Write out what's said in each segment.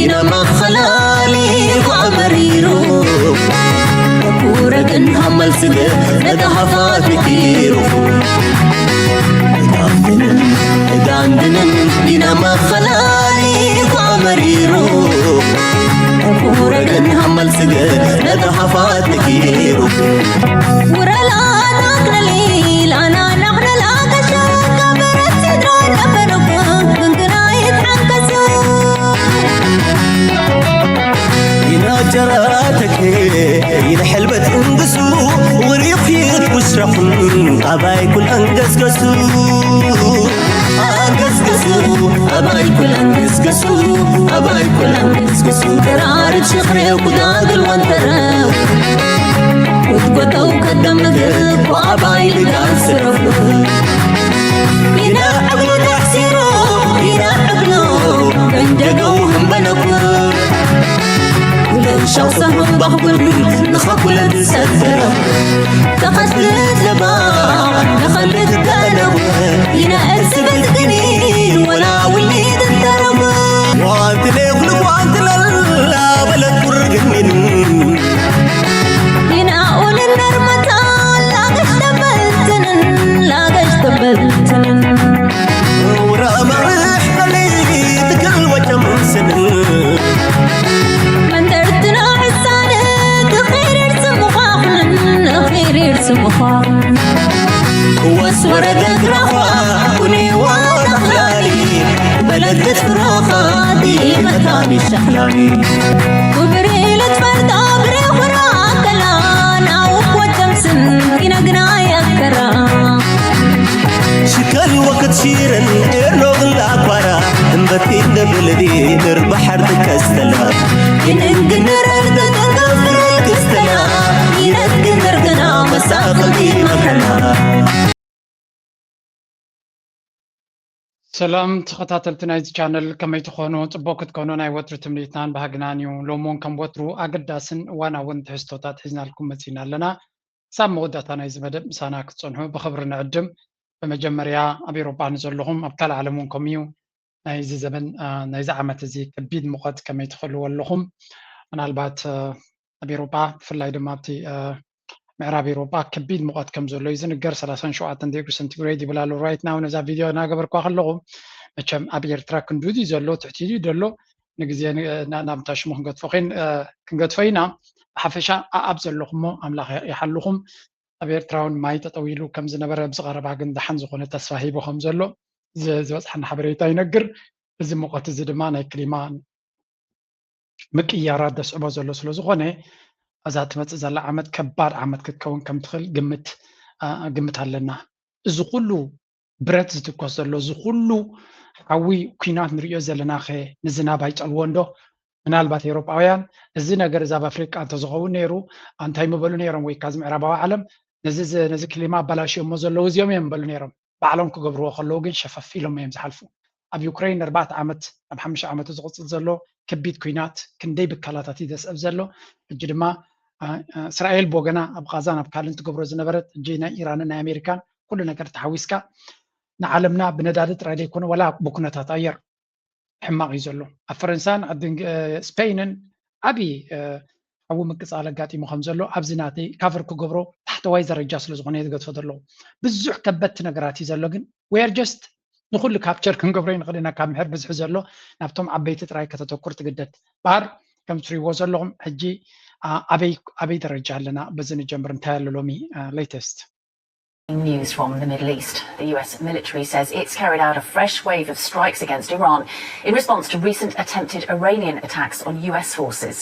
ኢና መኸላሊ ኳ መሪሩ ኩረግን ሃመልስገ ነታ ሃፋት ምኪሩ እጋንድንን ኢና መኸላሊ ኳ መሪሩ ኩረግን ሃመልስገ ነታ ሃፋት ምኪሩ ውረላ ናክነሊ ላና ናክነላ ከሸካ በረት ስድራ ነበረኩ ግንግና ይትሓንከሱ ይናጀራተክ ይንሕልበት እንግሱ ውሪኺት ውስረኹን ኣባይ ኩል ኣንገስገሱ ኣንገስገሱ ኣባይ ኩል ኣንገስገሱ ኣባይ ኩል ኣንገስገሱ ተራርድ ሽኽሬው ኩዳግል ወንተረው ውትጎተው ከደምግብ ወኣባይ ልጋል ስረፉ ይናዕብሉ ታሕሲሮ ይናዕብሉ መንጀገው ህንበለኩ ለሻው ሰሙን ባኽቡል ንኸኩለ ዝሰደረ ተኸትልት ለባ ንኸልት ደለወ ይነእስበት ግኒ ወላ ውሊድ እንተረቡ ዋንትለ ኩሉ ዋንትለላ በለት ቁርግኒን ይናኡልን ነርመታ ላገሽ ተበልትንን ላገሽ ተበልትንን ውራማርሕ በሊ ትክል ወጨምስንን መንደርትና ሕሳነ ክኸይር ስምዃኽንን ክኸይር ስምዃኽንን ወስ ወረደ ግራኻ ኩኒ ዋላ ኽላሊ በለደት ፍራኻ ዲመታ ሚሸኽላሊ ክብሪ ልትፈርዳ ብሬኹራ ከላ ናውክ ወደምስን ይነግና ያከራ ሽከል ወክት ሺርን ኤርኖግን ላኳራ እምበቲ እንደብልዲ ንርባሓር ትከስተላ ይንንግንረር ተተንገፍረል ክስተላ ይነግንርግና መሳቕልቲ መከላ ሰላም ተኸታተልቲ ናይዚ ቻነል ከመይ ትኾኑ? ጽቡቕ ክትኮኑ ናይ ወትሩ ትምኒትናን ባህግናን እዩ። ሎሚ እውን ከም ወትሩ ኣገዳስን እዋናውን ትሕዝቶታት ሒዝናልኩም መጺና ኣለና። ክሳብ መወዳእታ ናይዚ መደብ ምሳና ክትጸንሑ ብኽብሪ ንዕድም። ብመጀመርያ ኣብ ኤውሮጳ ንዘለኹም ኣብ ካልእ ዓለም እውን ከምኡ እዩ። ናይዚ ዘመን ናይዚ ዓመት እዚ ከቢድ ሙቐት ከመይ ትኽእልዎ ኣለኹም? ምናልባት ኣብ ኤውሮጳ ብፍላይ ድማ ኣብቲ ምዕራብ ኤውሮጳ ከቢድ ሙቐት ከም ዘሎ እዩ ዝንገር። ሰላሳን ሸውዓተን ዲግሪ ሰንቲግሬድ ይብል ኣሎ። ራይት ናው ነዛ ቪድዮ እናገበርኳ ከለኹ መቸም ኣብ ኤርትራ ክንዱ ድዩ ዘሎ ትሕቲ ድዩ ዘሎ ንግዜ ናብ ታሽሙ ክንገድፎ ኮይን ክንገድፎ ኢና። ብሓፈሻ ኣኣብ ዘለኹሞ ኣምላኽ ይሓልኹም። ኣብ ኤርትራ እውን ማይ ጠጠው ኢሉ ከም ዝነበረ ኣብዚ ቀረባ ግን ደሓን ዝኾነ ተስፋ ሂቡ ከም ዘሎ ዝበፅሓና ሓበሬታ ይነግር። እዚ ሙቐት እዚ ድማ ናይ ክሊማ ምቅያራት ደስዕቦ ዘሎ ስለ ዝኾነ እዛ ትመፅእ ዘላ ዓመት ከባድ ዓመት ክትከውን ከም ትኽእል ግምት ግምት ኣለና። እዚ ኩሉ ብረት ዝትኮስ ዘሎ እዚ ኩሉ ሓዊ ኩናት ንሪኦ ዘለና ኸ ንዝናብ ኣይፀልዎ እንዶ? ምናልባት ኤውሮጳውያን እዚ ነገር እዚ ኣብ ኣፍሪቃ እንተዝኸውን ነይሩ እንታይ ምበሉ ነይሮም? ወይ ካዚ ምዕራባዊ ዓለም ነዚ ክሊማ ኣባላሽዮሞ ዘለዉ እዚኦም እዮም ምበሉ ነይሮም። ባዕሎም ክገብርዎ ከለዉ ግን ሸፈፍ ኢሎም እዮም ዝሓልፉ። ኣብ ዩክሬን ንኣርባዕተ ዓመት ናብ ሓሙሽተ ዓመቱ ዝቕፅል ዘሎ ከቢድ ኩናት ክንደይ ብካላታት እዩ ዘስዕብ ዘሎ። ሕጂ ድማ እስራኤል ብወገና ኣብ ቃዛን ኣብ ካልእን ትገብሮ ዝነበረት ሕጂ ናይ ኢራንን ናይ ኣሜሪካን ኩሉ ነገር ተሓዊስካ ንዓለምና ብነዳዲ ጥራይ ዘይኮነ ዋላ ብኩነታት ኣየር ሕማቕ እዩ ዘሎ። ኣብ ፈረንሳን ኣብ ስፔይንን ዓብዪ ሓዊ ምቅፃል ኣጋጢሙ ከም ዘሎ ኣብዚ ናተይ ካቨር ክገብሮ ታሕተዋይ ደረጃ ስለ ዝኾነ እየ ዝገድፎ ዘለኹ። ብዙሕ ከበድቲ ነገራት እዩ ዘሎ ግን we are just ንኩሉ ካፕቸር ክንገብሮ ይንኽእል ኢና ካብ ምሕር ብዝሒ ዘሎ ናብቶም ዓበይቲ ጥራይ ከተተኩር ትግደድ። ባር ከም ትሪእዎ ዘለኹም ሕጂ ኣበይ ኣበይ ደረጃ ኣለና? በዚ ንጀምር። እንታይ ኣሎ ሎሚ ሌተስት? News from the Middle East. The U S military says it's carried out a fresh wave of strikes against Iran in response to recent attempted Iranian attacks on U S forces.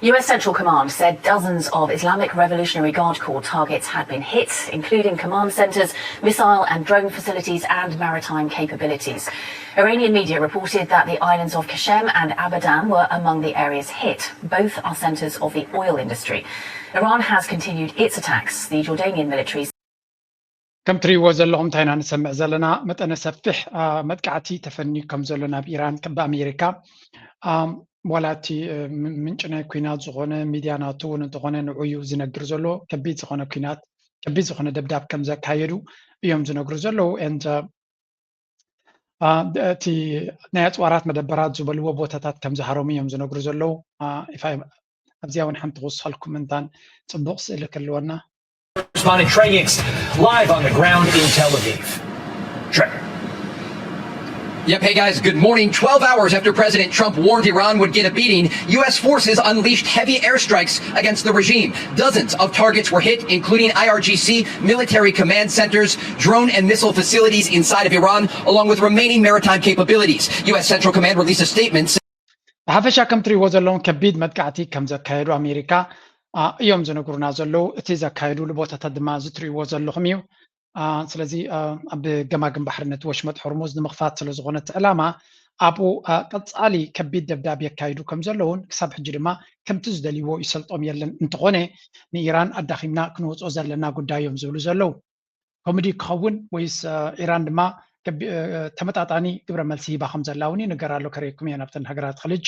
U S Central Command said dozens of Islamic Revolutionary Guard Corps targets had been hit, including command centres, missile and drone facilities, and maritime capabilities. Iranian media reported that the islands of Kashem and Abadan were among the areas hit. Both are centres of the oil industry. Iran has continued its attacks. The Jordanian military ከም ትሪእዎ ዘለኹም እንታይ ኢና ንሰምዕ ዘለና መጠነ ሰፊሕ መጥቃዕቲ ተፈንዩ ከም ዘሎ ናብ ኢራን ብኣሜሪካ ዋላ እቲ ምንጭ ናይ ኩናት ዝኾነ ሚድያ ናቱ እውን እንተኾነ ንዑ እዩ ዝነግር ዘሎ። ከቢድ ዝኾነ ኩናት ከቢድ ዝኾነ ደብዳብ ከም ዘካየዱ እዮም ዝነግሩ ዘለዉ። And እቲ ናይ ኣፅዋራት መደበራት ዝበልዎ ቦታታት ከም ዝሃረሙ እዮም ዝነግሩ ዘለዉ። ኣብዚኣ እውን ሓንቲ ክውስኸልኩም እንታን ፅቡቕ ስእሊ ክህልወና። Correspondent Trey Hicks live on the ground in Tel Aviv. Trey. Yep, hey guys, good morning. Twelve hours after President Trump warned Iran would get a beating, U S forces unleashed heavy airstrikes against the regime. Dozens of targets were hit, including I R G C, military command centers, drone and missile facilities inside of Iran, along with remaining maritime capabilities. U S Central Command released a statement. ብሓፈሻ ከም ትሪእዎ ዘለኹም ከቢድ መጥቃዕቲ ከም ዘካየዱ ኣሜሪካ እዮም ዝነግሩና ዘለዉ። እቲ ዘካየዱሉ ቦታታት ድማ እዚ ትሪእዎ ዘለኹም እዩ። ስለዚ ኣብ ገማግም ባሕሪ ነቲ ወሽመጥ ሆርሙዝ ንምኽፋት ስለ ዝኾነ እቲ ዕላማ ኣብኡ ቀጻሊ ከቢድ ደብዳብ የካይዱ ከም ዘለዉን ክሳብ ሕጂ ድማ ከምቲ ዝደልይዎ ይሰልጦም የለን። እንተኾነ ንኢራን ኣዳኺምና ክንወፅኦ ዘለና ጉዳይ እዮም ዝብሉ ዘለዉ። ከምኡ ድዩ ክኸውን ወይስ ኢራን ድማ ተመጣጣኒ ግብረ መልሲ ሂባ ከም ዘላ እውን ይንገር ኣሎ። ከርእየኩም እየ ናብተን ሃገራት ኸልጅ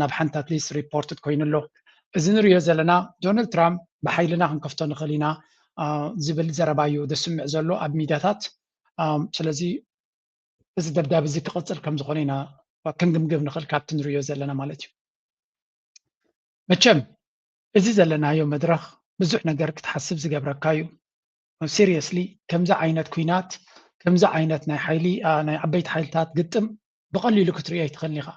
ናብ ሓንቲ ኣትሊስት ሪፖርትድ ኮይኑ ኣሎ። እዚ ንሪኦ ዘለና ዶናልድ ትራምፕ ብሓይልና ክንከፍቶ ንኽእል ኢና ዝብል ዘረባ እዩ ዘስምዕ ዘሎ ኣብ ሚድያታት። ስለዚ እዚ ደብዳብ እዚ ክቕፅል ከም ዝኾነ ኢና ክንግምግም ንኽእል ካብቲ ንሪኦ ዘለና ማለት እዩ። መቸም እዚ ዘለናዮ መድረኽ ብዙሕ ነገር ክትሓስብ ዝገብረካ እዩ። ሲሪየስሊ ከምዚ ዓይነት ኲናት ከምዚ ዓይነት ናይ ሓይሊ ናይ ዓበይቲ ሓይልታት ግጥም ብቐሊሉ ክትርእዮ ኣይትኽእልን ኢኻ።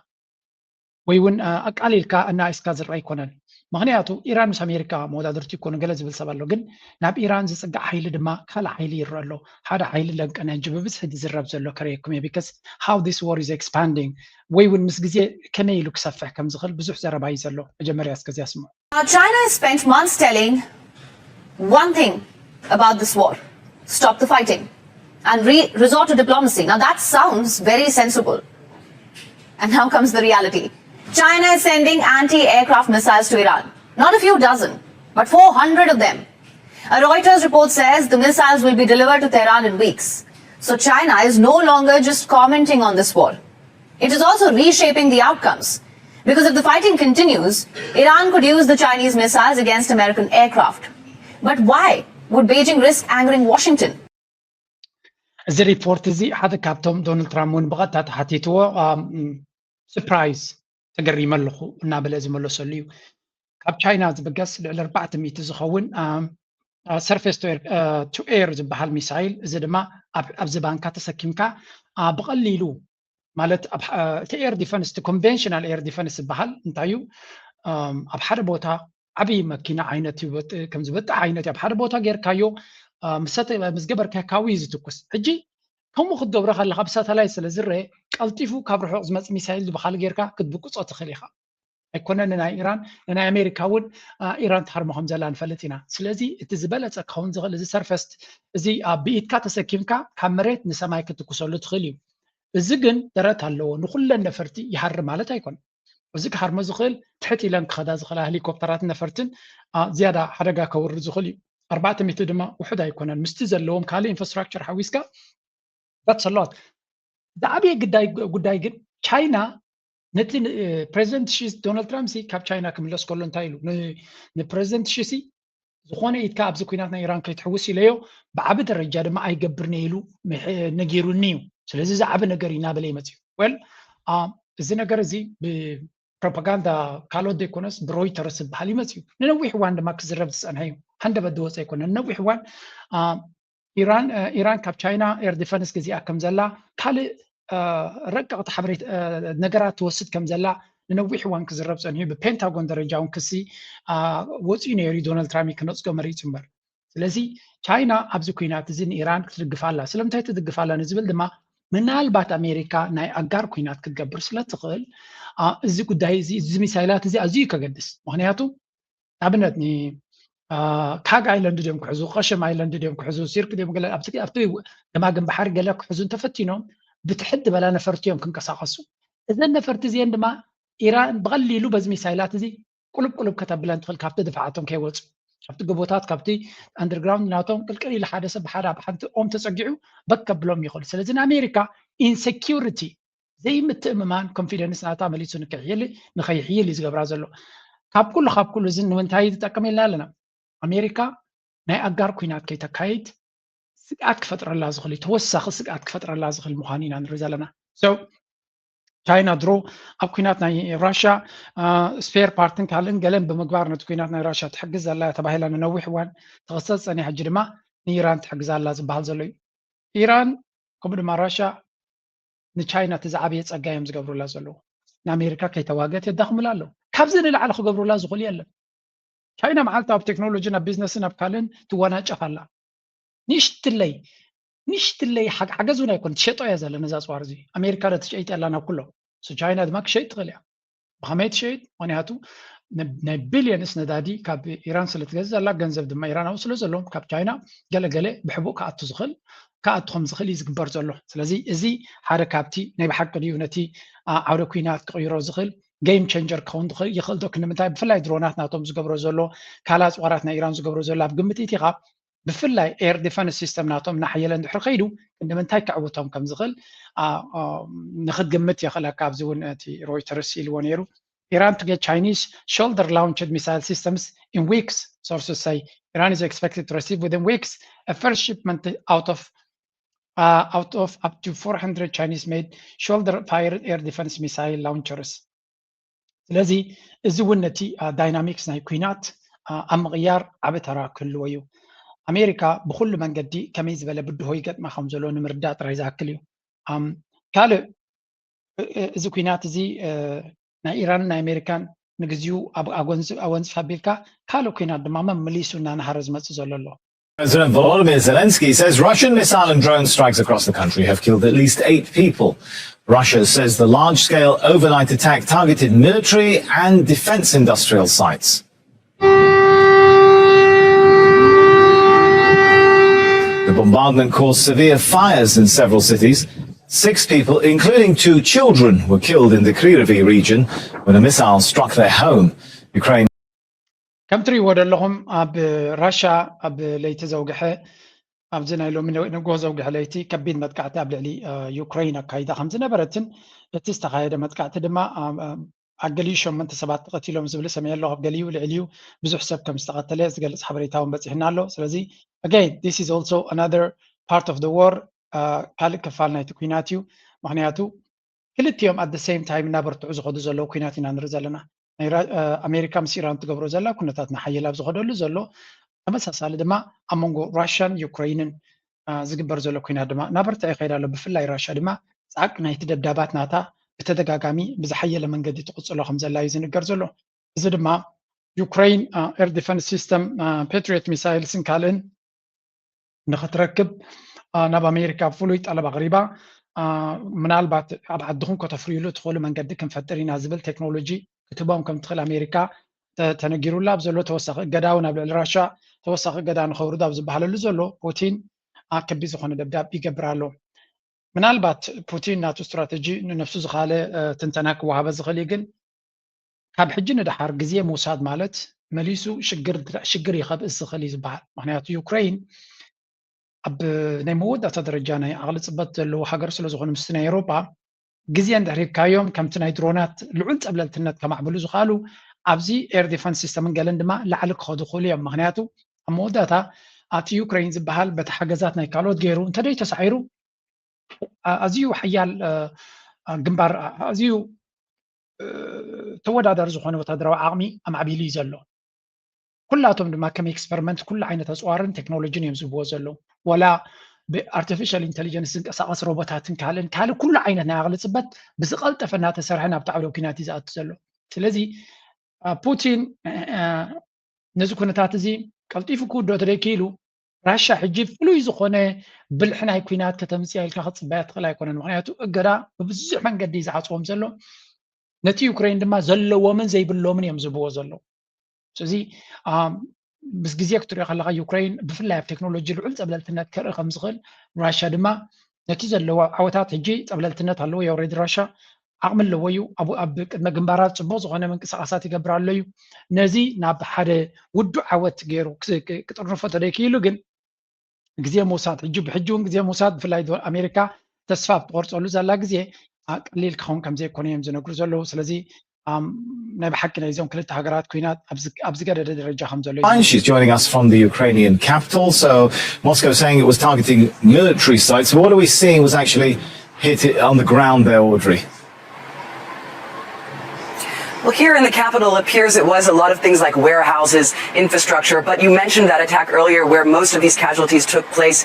ወይ እውን ኣቃሊልካ ኣናኢስካ ዝረኣ ኣይኮነን። ምኽንያቱ ኢራን ምስ ኣሜሪካ መወዳድርቲ ይኮኑ ገለ ዝብል ሰብ ኣሎ። ግን ናብ ኢራን ዝፅጋዕ ሓይሊ ድማ ካልእ ሓይሊ ይረአ ኣሎ። ሓደ ሓይሊ ለንቀ ነንጂ ብብዝሒ ዝዝረብ ዘሎ ከርእየኩም እየ። Because how this war is expanding ወይ እውን ምስ ግዜ ከመይ ኢሉ ክሰፍሕ ከም ዝኽእል ብዙሕ ዘረባ እዩ ዘሎ። መጀመርያ እስከዚኣ ስምዑ። Now, China has spent months telling one thing about this war: stop the fighting and re- resort to diplomacy. Now, that sounds very sensible. And now comes the reality. China is sending anti aircraft missiles to Iran. Not a few dozen, but four hundred of them. A Reuters report says the missiles will be delivered to Tehran in weeks. So China is no longer just commenting on this war. It is also reshaping the outcomes. Because if the fighting continues, Iran could use the Chinese missiles against American aircraft. But why would Beijing risk angering Washington? እዚ ሪፖርት እዚ ሓደ ካብቶም ዶናልድ ትራምፕ እውን ብቐጥታ ተሓቲትዎ ስፕራይዝ ተገሪመ ኣለኹ እናበለ ዝመለሰሉ እዩ። ካብ ቻይና ዝብገስ ልዕሊ ኣርባዕተ ሚእቲ ዝኸውን ሰርፌስ ቱ ኤር ዝበሃል ሚሳይል፣ እዚ ድማ ኣብዚ ባንካ ተሰኪምካ ብቐሊሉ ማለት እቲ ኤር ዲፈንስ እቲ ኮንቨንሽናል ኤር ዲፈንስ ዝበሃል እንታይ እዩ? ኣብ ሓደ ቦታ ዓብዪ መኪና ዓይነት ከም ዝበጥሕ ዓይነት ኣብ ሓደ ቦታ ጌርካዮ ምስ ገበርካዮ ካብኡ እዩ ዝትኩስ። ሕጂ ከምኡ ክትገብሮ ከለካ ብሳተላይት ስለ ዝረአ ቀልጢፉ ካብ ርሑቕ ዝመፅ ሚሳይል ብካል ጌርካ ክትብቅፆ ትኽእል ኢኻ። ኣይኮነን ንናይ ኢራን ንናይ ኣሜሪካ እውን ኢራን ትሃርሞ ከም ዘላ ንፈልጥ ኢና። ስለዚ እቲ ዝበለፀ ክኸውን ዝኽእል እዚ ሰርፈስት እዚ ብኢድካ ተሰኪምካ ካብ መሬት ንሰማይ ክትኩሰሉ ትኽእል እዩ። እዚ ግን ደረት ኣለዎ። ንኩለን ነፈርቲ ይሃርም ማለት ኣይኮነን። እዚ ክሃርሞ ዝኽእል ትሕት ኢለን ክኸዳ ዝኽእላ ሄሊኮፕተራትን ነፈርትን ዝያዳ ሓደጋ ከውርድ ዝኽእል እዩ። ኣርባዕተ ሚእቲ ድማ ውሑድ ኣይኮነን። ምስቲ ዘለዎም ካልእ ኢንፍራስትራክቸር ሓዊስካ that's a lot። ዝዓበየ ጉዳይ ግን ቻይና ነቲ ፕሬዚደንት ሺ ዶናልድ ትራምፕ ካብ ቻይና ክምለስ ከሎ እንታይ ኢሉ ንፕሬዚደንት ሺ ሲ ዝኾነ ኢድካ ኣብዚ ኩናት ናይ ኢራን ከይትሕውስ ኢለዮ ብዓቢ ደረጃ ድማ ኣይገብርን እየ ኢሉ ነጊሩኒ እዩ። ስለዚ እዚ ዓቢ ነገር እዩ እናበለ ይመጽእ እዩ። ወል እዚ ነገር እዚ ብፕሮፓጋንዳ ካልኦት ዘይኮነስ ብሮይተርስ ዝበሃል ይመጽእ እዩ። ንነዊሕ እዋን ድማ ክዝረብ ዝጸንሐ እዩ። ሃንደበት ዝወፀ ኣይኮነን። ንነዊሕ እዋን ኢራን ኢራን ካብ ቻይና ኤር ዲፈንስ ገዚኣ ከም ዘላ ካልእ ረቀቕቲ ሓበሬታ ነገራት ትወስድ ከም ዘላ ንነዊሕ እዋን ክዝረብ ጸኒሑ ብፔንታጎን ደረጃ እውን ክሲ ወፂኡ ነይሩ እዩ። ዶናልድ ትራምፕ ክነፅጎ መሪፁ እምበር ስለዚ ቻይና ኣብዚ ኩናት እዚ ንኢራን ክትድግፋ ኣላ። ስለምንታይ ትድግፋ ኣላ ንዝብል ድማ ምናልባት ኣሜሪካ ናይ ኣጋር ኩናት ክትገብር ስለ ትኽእል እዚ ጉዳይ እዚ እዚ ሚሳይላት እዚ ኣዝዩ ከገድስ ምክንያቱ ንኣብነት ካግ ኣይለንድ ድዮም ክሕዙ፣ ቀሸም ኣይለንድ ድዮም ክሕዙ፣ ሲርክ ድዮም ገለ ኣብቲ ገማግም ባሕሪ ገለ ክሕዙ እንተፈቲኖም ብትሕት ዝበላ ነፈርቲ እዮም ክንቀሳቐሱ። እዘን ነፈርቲ እዚአን ድማ ኢራን ብቐሊሉ በዚ ሚሳይላት እዚ ቁልብ ቁልብ ከተብለን ትኽእል ካብቲ ድፋዓቶም ከይወፁ ካብቲ ጎቦታት ካብቲ ኣንደርግራውንድ ናቶም ቅልቅል ኢሉ ሓደ ሰብ ብሓደ ኣብ ሓንቲ ኦም ተፀጊዑ በክ ከብሎም ይኽእሉ። ስለዚ ንኣሜሪካ ኢንሴኪሪቲ ዘይምትእምማን ኮንፊደንስ ናታ መሊሱ ንክሕይል ንኸይሕይል እዩ ዝገብራ ዘሎ። ካብ ኩሉ ካብ ኩሉ እዚ ንምንታይ ዝጠቅም ኢልና ኣለና? ኣሜሪካ ናይ ኣጋር ኩናት ከይተካይድ ስግኣት ክፈጥረላ ዝኽእል እዩ፣ ተወሳኺ ስግኣት ክፈጥረላ ዝኽእል ምዃኑ ኢና ንርኢ ዘለና። So ቻይና ድሮ ኣብ ኩናት ናይ ራሽያ ስፔር ፓርትን ካልእን ገለን ብምግባር ነቲ ኩናት ናይ ራሽያ ትሕግዝ ዘላ እያ ተባሂላ ንነዊሕ እዋን ተኸሰስ ጸኒሓ፣ ሕጂ ድማ ንኢራን ትሕግዛ ኣላ ዝበሃል ዘሎ እዩ። ኢራን ከምኡ ድማ ራሽያ ንቻይና እቲ ዝዓበየ ጸጋ እዮም ዝገብሩላ ዘለዉ። ንኣሜሪካ ከይተዋገት የዳኽሙላ ኣለዉ። ካብዚ ንላዕሊ ክገብሩላ ዝኽእሉ የለን። ቻይና መዓልታዊ ኣብ ቴክኖሎጂን ኣብ ቢዝነስን ኣብ ካልእን ትወናጨፍ ኣላ። ንሽትለይ ንሽትለይ ሓግ- ሓገዝ እውን ኣይኮን ትሸጦ እያ ዘለ ነዛ ኣፅዋር እዚ። ኣሜሪካ ዶ ትሸይጥ ኣላ ናብ ኩሎም። So ቻይና ድማ ክሸይጥ ትኽእል እያ። ብኸመይ ትሸይጥ? ምክንያቱ ነ- ናይ ቢልዮንስ ነዳዲ ካብ ኢራን ስለ ትገዝእ ዘላ፣ ገንዘብ ድማ ኢራናዊ ስለ ዘለዎም ካብ ቻይና ገለገለ ብሕቡእ ክኣቱ ዝኽእል ክኣቱ ከም ዝኽእል እዩ ዝግበር ዘሎ። ስለዚ እዚ ሓደ ካብቲ ናይ ብሓቂ ድዩ ነቲ አ- ዓውደ ኩናት ክቕይሮ ዝኽእል ጌም ቼንጀር ክኸውን ዝኽእል ይኽእል ዶ? ክንዲ ምንታይ ብፍላይ ድሮናት ናቶም ዝገብሮ ዘሎ ካልእ ኣፅዋራት ናይ ኢራን ዝገብሮ ዘሎ ኣብ ግምት ኢቲኻ ብፍላይ ኤር ዲፈንስ ሲስተም ናቶም እናሓየለ እንድሕር ከይዱ ክንዲ ምንታይ ክዕውቶም ከም ዝኽእል አ- አ- ንክትግምት የኽእለካ። ኣብዚ እውን እቲ ሮይተርስ ኢልዎ ነይሩ። Iran to get Chinese shoulder launched missile systems in weeks, sources say. Iran is expected to receive within weeks a first shipment out of uh, out of up to four hundred Chinese made shoulder fired air defense missile launchers. ስለዚ እዚ እውን ነቲ ዳይናሚክስ ናይ ኩናት ኣብ ምቕያር ዓቢ ተራ ክህልዎ እዩ። ኣሜሪካ ብኩሉ መንገዲ ከመይ ዝበለ ብድሆ ይገጥማ ከም ዘሎ ንምርዳእ ጥራይ ዝኣክል እዩ። ካልእ እዚ ኩናት እዚ ናይ ኢራንን ናይ ኣሜሪካን ንግዚኡ ኣወንዚፍ ኣቢልካ ካልእ ኩናት ድማ መመሊሱ እናናሃረ ዝመፅእ ዘሎ ኣሎ። President Volodymyr Zelensky says Russian missile and drone strikes across the country have killed at least eight people. Russia says the large scale overnight attack targeted military and defense industrial sites. The bombardment caused severe fires in several cities. Six people, including two children, were killed in the Kryvyi region when a missile struck their home. Ukraine ከም ትርእይዎ ዘለኹም ኣብ ራሻ ኣብ ለይቲ ዘውግሐ ኣብዚ ናይ ሎሚ ንግሆ ዘውግሐ ለይቲ ከቢድ መጥቃዕቲ ኣብ ልዕሊ ዩክረይን ኣካይዳ ከም ዝነበረትን እቲ ዝተኻየደ መጥቃዕቲ ድማ ኣብ ገሊኡ ሸሞንተ ሰባት ተቐቲሎም ዝብል ሰሚዐ ኣለኹ። ኣብ ገሊኡ ልዕሊኡ ብዙሕ ሰብ ከም ዝተቐተለ ዝገልፅ ሓበሬታ እውን በፂሕና ኣሎ። ስለዚ again this is also another part of the war ካልእ ክፋል ናይቲ ኩናት እዩ። ምክንያቱ ክልቲኦም at the same time እናበርትዑ ዝኸዱ ዘለዉ ኩናት ኢና ንርኢ ዘለና። ኣሜሪካ ምስ ኢራን ትገብሮ ዘላ ኩነታት ንሓየል ኣብ ዝኸደሉ ዘሎ ተመሳሳሊ ድማ ኣብ መንጎ ራሽያን ዩክረይንን ዝግበር ዘሎ ኩናት ድማ እናበርትዐ ይኸይድ ኣሎ። ብፍላይ ራሽያ ድማ ፃዕቂ ናይቲ ደብዳባት ናታ ብተደጋጋሚ ብዝሓየለ መንገዲ ትቕፅሎ ከም ዘላ እዩ ዝንገር ዘሎ። እዚ ድማ ዩክረይን air defense system patriot missiles ን ካልእን ንኽትረክብ ናብ ኣሜሪካ ፍሉይ ጠለብ ኣቕሪባ። ምናልባት ኣብ ዓድኹም ከተፍርዩሉ ትኽእሉ መንገዲ ክንፈጥር ኢና ዝብል ቴክኖሎጂ ክትህቦም ከም ትኽእል ኣሜሪካ ተነጊሩላ ኣብ ዘሎ ተወሳኺ እገዳ እውን ኣብ ልዕሊ ራሻ ተወሳኺ እገዳ ንኸውርድ ኣብ ዝበሃለሉ ዘሎ ፑቲን ከቢድ ዝኾነ ደብዳብ ይገብር ኣሎ። ምናልባት ፑቲን ናቱ ስትራተጂ ንነፍሱ ዝኻለ ትንተና ክወሃበ ዝኽእል እዩ፣ ግን ካብ ሕጂ ንደሓር ግዜ ምውሳድ ማለት መሊሱ ሽግር ሽግር ይኸብእስ ዝኽእል እዩ ዝበሃል። ምክንያቱ ዩክረይን ኣብ ናይ መወዳእታ ደረጃ ናይ ዓቕሊ ፅበት ዘለዎ ሃገር ስለ ዝኾነ ምስቲ ናይ ኤውሮጳ ግዜ እንድሕር ሂብካዮም ከምቲ ናይ ድሮናት ልዑል ፀብለልትነት ከማዕብሉ ዝኽኣሉ ኣብዚ air defense system ን ገለን ድማ ላዕሊ ክኸዱ ይኽእሉ እዮም። ምክንያቱ ኣብ መወዳእታ ኣቲ ዩክረይን ዝበሃል በቲ ሓገዛት ናይ ካልኦት ገይሩ እንተደይ ተሳዒሩ ኣዝዩ ሓያል ግንባር ኣዝዩ ተወዳዳሪ ዝኾነ ወታደራዊ ዓቕሚ ኣማዕቢሉ እዩ ዘሎ። ኩላቶም ድማ ከም ኤክስፐሪመንት ኩሉ ዓይነት ኣፅዋርን ቴክኖሎጂን እዮም ዝህብዎ ዘለዉ። ወላ ብኣርቲፊሻል ኢንቴሊጀንስ ዝንቀሳቐስ ሮቦታትን ካልእን ካልእ ኩሉ ዓይነት ናይ ዓቕሊ ፅበት ብዝቐልጠፈ እናተሰርሐ ናብቲ ዓውደ ኩናት እዩ ዝኣቱ ዘሎ። ስለዚ ፑቲን ነዚ ኩነታት እዚ ቀልጢፉ ክውድኦ ተደይክኢሉ ራሻ ሕጂ ፍሉይ ዝኾነ ብልሒ ናይ ኩናት ከተምፅያ ኢልካ ክትፅበያ ትኽእል ኣይኮነን። ምክንያቱ እገዳ ብብዙሕ መንገዲ እዩ ዝዓፅዎም ዘሎ። ነቲ ዩክሬን ድማ ዘለዎምን ዘይብሎምን እዮም ዝህብዎ ዘለዉ። ስለዚ ምስ ግዜ ክትሪኦ ከለካ ዩክሬን ብፍላይ ኣብ ቴክኖሎጂ ልዑል ፀብለልትነት ከርኢ ከም ዝኽእል ራሻ ድማ ነቲ ዘለዎ ዓወታት ሕጂ ፀብለልትነት ኣለዎ። የውሬድ ራሻ ዓቕሚ ኣለዎ እዩ። ኣብ ቅድመ ግንባራት ፅቡቅ ዝኾነ ምንቅስቃሳት ይገብር ኣሎ እዩ። ነዚ ናብ ሓደ ውዱእ ዓወት ገይሩ ክጥርንፎ ተደይክኢሉ ግን ግዜ ምውሳድ ሕጂ ብሕጂ እውን ግዜ ምውሳድ ብፍላይ ኣሜሪካ ተስፋ ኣብ ትቆርፀሉ ዘላ ግዜ ቀሊል ክኸውን ከም ዘይኮነ እዮም ዝነግሩ ዘለዉ። ስለዚ ናይ ብሓቂ ናይዞም ክልተ ሃገራት ኩናት ኣብ ዝገደደ ደረጃ ከም ዘሎ She's joining us from the Ukrainian capital. So Moscow saying it was targeting military sites. But what are we seeing was actually hit on the ground there, Audrey? Well, here in the capital, it appears it was a lot of things like warehouses, infrastructure, but you mentioned that attack earlier where most of these casualties took place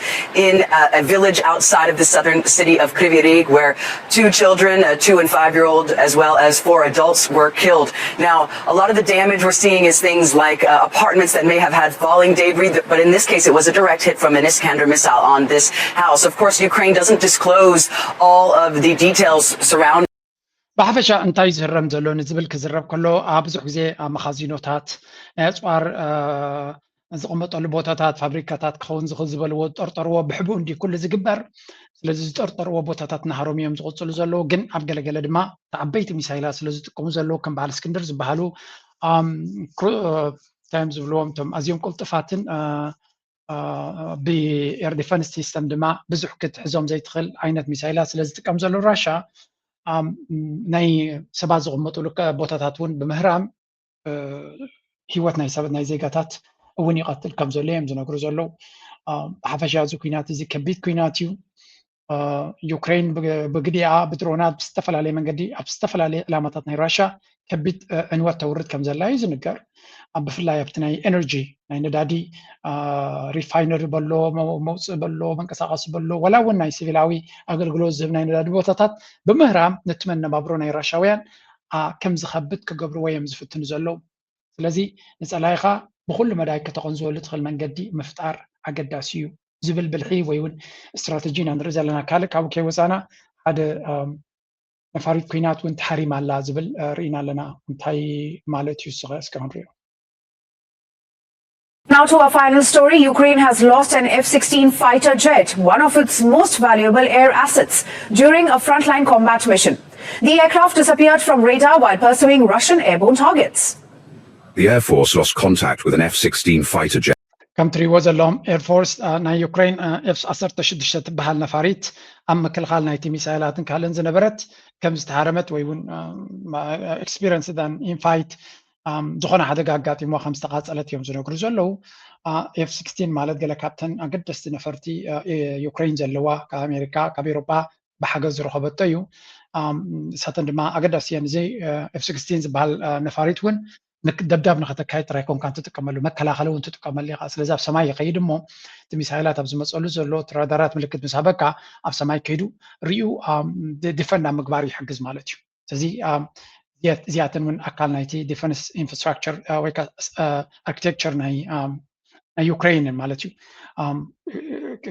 in uh, a village outside of the southern city of Kryvyi Rih, where two children, a two and five year old, as well as four adults, were killed. Now, a lot of the damage we're seeing is things like uh, apartments that may have had falling debris, but in this case, it was a direct hit from an Iskander missile on this house. Of course, Ukraine doesn't disclose all of the details surrounding. ብሓፈሻ እንታይ ዝህረም ዘሎ ንዝብል ክዝረብ ከሎ ኣብ ብዙሕ ግዜ ኣብ መኻዚኖታት ናይ ኣፅዋር ዝቕመጠሉ ቦታታት ፋብሪካታት ክኸውን ዝኽእል ዝበልዎ ዝጠርጠርዎ ብሕቡእ እንዲ ኩሉ ዝግበር። ስለዚ ዝጠርጠርዎ ቦታታት ናሃሮም እዮም ዝቕፅሉ ዘለዉ። ግን ኣብ ገለገለ ድማ ተዓበይቲ ሚሳይላት ስለ ዝጥቀሙ ዘለዉ ከም በዓል እስክንድር ዝበሃሉ ታይም ዝብልዎም እቶም ኣዝዮም ቅልጡፋትን ብኤር ዲፈንስ ሲስተም ድማ ብዙሕ ክትሕዞም ዘይትኽእል ዓይነት ሚሳይላት ስለ ዝጥቀም ዘሎ ራሻ ናይ ሰባት ዝቕመጥሉ ቦታታት እውን ብምህራም ህይወት ናይ ሰባት ናይ ዜጋታት እውን ይቐትል ከም ዘሎ እዮም ዝነግሩ ዘለዉ። ብሓፈሻ እዚ ኩናት እዚ ከቢድ ኩናት እዩ። ዩክሬን ብግዲኣ ብድሮናት ብዝተፈላለየ መንገዲ ኣብ ዝተፈላለየ ዕላማታት ናይ ራሻ ከቢድ ዕንወት ተውርድ ከም ዘላ እዩ ዝንገር። ብፍላይ ኣብቲ ናይ ኤነርጂ ናይ ነዳዲ ሪፋይነሪ በሎ መውፅእ በሎ መንቀሳቀሲ በሎ ዋላ እውን ናይ ሲቪላዊ ኣገልግሎት ዝህብ ናይ ነዳዲ ቦታታት ብምህራም ነቲ መነባብሮ ናይ ራሻውያን ከም ዝኸብድ ክገብርዎ እዮም ዝፍትኑ ዘለዉ። ስለዚ ንፀላኢኻ ብኩሉ መዳይ ከተቐንዝወሉ ትኽእል መንገዲ ምፍጣር ኣገዳሲ እዩ ዝብል ብልሒ ወይ እውን ስትራተጂ ኢና ንርኢ ዘለና። ካልእ ካብኡ ከይወፃና ሓደ ነፋሪት ኩናት እውን ተሓሪማ ኣላ ዝብል ርኢና ኣለና። እንታይ ማለት እዩ? እስኸ እስከ ክንሪኦ። Now to our final story. Ukraine has lost an F sixteen fighter jet, one of its most valuable air assets, during a frontline combat mission. The aircraft disappeared from radar while pursuing Russian airborne targets. The Air Force lost contact with an F sixteen fighter jet. ከም ትሪእዎ ዘለኹም ኤርፎርስ ናይ ዩክሬን ኤፍ ዓሰርተ ሽዱሽተ ትበሃል ነፋሪት ኣብ ምክልኻል ናይቲ ሚሳይላትን ካልእን ዝነበረት ከም ዝተሃረመት ወይ እውን ኤክስፒሪንስ ዳን ኢንፋይት ዝኾነ ሓደጋ ኣጋጢሞ ከም ዝተቃፀለት እዮም ዝነግሩ ዘለዉ። ኤፍ ስክስቲን ማለት ገለ ካብተን ኣገደስቲ ነፈርቲ ዩክሬን ዘለዋ ካብ ኣሜሪካ ካብ ኤሮጳ ብሓገዝ ዝረኸበቶ እዩ። እሳተን ድማ ኣገዳሲ እየን። እዚ ኤፍ ስክስቲን ዝበሃል ነፋሪት እውን ደብዳብ ንኸተካይድ ጥራይ ኮንካ እንትጥቀመሉ መከላኸሊ እውን ትጥቀመሉ ኢኻ። ስለዚ ኣብ ሰማይ ይኸይድ እሞ እቲ ሚሳይላት ኣብ ዝመፀሉ ዘሎ እቲ ራዳራት ምልክት ምስ ሃበካ ኣብ ሰማይ ከይዱ ሪኡ ዲፈንድ ኣብ ምግባር ይሕግዝ ማለት እዩ። ስለዚ እዚኣተን እውን ኣካል ናይቲ ዲፈንስ ኢንፍራስትራክቸር ወይ ኣርኪቴክቸር ናይ ናይ ዩክሬይንን ማለት እዩ።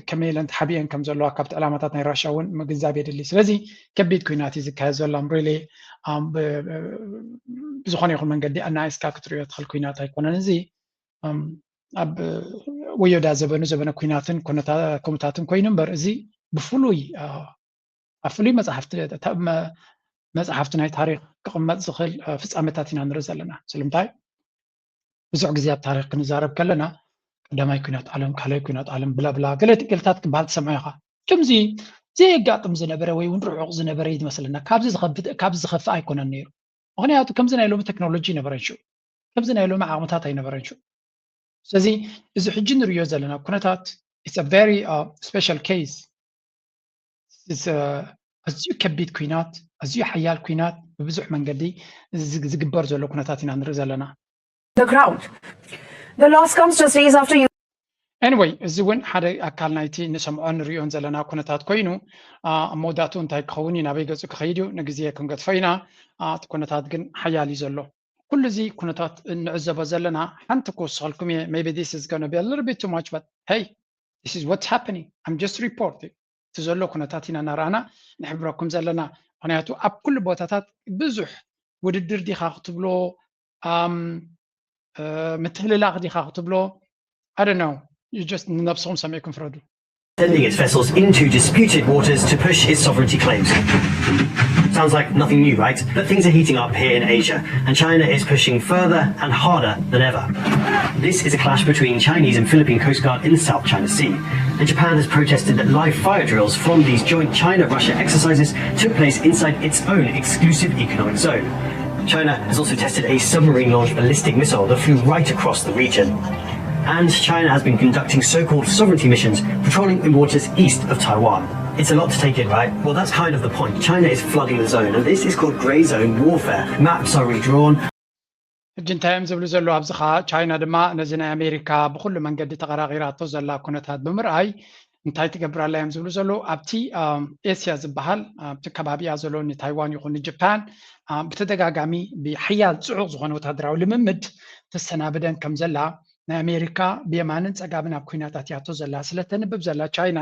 ከመይ ኢለን ተሓቢአን ከም ዘለዋ ካብቲ ዕላማታት ናይ ራሽያ እውን ምግንዛብ የድሊ። ስለዚ ከቢድ ኩናት እዩ ዝካየድ ዘሎ። ሪሊ ብዝኾነ ይኹን መንገዲ ኣናኢስካ ክትሪኦ ትኽእል ኩናት ኣይኮነን። እዚ ኣብ ወዮዳ ዘበኑ ዘበነ ኩናትን ኩነታትን ኮይኑ እምበር እዚ ብፍሉይ ኣብ ፍሉይ መፅሓፍቲ መፅሓፍቲ ናይ ታሪክ ክቕመጥ ዝኽእል ፍፃመታት ኢና ንርኢ ዘለና። ስለምንታይ ብዙሕ ግዜ ኣብ ታሪክ ክንዛረብ ከለና ቀዳማይ ኩናት ዓለም ካልኣይ ኩናት ዓለም ብላብላ ገለ ገለታት ክበሃል ትሰምዖ ኢኻ። ከምዚ ዘየጋጥም ዝነበረ ወይ እውን ርሑቕ ዝነበረ እዩ ዝመስለና። ካብዚ ዝኸፍእ ኣይኮነን ነይሩ። ምክንያቱ ከምዚ ናይ ሎሚ ቴክኖሎጂ ኣይነበረን ሽዑ። ከምዚ ናይ ሎሚ ዓቕምታት ኣይነበረን ሽዑ። ስለዚ እዚ ሕጂ ንሪኦ ዘለና ኩነታት it's a very special case። ኣዝዩ ከቢድ ኩናት ኣዝዩ ሓያል ኩናት ብብዙሕ መንገዲ ዝግበር ዘሎ ኩነታት ኢና ንርኢ ዘለና። The ground. The loss comes just days after you. Anyway እዚ እውን ሓደ ኣካል ናይቲ ንሰምዖ ንሪኦን ዘለና ኩነታት ኮይኑ ኣብ መወዳእትኡ እንታይ ክኸውን እዩ ናበይ ገፁ ክኸይድ እዩ ንግዜ ክንገድፎ ኢና። እቲ ኩነታት ግን ሓያል እዩ ዘሎ። ኩሉ እዚ ኩነታት እንዕዘቦ ዘለና ሓንቲ ክውስኸልኩም እየ maybe this is gonna be a little bit too much but hey this is what's happening I'm just reporting እቲ ዘሎ ኩነታት ኢና እናረኣና ንሕብረኩም ዘለና። ምክንያቱ ኣብ ኩሉ ቦታታት ብዙሕ ውድድር ዲኻ ክትብሎ ምትህልላኽ ዲኻ ክትብሎ I don't know you just ንነብስኹም ሰሚዕኩም ፍረዱ። Sending its vessels into disputed waters to push its sovereignty claims. Sounds like nothing new, right? But things are heating up here in Asia, and China is pushing further and harder than ever. This is a clash between Chinese and Philippine Coast Guard in the South China Sea, and Japan has protested that live fire drills from these joint China-Russia exercises took place inside its own exclusive economic zone. China has also tested a submarine launched ballistic missile that flew right across the region. And China has been conducting so called sovereignty missions, patrolling in waters east of Taiwan. It's a lot to take in, right? Well, that's kind of the point. China is flooding the zone, and this is called grey zone warfare. Maps are redrawn. ሕጂ እንታይ እዮም ዝብሉ ዘለዉ? ኣብዚ ኸዓ ቻይና ድማ ነዚ ናይ ኣሜሪካ ብኩሉ መንገዲ ተቐራቒራቶ ዘላ ኩነታት ብምርኣይ እንታይ ትገብር ኣላ እዮም ዝብሉ ዘለዉ። ኣብቲ ኤስያ ዝበሃል ኣብቲ ከባቢኣ ዘሎ ንታይዋን ይኹን ንጃፓን ብተደጋጋሚ ብሓያል ፅዑቕ ዝኾነ ወታደራዊ ልምምድ ተሰናብደን ከም ዘላ ናይ ኣሜሪካ ብየማንን ፀጋምን ኣብ ኩናት ኣትያቶ ዘላ ስለተንብብ ዘላ ቻይና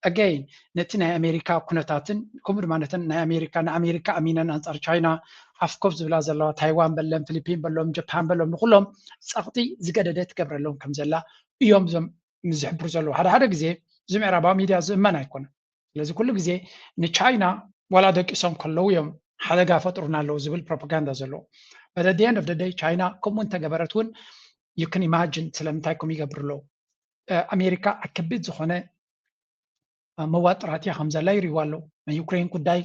again ነቲ ናይ ኣሜሪካ ኩነታትን ከምኡ ድማ ነተን ናይ ኣሜሪካ ንኣሜሪካ ኣሚነን ኣንፃር ቻይና ሓፍኮብ ዝብላ ዘለዋ ታይዋን በለን ፊሊፒን በሎም ጃፓን በሎም ንኩሎም ፀቕጢ ዝገደደ ትገብረሎም ከም ዘላ እዮም ዞም ዝሕብሩ ዘለዉ። ሓደ ሓደ ግዜ እዚ ምዕራባዊ ሚድያ ዝእመን ኣይኮነን። ስለዚ ኩሉ ግዜ ንቻይና ዋላ ደቂሶም ከለዉ እዮም ሓደጋ ፈጥሩና ኣለዉ ዝብል ፕሮፓጋንዳ ዘለዎ። But at the end of the day ቻይና ከምኡ እንተገበረት እውን you can imagine ስለምንታይ ከምኡ ይገብሩ ኣለዉ። ኣሜሪካ ከቢድ ዝኾነ መዋጥራት እያ ከም ዘላ ይርእይዋ ኣለዉ። ናይ ዩክሬን ጉዳይ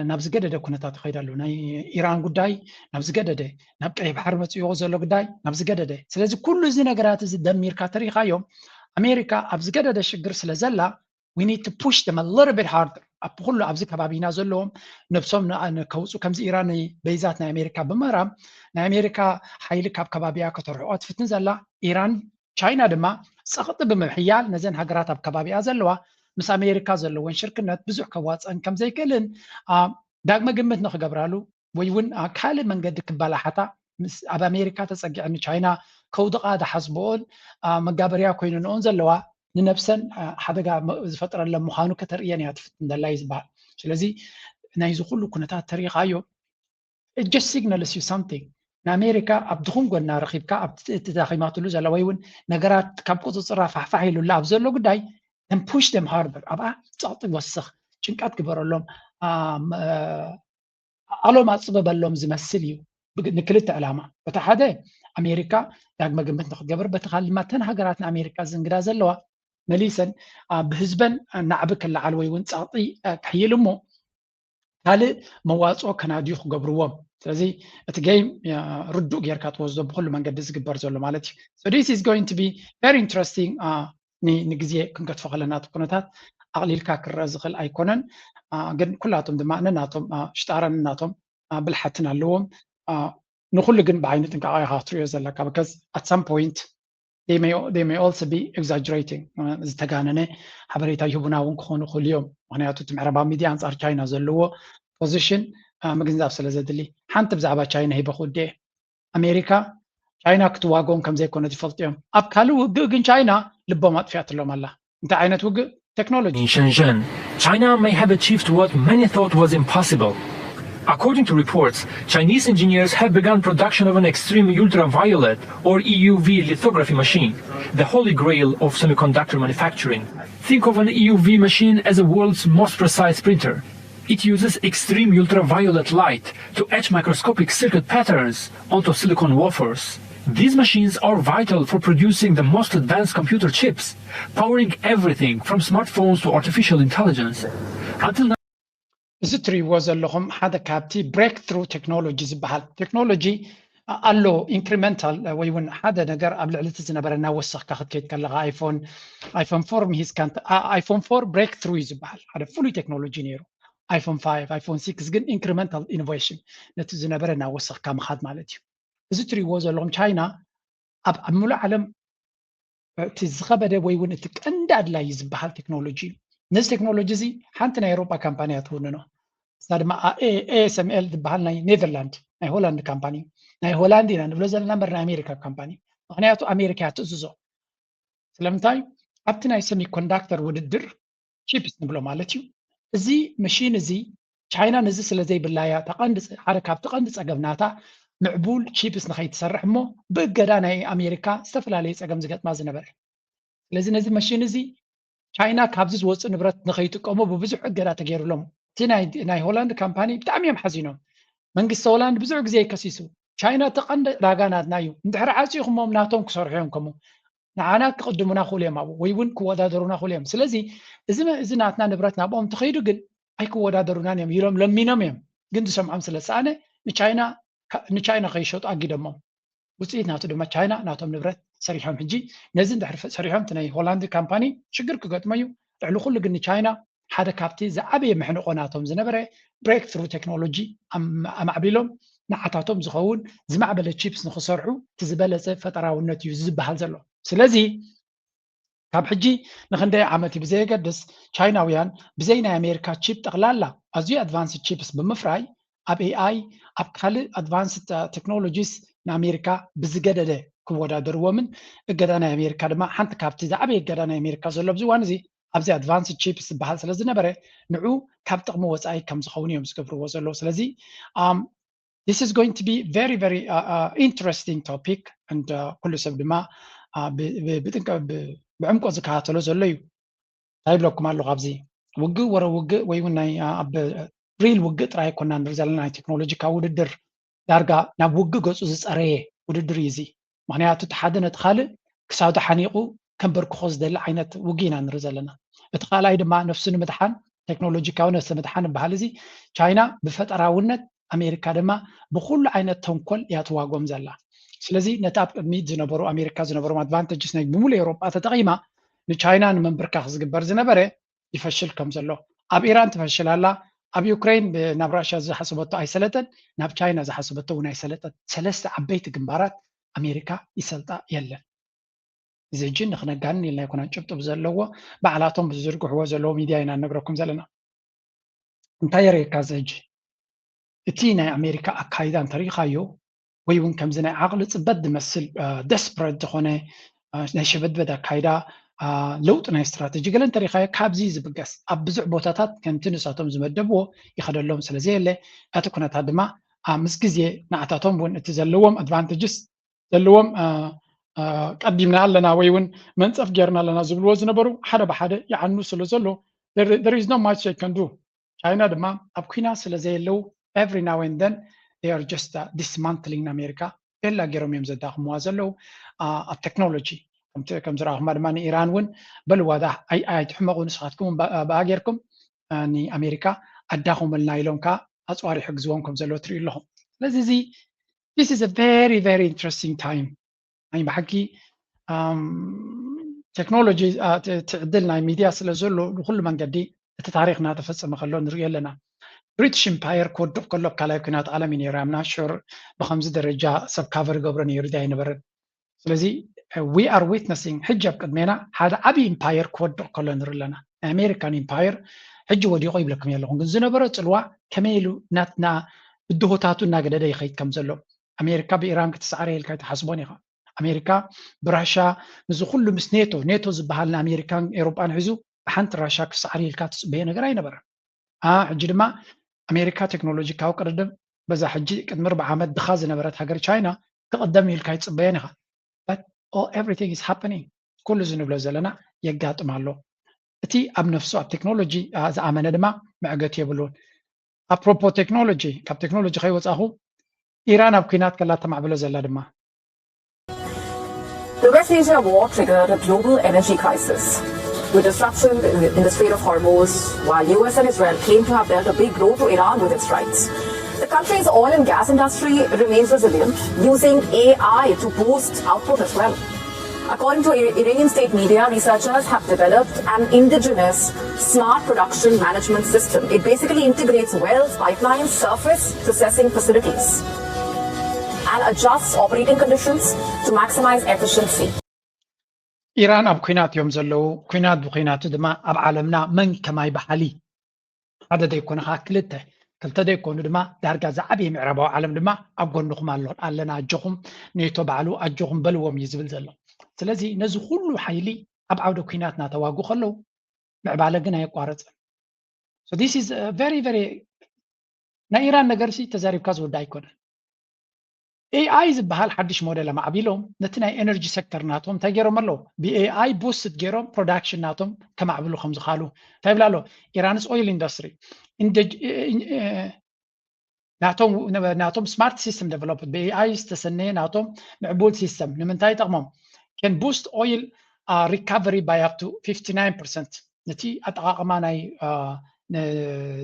ናብ ዝገደደ ኩነታት ይኸይድ ኣሎ። ናይ ኢራን ጉዳይ ናብ ዝገደደ፣ ናብ ቀይሕ ባሕሪ መፅእዎ ዘሎ ጉዳይ ናብ ዝገደደ። ስለዚ ኩሉ እዚ ነገራት እዚ ደሚርካ ተሪኻዮም ኣሜሪካ ኣብ ዝገደደ ሽግር ስለ ዘላ we need to push them a little bit harder ኣብ ኩሉ ኣብዚ ከባቢና ዘለዎም ነብሶም ከውፁ ከምዚ ኢራን በይዛት ናይ ኣሜሪካ ብምእራም ናይ ኣሜሪካ ሓይሊ ካብ ከባቢያ ከተርሕቆ ትፍትን ዘላ ኢራን ቻይና ድማ ፀቕጢ ብምሕያል ነዘን ሃገራት ኣብ ከባቢኣ ዘለዋ ምስ ኣሜሪካ ዘለወን ሽርክነት ብዙሕ ከዋፀን ከም ዘይክእልን ዳግመ ግምት ንክገብራሉ ወይ እውን ካልእ መንገዲ ክበላሓታ ኣብ ኣሜሪካ ተፀጊዐን ንቻይና ከውድቓ ዝሓስብኦን መጋበርያ ኮይነንኦን ዘለዋ ንነብሰን ሓደጋ ዝፈጥረለን ምዃኑ ከተርእየን እያ ትፍትን ዘላ እዩ ዝበሃል። ስለዚ ናይዚ ኩሉ ኩነታት ተሪኢኻዮ just signals you something ንኣሜሪካ ኣብ ድኹም ጎና ረኺብካ ኣብቲ ተዳኺማትሉ ዘላ ወይ እውን ነገራት ካብ ቁፅፅራ ፋሕፋሕ ኢሉላ ኣብ ዘሎ ጉዳይ then push them harder ኣብኣ ፀቕጢ ወስኽ ጭንቀት ግበረሎም ኣሎም ኣፅበበሎም ዝመስል እዩ ንክልተ ዕላማ በቲ ሓደ ኣሜሪካ ዳግመ ግምት ንክትገብር በቲ ካልእ ድማ ተን ሃገራት ንኣሜሪካ ዝንግዳ ዘለዋ መሊሰን ብህዝበን ናዕቢ ክለዓል ወይ እውን ፀቕጢ ክሕይል እሞ ካልእ መዋፅኦ ከናድዩ ክገብርዎም ስለዚ እቲ game ርዱእ ጌርካ ትወስዶ ብኩሉ መንገዲ ዝግበር ዘሎ ማለት እዩ so this is going to be very interesting ንግዜ ክንገድፎ ከለና እቲ ኩነታት ኣቕሊልካ ክረአ ዝኽእል ኣይኮነን ግን ኩላቶም ድማ ነናቶም ሽጣራን ነናቶም ብልሓትን ኣለዎም ንኩሉ ግን ብዓይኒ ጥንቃቐ ኢኻ ክትሪኦ ዘለካ because at some point they may also be exaggerating ዝተጋነነ ሓበሬታ ይህቡና እውን ክኾኑ ይኽእሉ እዮም ምክንያቱ እቲ ምዕራባዊ ሚድያ ኣንፃር ቻይና ዘለዎ position ምግንዛብ ስለ ዘድሊ ሓንቲ ብዛዕባ ቻይና ሂበ ክውድእ ኣሜሪካ ቻይና ክትዋግኦም ከም ዘይኮነት ይፈልጡ እዮም ኣብ ካልእ ውግእ ግን ቻይና ልቦም ኣጥፊኣትሎም ኣላ እንታይ ዓይነት ውግእ technology In Shenzhen, China may have achieved what many thought was impossible. According to reports, Chinese engineers have begun production of an extreme ultraviolet or E U V lithography machine, the holy grail of semiconductor manufacturing. Think of an E U V machine as the world's most precise printer. It uses extreme ultraviolet light to etch microscopic circuit patterns onto silicon wafers. These machines are vital for producing the most advanced computer chips, powering everything from smartphones to artificial intelligence. Until now, እዚ ትሪእዎ ዘለኹም ሓደ ካብቲ breakthrough technology ዝበሃል technology ኣሎ incremental ወይ እውን ሓደ ነገር ኣብ ልዕሊ እቲ ዝነበረ እናወሰኽካ ክትከይድ ከለኻ iPhone iPhone four ምሂዝካ iPhone four breakthrough እዩ ዝበሃል ሓደ ፍሉይ technology ነይሩ iPhone five iPhone six ግን incremental innovation ነቲ ዝነበረ እናወሰኽካ ምኻድ ማለት እዩ እዚ ትሪእዎ ዘለኹም ቻይና ኣብ ኣብ ሙሉእ ዓለም እቲ ዝኸበደ ወይ እውን እቲ ቀንዲ ኣድላይ ዝበሃል ቴክኖሎጂ እዩ ነዚ ቴክኖሎጂ እዚ ሓንቲ ናይ ኤሮጳ ካምፓኒ እያ ትውንኖ እዛ ድማ ASML ዝበሃል ናይ ኔዘርላንድ ናይ ሆላንድ ካምፓኒ ናይ ሆላንድ ኢና ንብሎ ዘለና እምበር ናይ ኣሜሪካ ካምፓኒ ምክንያቱ ኣሜሪካ እያ ትእዝዞ ስለምንታይ ኣብቲ ናይ ሰሚኮንዳክተር ውድድር ቺፕስ ንብሎ ማለት እዩ እዚ መሽን እዚ ቻይና ነዚ ስለ ዘይብላ እያ ሓደ ካብቲ ቀንዲ ፀገም ናታ ምዕቡል ቺፕስ ንኸይትሰርሕ እሞ ብእገዳ ናይ ኣሜሪካ ዝተፈላለየ ፀገም ዝገጥማ ዝነበረ ስለዚ ነዚ መሽን እዚ ቻይና ካብዚ ዝወፅእ ንብረት ንኸይጥቀሙ ብብዙሕ እገዳ ተገይሩሎም እቲ ናይ ሆላንድ ካምፓኒ ብጣዕሚ እዮም ሓዚኖም መንግስቲ ሆላንድ ብዙሕ ግዜ ይከሲሱ ቻይና እቲ ቀንዲ ዕዳጋ ናትና እዩ እንድሕር ዓፂኹሞም ናቶም ክሰርሑ እዮም ከምኡ ንዓና ክቕድሙና ክእሉ እዮም ኣብኡ ወይ እውን ክወዳደሩና ክእሉ እዮም ስለዚ እዚ እዚ ናትና ንብረት ናብኦም ተኸይዱ ግን ኣይክወዳደሩናን እዮም ኢሎም ለሚኖም እዮም ግን ዝሰምዖም ስለ ዝሰኣነ ንቻይና ንቻይና ከይሸጡ ኣጊደሞም። ውፅኢት ናቱ ድማ ቻይና ናቶም ንብረት ሰሪሖም። ሕጂ ነዚ እንድሕር ሰሪሖም እቲ ናይ ሆላንድ ካምፓኒ ሽግር ክገጥሞ እዩ። ልዕሊ ኩሉ ግን ንቻይና ሓደ ካብቲ ዝዓበየ መሕንቆ ናቶም ዝነበረ ብሬክ ትሩ ቴክኖሎጂ ኣማዕቢሎም ንዓታቶም ዝኸውን ዝማዕበለ ቺፕስ ንክሰርሑ እቲ ዝበለፀ ፈጠራውነት እዩ ዝበሃል ዘሎ። ስለዚ ካብ ሕጂ ንክንደይ ዓመት እዩ ብዘየገድስ ቻይናውያን ብዘይ ናይ ኣሜሪካ ቺፕ ጠቕላላ ኣዝዩ ኣድቫንስድ ቺፕስ ብምፍራይ ኣብ ኤኣይ ኣብ ካልእ ኣድቫንስድ ቴክኖሎጂስ ንኣሜሪካ ብዝገደደ ክወዳደርዎምን እገዳ ናይ ኣሜሪካ ድማ ሓንቲ ካብቲ ዝዓበየ እገዳ ናይ ኣሜሪካ ዘሎ ኣብዚ እዋን እዚ ኣብዚ ኣድቫንስድ ቺፕስ ዝበሃል ስለ ዝነበረ ንዑ ካብ ጥቕሚ ወፃኢ ከም ዝኸውን እዮም ዝገብርዎ ዘለዉ። ስለዚ this is going to be very very uh, uh, interesting topic and uh, ኩሉ ሰብ ድማ uh, ብዕምቆ ዝከታተሎ ዘሎ እዩ። እንታይ ይብለኩም ኣለኹ ኣብዚ ውግእ ወረ ውግእ ወይ እውን ናይ ኣብ ሪል ውግእ ጥራይ ኣይኮና ንርኢ ዘለና ናይ ቴክኖሎጂ ካብ ውድድር ዳርጋ ናብ ውግእ ገፁ ዝፀረየ ውድድር እዩ እዚ። ምክንያቱ እቲ ሓደ ነቲ ካልእ ክሳዱ ሓኒቑ ከንበርክኾ ዝደሊ ዓይነት ውግእ ኢና ንርኢ ዘለና። እቲ ካልኣይ ድማ ነፍሱ ንምድሓን ቴክኖሎጂካዊ ነፍሲ ምድሓን ይበሃል እዚ። ቻይና ብፈጠራውነት ኣሜሪካ ድማ ብኩሉ ዓይነት ተንኮል እያ ትዋጎም ዘላ። ስለዚ ነቲ ኣብ ቅድሚት ዝነበሩ ኣሜሪካ ዝነበሮም ኣድቫንቴጅስ ናይ ብምሉእ ኤውሮጳ ተጠቒማ ንቻይና ንምንብርካኽ ዝግበር ዝነበረ ይፈሽል ከም ዘሎ ኣብ ኢራን ትፈሽል ኣላ። ኣብ ዩክሬን ናብ ራሽያ ዝሓሰበቶ ኣይሰለጠን፣ ናብ ቻይና ዝሓሰበቶ እውን ኣይሰለጠን። ሰለስተ ዓበይቲ ግንባራት ኣሜሪካ ይሰልጣ የለን። እዚ ሕጂ ንክነጋንን ኢልና ኣይኮነን ጭብጢ ብዘለዎ ባዕላቶም ብዝዝርግሕዎ ዘለዎ ሚድያ ኢና ንነግረኩም ዘለና። እንታይ የርእየካ እዚ ሕጂ እቲ ናይ ኣሜሪካ ኣካይዳ እንተሪኢኻዮ ወይ እውን ከምዚ ናይ ዓቕሊ ፅበት ዝመስል ደስፕረት ዝኾነ ናይ ሸበድበድ ኣካይዳ ለውጢ ናይ ስትራተጂ ገለ እንተሪኢኻዮ ካብዚ ዝብገስ ኣብ ብዙሕ ቦታታት ከምቲ ንሳቶም ዝመደብዎ ይኸደሎም ስለ ዘየለ እቲ ኩነታት ድማ ምስ ግዜ ንዓታቶም እውን እቲ ዘለዎም ኣድቫንቴጅስ ዘለዎም ቀዲምና ኣለና ወይ እውን መንፀፍ ጌርና ኣለና ዝብልዎ ዝነበሩ ሓደ ብሓደ ይዓኑ ስለ ዘሎ there is not much they can do። ቻይና ድማ ኣብ ኩናት ስለ ዘየለው every now and then they are just dismantling ኣሜሪካ ቤላ ገይሮም እዮም ዘዳኽምዋ ዘለው ኣብ ቴክኖሎጂ ከም ዝረኣኹማ ድማ ንኢራን እውን በልዋዳ ኣይትሕመቑ ንስኻትኩም ብኣ ጌርኩም ንኣሜሪካ ኣዳኹመልና ኢሎም ከዓ ኣፅዋር ይሕግዝዎም ከም ዘለዎ ትሪኡ ኣለኹም። ስለዚ እዚ this is a very very interesting time ናይ ብሓቂ ቴክኖሎጂ እቲ ዕድል ናይ ሚድያ ስለ ዘሎ ብኩሉ መንገዲ እቲ ታሪክ እናተፈፀመ ከሎ ንሪኦ ኣለና። ብሪቲሽ ኢምፓየር ክወድቕ ከሎ ኣብ ካልኣይ ኩናት ዓለም እዩ ነይሩ። I'm not sure ብከምዚ ደረጃ ሰብ ካቨር ይገብሮ ነይሩ ድዩ ኣይነበረን። ስለዚ we are witnessing ሕጂ ኣብ ቅድሜና ሓደ ዓብዪ ኢምፓየር ክወድቕ ከሎ ንርኢ ኣለና። ናይ ኣሜሪካን ኢምፓየር ሕጂ ወዲቑ ይብለኩም የለኹም፣ ግን ዝነበረ ፅልዋ ከመይ ኢሉ ናትና ብድሆታቱ እናገደደ ይኸይድ ከም ዘሎ ኣሜሪካ ብኢራን ክትሰዓረ ኢልካ ኣይትሓስቦን ኢኻ። ኣሜሪካ ብራሻ ንዚ ኩሉ ምስ ኔቶ ኔቶ ዝበሃል ንኣሜሪካን ኤውሮጳን ሒዙ ብሓንቲ ራሻ ክሰዓር ኢልካ ትፅበዮ ነገር ኣይነበረን። ሕጂ ድማ ኣሜሪካ ቴክኖሎጂካዊ ቅድድም በዛ ሕጂ ቅድሚ ርብዓ ዓመት ድኻ ዝነበረት ሃገር ቻይና ክቕደም ኢልካ ይፅበየን ኢኻ። But all everything is happening ኩሉ እዚ ንብሎ ዘለና የጋጥም ኣሎ። እቲ ኣብ ነፍሱ ኣብ ቴክኖሎጂ ዝኣመነ ድማ መዕገቲ የብሉን። ኣፕሮፖ ቴክኖሎጂ ካብ ቴክኖሎጂ ከይወፃኹ ኢራን ኣብ ኩናት ከላ ተማዕብሎ ዘላ ድማ The West Asia war triggered a global energy crisis, with disruption in the Strait of Hormuz, while U S and Israel claim to have dealt a big blow to Iran with its strikes. The country's oil and gas industry remains resilient, using A I to boost output as well. According to Iranian state media, researchers have developed an indigenous smart production management system. It basically integrates wells, pipelines, surface processing facilities, and adjusts operating conditions to maximize efficiency. ኢራን ኣብ ኩናት እዮም ዘለዉ። ኩናት ብኩናቱ ድማ ኣብ ዓለምና መን ከማይ በሓሊ ሓደ ዘይኮነ ከዓ ክልተ ክልተ ዘይኮኑ ድማ ዳርጋ ዝዓበየ ምዕራባዊ ዓለም ድማ ኣብ ጎንኹም ኣሎ ኣለና ኣጆኹም ኔቶ ባዕሉ ኣጆኹም በልዎም እዩ ዝብል ዘሎ። ስለዚ ነዚ ኩሉ ሓይሊ ኣብ ዓውደ ኩናት እናተዋጉ ከለዉ ምዕባለ ግን ኣየቋረፅን። So this is very very ናይ ኢራን ነገር ሲ ተዛሪብካ ዝውዳ ኣይኮነን። ኤኣይ ዝበሃል ሓድሽ ሞዴል ኣማዕቢሎም ነቲ ናይ ኤነርጂ ሴክተር ናቶም እንታይ ገይሮም ኣለዉ ብኤኣይ ቡስት ገይሮም ፕሮዳክሽን ናቶም ከማዕብሉ ከም ዝኻሉ እንታይ ይብላ ኣሎ ኢራንስ ኦይል ኢንዱስትሪ ናቶም ናቶም ስማርት ሲስተም ዴቨሎፕድ ብኤኣይ ዝተሰነየ ናቶም ምዕቡል ሲስተም ንምንታይ ይጠቕሞም can boost oil recovery by up to fifty nine percent ነቲ ኣጠቓቕማ ናይ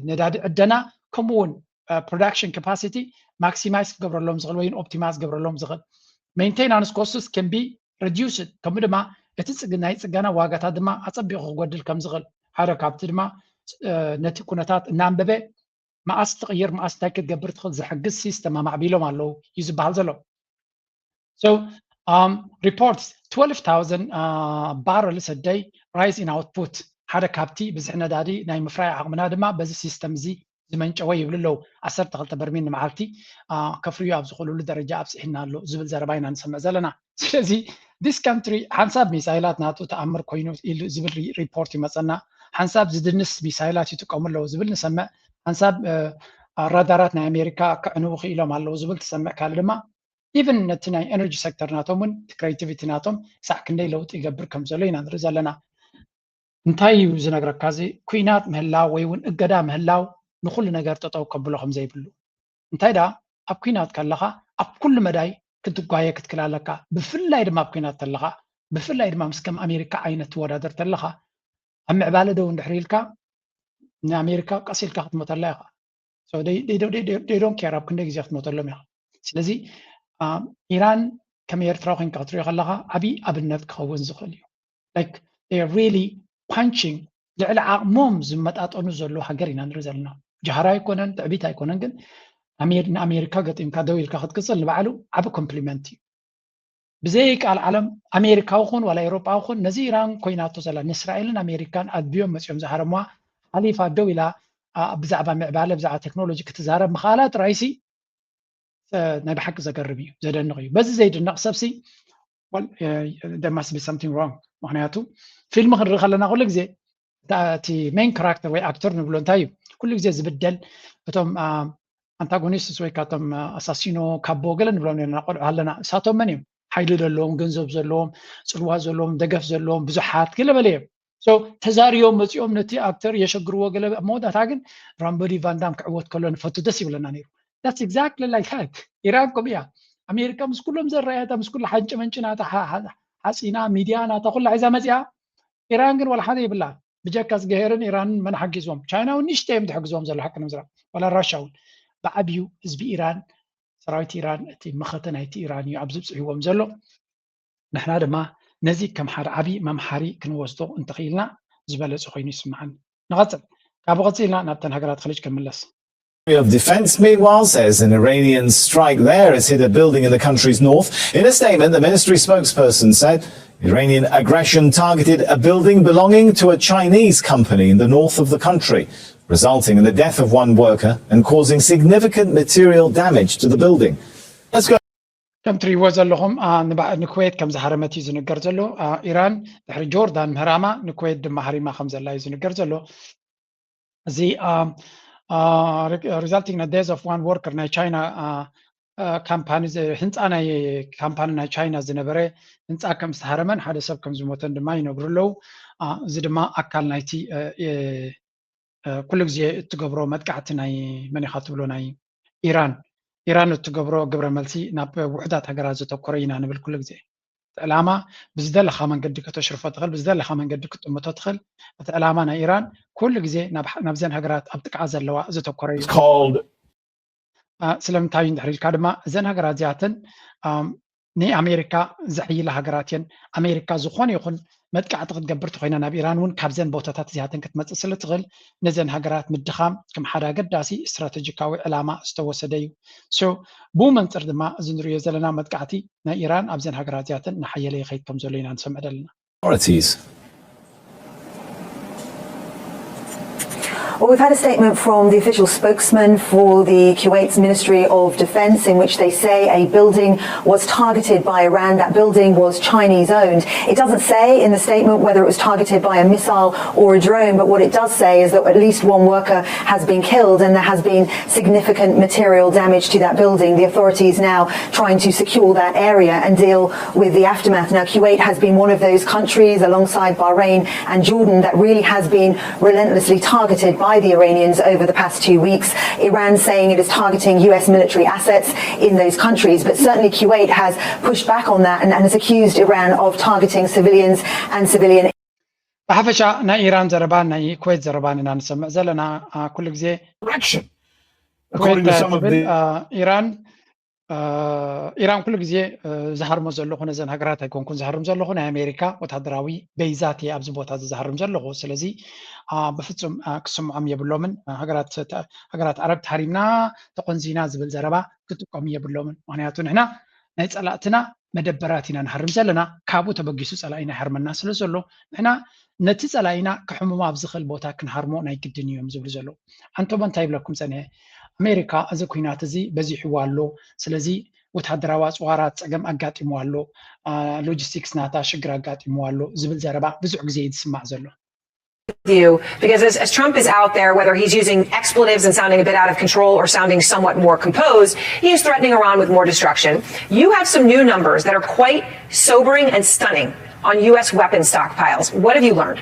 ነዳዲ ዕደና ከምኡ እውን production capacity maximize ክገብረሎም ዝኽእል ወይ optimize ክገብረሎም ዝኽእል። Maintenance costs can be reduced፣ ከምኡ ድማ እቲ ናይ ፅገና ዋጋታት ድማ ኣፀቢቑ ክጎድል ከም ዝኽእል ሓደ ካብቲ ድማ ነቲ ኩነታት እናንበበ መኣስ ትቕይር መኣስ እንታይ ክትገብር ትኽእል ዝሕግዝ ሲስተም ኣማዕቢሎም ኣለዉ እዩ ዝበሃል ዘሎ። So um, reports twelve thousand uh, barrels a day rise in output ሓደ ካብቲ ብዝሒ ነዳዲ ናይ ምፍራይ ዓቕምና ድማ በዚ ሲስተም እዚ ዝመንጨወ ይብሉ ኣለዉ። ዓሰርተ ክልተ በርሚል ንመዓልቲ ከፍርዩ ኣብ ዝኽእልሉ ደረጃ ኣብፅሒና ኣሎ ዝብል ዘረባ ኢና ንሰምዕ ዘለና። ስለዚ this country ሓንሳብ ሚሳይላት ናቱ ተኣምር ኮይኑ ኢሉ ዝብል ሪፖርት ይመፀና። ሓንሳብ ዝድንስ ሚሳይላት ይጥቀሙ ኣለዉ ዝብል ንሰምዕ። ሓንሳብ ራዳራት ናይ ኣሜሪካ ከዕንዉ ክኢሎም ኣለዉ ዝብል ትሰምዕ። ካልእ ድማ even ነቲ ናይ energy sector ናቶም እውን እቲ creativity ናቶም ሳዕ ክንደይ ለውጢ ይገብር ከም ዘሎ ኢና ንርኢ ዘለና። እንታይ እዩ ዝነግረካ? እዚ ኩናት ምህላው ወይ እውን እገዳ ምህላው ንኩሉ ነገር ጠጠው ከብሎ ከም ዘይብሉ። እንታይ ደኣ ኣብ ኩናት ከለኻ ኣብ ኩሉ መዳይ ክትጓየ ክትክል ኣለካ። ብፍላይ ድማ ኣብ ኩናት ተለኻ፣ ብፍላይ ድማ ምስ ከም ኣሜሪካ ዓይነት ትወዳደር ተለኻ ኣብ ምዕባለ ደው እንድሕር ኢልካ ንኣሜሪካ ቀስ ኢልካ ክትሞተላ ኢኻ። So they, they, don't- they, they don't care ኣብ ክንደይ ግዜ ክትሞተሎም ኢኻ። ስለዚ um, ኢራን ከም ኤርትራ ኮይንካ ክትሪኦ ከለኻ ዓብዪ ኣብነት ክኸውን ዝኽእል እዩ። Like they are really punching ልዕሊ ዓቕሞም ዝመጣጠኑ ዘለዉ ሃገር ኢና ንርኢ ዘለና። ጃህራ ኣይኮነን፣ ትዕቢት ኣይኮነን፣ ግን ኣሜር- ንኣሜሪካ ገጢምካ ደው ኢልካ ክትቅፅል ንባዕሉ ዓቢ ኮምፕሊመንት እዩ። ብዘይ ቃል ዓለም ኣሜሪካዊ ኹን ዋላ ኤውሮጳዊ ኹን ነዚ ኢራን ኮይናቶ ዘላ ንእስራኤልን ኣሜሪካን ኣድብዮም መፂኦም ዝሃረምዋ ሓሊፋ ደው ኢላ ብዛዕባ ምዕባለ ብዛዕባ ቴክኖሎጂ ክትዛረብ ምኽኣላ ጥራይሲ ናይ ብሓቂ ዘገርም እዩ፣ ዘደንቕ እዩ። በዚ ዘይድነቕ ሰብሲ there must be something wrong። ምክንያቱ ፊልም ክንርኢ ከለና ኩሉ ግዜ እቲ main character ወይ ኣክተር ንብሎ እንታይ እዩ ኩሉ ግዜ ዝብደል እቶም ኣንታጎኒስትስ ወይ ካቶም ኣሳሲኖ ካቦ ገለ ንብሎም ነና ቆልዑ ኣለና። እሳቶም መን እዮም? ሓይሊ ዘለዎም፣ ገንዘብ ዘለዎም፣ ፅልዋ ዘለዎም፣ ደገፍ ዘለዎም ብዙሓት ገለ በለ እዮም። ተዛርዮም መፂኦም ነቲ ኣክተር የሸግርዎ ገለ ኣብ መወዳእታ ግን ራምቦዲ ቫንዳም ክዕወት ከሎ ንፈቱ ደስ ይብለና ነይሩ። That's exactly like that። ኢራን ከምኡ እያ። ኣሜሪካ ምስ ኩሎም ዘረኣያታ ምስ ኩሉ ሓንጭ መንጭ ናታ ሓፂና ሚድያ ናታ ኩላ ሒዛ መፂኣ። ኢራን ግን ዋላ ሓደ ይብላ ብጀካ ዝገሄርን ኢራንን መን ሓጊዝዎም? ቻይና እውን ንሽተ እዮም ዝሕግዝዎም ዘሎ ሓቂ ንምዝራብ ዋላ ራሻ እውን። ብዓብዩ ህዝቢ ኢራን ሰራዊት ኢራን እቲ መኸተ ናይቲ ኢራን እዩ ኣብዚ ብፅሕዎም ዘሎ። ንሕና ድማ ነዚ ከም ሓደ ዓብዪ መምሓሪ ክንወስዶ እንተኽኢልና ዝበለፀ ኮይኑ ይስምዓኒ። ንቐፅል። ካብኡ ቀፂልና ናብተን ሃገራት ኸሊጅ ክንምለስ። Of Defense, meanwhile, says an Iranian strike there has hit a building in the country's north. In a statement, the ministry spokesperson said Iranian aggression targeted a building belonging to a Chinese company in the north of the country, resulting in the death of one worker and causing significant material damage to the building. Let's go. ከም ትሪእዎ ዘለኹም ንኩዌት ከም ዝሃረመት እዩ ዝንገር ዘሎ። ኢራን ድሕሪ ጆርዳን ምህራማ ንኩዌት ድማ ሃሪማ ከም ዘላ እዩ ዝንገር ዘሎ። እዚ resulting in death of one worker ናይ ቻይና ካምፓኒ ህንፃ ናይ ካምፓኒ ናይ ቻይና ዝነበረ ህንፃ ከም ዝተሃረመን ሓደ ሰብ ከም ዝሞተን ድማ ይነግሩ ኣለዉ። እዚ ድማ ኣካል ናይቲ ኩሉ ግዜ እትገብሮ መጥቃዕቲ ናይ መን ኢኻ ትብሎ ናይ ኢራን ኢራን እትገብሮ ግብረ መልሲ ናብ ውሕዳት ሃገራት ዘተኮረ ኢና ንብል ኩሉ ግዜ። ዕላማ ብዝደለኻ መንገዲ ከተሽርፎ ትኽእል፣ ብዝደለኻ መንገዲ ክትጥምቶ ትኽእል። እቲ ዕላማ ናይ ኢራን ኩሉ ግዜ ናብዘን ሃገራት ኣብ ጥቅዓ ዘለዋ ዘተኮረ እዩ። ስለምንታይ እዩ እንድሕር ኢልካ ድማ እዘን ሃገራት እዚኣተን ንኣሜሪካ ዘሕይላ ሃገራት እየን። ኣሜሪካ ዝኾነ ይኹን መጥቃዕቲ ክትገብር ተኾይና ናብ ኢራን እውን ካብዘን ቦታታት እዚኣተን ክትመፅእ ስለ ትኽእል ነዘን ሃገራት ምድኻም ከም ሓደ ኣገዳሲ ስትራተጂካዊ ዕላማ ዝተወሰደ እዩ። ብኡ መንፅር ድማ እዚ ንሪኦ ዘለና መጥቃዕቲ ናይ ኢራን ኣብዘን ሃገራት እዚኣተን እናሓየለ ይኸይድ ከም ዘሎ ኢና ንሰምዕ ዘለና። Well, we've had a statement from the official spokesman for the Kuwait's Ministry of Defense in which they say a building was targeted by Iran. That building was Chinese owned. It doesn't say in the statement whether it was targeted by a missile or a drone, but what it does say is that at least one worker has been killed and there has been significant material damage to that building. The authorities now trying to secure that area and deal with the aftermath. Now, Kuwait has been one of those countries alongside Bahrain and Jordan that really has been relentlessly targeted by the Iranians over the past two weeks. Iran saying it is targeting U S military assets in those countries, but certainly Kuwait has pushed back on that and, and has accused Iran of targeting civilians and civilian ብሓፈሻ ናይ ኢራን ዘረባን ናይ ኩዌት ዘረባን ኢና ንሰምዕ ዘለና ኩሉ ግዜ። According to some of the ኢራን ኢራን ኩሉ ግዜ ዝሃርሞ ዘለኹ ነዘን ሃገራት ኣይኮንኩን ዝሃርም ዘለኹ፣ ናይ ኣሜሪካ ወታደራዊ ቤዛት እየ ኣብዚ ቦታ እዚ ዝሃርም ዘለኹ። ስለዚ ብፍጹም ክስምዖም የብሎምን። ሃገራት ኣረብ ተሃሪምና ተቆንዚና ዝብል ዘረባ ክጥቀሙ የብሎምን። ምክንያቱ ንሕና ናይ ጸላእትና መደበራት ኢና ንሃርም ዘለና። ካብኡ ተበጊሱ ጸላኢና ይሃርመና ስለ ዘሎ ንሕና ነቲ ጸላኢና ክሕምሞ ኣብ ዝኽእል ቦታ ክንሃርሞ ናይ ግድን እዮም ዝብሉ ዘለዉ። ኣንቶሞ እንታይ ይብለኩም ጸኒሐ? ኣሜሪካ እዚ ኩናት እዚ በዚሕዋ ኣሎ፣ ስለዚ ወታደራዊ ኣፅዋራት ፀገም ኣጋጢምዋ ኣሎ፣ ሎጂስቲክስ ናታ ሽግር ኣጋጢምዋ ኣሎ ዝብል ዘረባ ብዙሕ ግዜ እዩ ዝስማዕ ዘሎ። you because as, as Trump is out there, whether he's using expletives and sounding a bit out of control or sounding somewhat more composed, he is threatening Iran with more destruction. You have some new numbers that are quite sobering and stunning on U S weapons stockpiles. What have you learned?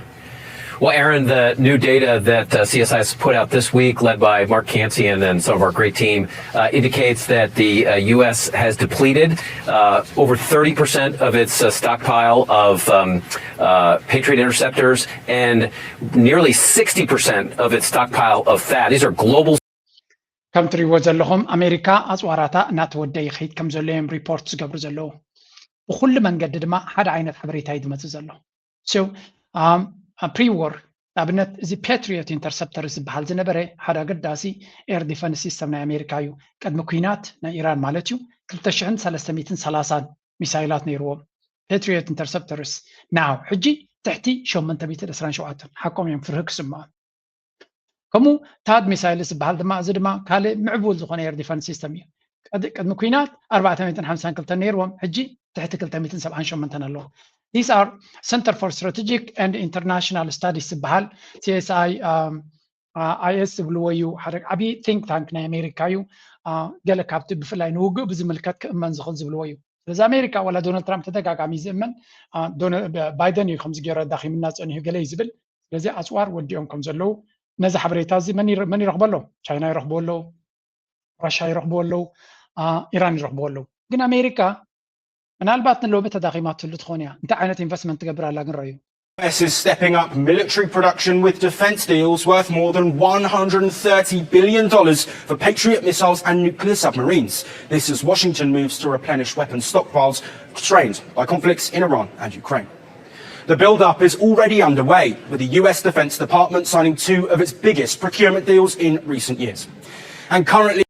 Well, Aaron, the new data that uh, C S I S put out this week, led by Mark Cancian and some of our great team, uh, indicates that the uh, U S has depleted uh, over thirty percent of its uh, stockpile of um, uh, Patriot interceptors and nearly sixty percent of its stockpile of THAAD. These are global. ከም ትሪእዎ ዘለኹም ኣሜሪካ ኣፅዋራታ እናተወደ ይኸይድ ከም ዘሎ እዮም ሪፖርት ዝገብሩ ዘለዉ። ብኩሉ መንገዲ ድማ ሓደ ዓይነት ሓበሬታ እዩ ዝመፅእ ዘሎ። ፕሪዎር ንኣብነት እዚ ፓትሪዮት ኢንተርሰፕተር ዝበሃል ዝነበረ ሓደ ኣገዳሲ ኤር ዲፈንስ ሲስተም ናይ ኣሜሪካ እዩ። ቅድሚ ኩናት ናይ ኢራን ማለት እዩ ክልተ ሽሕን ሰለስተ ሚእትን ሰላሳን ሚሳይላት ነይርዎም ፓትሪዮት ኢንተርሰፕተርስ። ናው ሕጂ ትሕቲ ሸሞንተ ሚእትን ዕስራን ሸውዓተን ሓቆም እዮም ፍርሂ ክስምዖም። ከምኡ ታድ ሚሳይል ዝበሃል ድማ እዚ ድማ ካልእ ምዕቡል ዝኾነ ኤር ዲፈንስ ሲስተም እዩ። ቅድሚ ኩናት ኣርባዕተ ሚእትን ሓምሳን ክልተን ነይርዎም ሕጂ ትሕቲ ክልተ ሚእትን ሰብዓን ሸሞንተን ኣለዉ። These are Center for Strategic and International Studies ዝበሃል ሲኤስኣይ ኣይኤስ ዝብልዎ እዩ። ሓደ ዓብዪ ቲንክ ታንክ ናይ ኣሜሪካ እዩ። ገለ ካብቲ ብፍላይ ንውግእ ብዝምልከት ክእመን ዝኽእል ዝብልዎ እዩ። ስለዚ ኣሜሪካ ዋላ ዶናልድ ትራምፕ ተደጋጋሚ ዝእመን ባይደን እዩ ከምዚ ገይሩ ኣዳኺምና ፀኒሑ ገለ እዩ ዝብል። ስለዚ ኣፅዋር ወዲኦም ከም ዘለዉ ነዚ ሓበሬታ እዚ መን ይረኽቦ ኣለዉ? ቻይና ይረኽቦ ኣለዉ፣ ራሻ ይረኽቦ ኣለዉ፣ ኢራን ይረኽቦ ኣለዉ። ግን ኣሜሪካ ምናልባት ንሎሚ ተዳኺማትሉ ትኾን እያ። እንታይ ዓይነት ኢንቨስትመንት ትገብር ኣላ ግን ረዩ። U S is stepping up military production with defense deals worth more than one hundred thirty billion dollars for Patriot missiles and nuclear submarines. This as Washington moves to replenish weapons stockpiles strained by conflicts in Iran and Ukraine. The build-up is already underway, with the U S Defense Department signing two of its biggest procurement deals in recent years. And currently,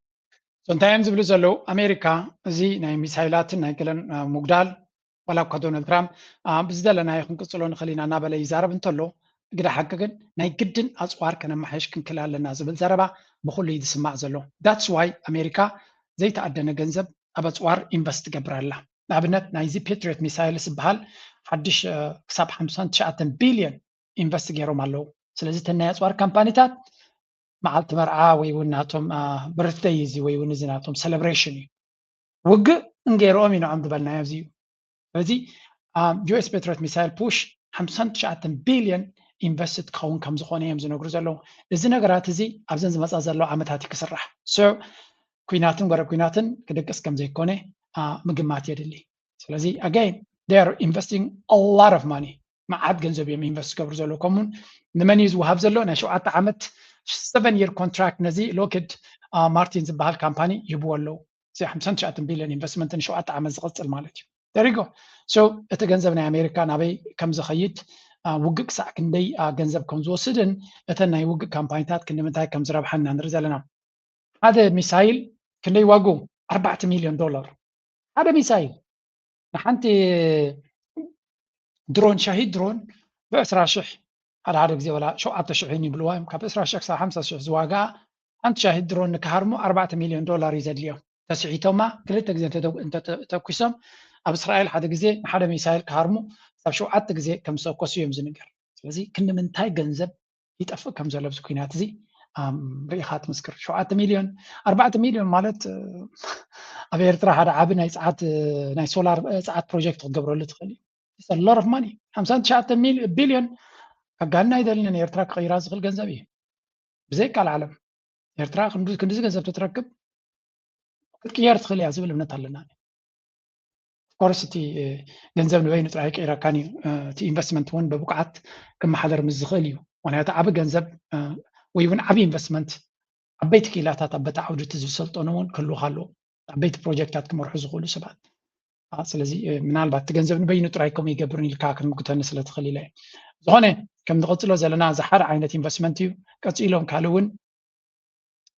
እንታይ እዮም ዝብሉ ዘለዉ? ኣሜሪካ እዚ ናይ ሚሳይላትን ናይ ገለን ምጉዳል ዋላ እኳ ዶናልድ ትራምፕ ብዝደለናዮ ክንቅፅሎ ንኽእል ኢና እናበለ ይዛረብ እንተሎ፣ ግዳ ሓቂ ግን ናይ ግድን ኣፅዋር ከነማሓየሽ ክንክእል ኣለና ዝብል ዘረባ ብኩሉ እዩ ዝስማዕ ዘሎ። That's why ኣሜሪካ ዘይተኣደነ ገንዘብ ኣብ ኣፅዋር ኢንቨስት ትገብር ኣላ። ንኣብነት ናይዚ ፓትሪዮት ሚሳይል ዝበሃል ሓድሽ ክሳብ ሓምሳን ትሽዓተን ቢልዮን ኢንቨስት ገይሮም ኣለዉ። ስለዚ እተን ናይ ኣፅዋር ካምፓኒታት መዓልቲ መርዓ ወይ እውን ናቶም ብርትደይ እዚ ወይ እውን እዚ ናቶም ሴሌብሬሽን እዩ። ውግእ እንገይርኦም እዩ ንዖም ዝበልናዮ ኣብዚ እዩ። ስለዚ ዩ ኤስ ፓትሪዮት ሚሳይል ፑሽ ሓምሳን ትሽዓተን ቢልዮን ኢንቨስትድ ክኸውን ከም ዝኾነ እዮም ዝነግሩ ዘለዉ። እዚ ነገራት እዚ ኣብዘን ዝመፃ ዘለዋ ዓመታት እዩ ክስራሕ። ኩናትን ጎረብ ኩናትን ክድቅስ ከም ዘይኮነ ምግማት የድሊ። ስለዚ ኣጋይን they are investing a lot of money፣ መዓት ገንዘብ እዮም ኢንቨስት ዝገብሩ ዘለዉ። ከምኡውን ንመን እዩ ዝወሃብ ዘሎ? ናይ ሸውዓተ ዓመት seven year contract ነዚ ሎክሂድ ማርቲን ዝበሃል ካምፓኒ ይህብዎ ኣለዉ። እዚ ሓምሳን ትሽዓተን ቢልዮን ኢንቨስትመንት ንሸውዓተ ዓመት ዝቕፅል ማለት እዩ። There you go። So እቲ ገንዘብ ናይ ኣሜሪካ ናበይ ከም ዝኸይድ፣ ውግእ ክሳዕ ክንደይ ገንዘብ ከም ዝወስድን እተን ናይ ውግእ ካምፓኒታት ክንዲ ምንታይ ከም ዝረብሓን ኢና ንርኢ ዘለና። ሓደ ሚሳይል ክንደይ ዋግኡ? ኣርባዕተ ሚልዮን ዶላር ሓደ ሚሳይል። ንሓንቲ ድሮን ሻሂድ ድሮን ብዕስራ ሽሕ ሓደ ሓደ ግዜ ወላ ሸውዓተ ሽሕ ይብልዋ እዮም። ካብ ዕስራ ሽሕ ክሳብ ሓምሳ ሽሕ ዝዋግኣ ሓንቲ ሻሂድ ድሮን ንክሃርሙ ኣርባዕተ ሚልዮን ዶላር እዩ ዘድልዮም። ተስሒቶማ ክልተ ግዜ እንተተኩሶም ኣብ እስራኤል ሓደ ግዜ ንሓደ ሚሳይል ክሃርሙ ክሳብ ሸውዓተ ግዜ ከም ዝተኮሱ እዮም ዝንገር። ስለዚ ክንዲ ምንታይ ገንዘብ ይጠፍእ ከም ዘሎ ኣብዚ ኩናት እዚ ርኢኻ ትምስክር። ሸውዓተ ሚልዮን ኣርባዕተ ሚልዮን ማለት ኣብ ኤርትራ ሓደ ዓቢ ናይ ጸዓት ናይ ሶላር ጸዓት ፕሮጀክት ክትገብረሉ ትኽእል እዩ። It's a lot of money። ሓምሳን ትሽዓተን ቢልዮን ከጋንና ኣይደልን። ኤርትራ ክቕይራ ዝኽእል ገንዘብ እዩ። ብዘይ ቃል ዓለም ኤርትራ ክንድዚ ገንዘብ ተትረክብ ክትቅየር ትኽእል እያ ዝብል እምነት ኣለና። ኮርስ እቲ ገንዘብ ንበይኑ ጥራይ ኣይቅይረካን እዩ። እቲ ኢንቨስትመንት እውን ብብቕዓት ክመሓደር ምስ ዝኽእል እዩ። ምክንያቱ ዓቢ ገንዘብ ወይ እውን ዓቢ ኢንቨስትመንት ዓበይቲ ክኢላታት ኣብ በታ ዓውዲ እቲ ዝሰልጠኑ እውን ክህልውካ ኣለዎ። ዓበይቲ ፕሮጀክታት ክመርሑ ዝኽእሉ ሰባት። ስለዚ ምናልባት እቲ ገንዘብ ንበይኑ ጥራይ ከምኡ ይገብርን ኢልካ ክትምጉተኒ ስለ ትኽእል ኢለ። ዝኾነ ከም ንቐፅሎ ዘለና እዚ ሓደ ዓይነት ኢንቨስትመንት እዩ። ቀፂሎም ካልእ እውን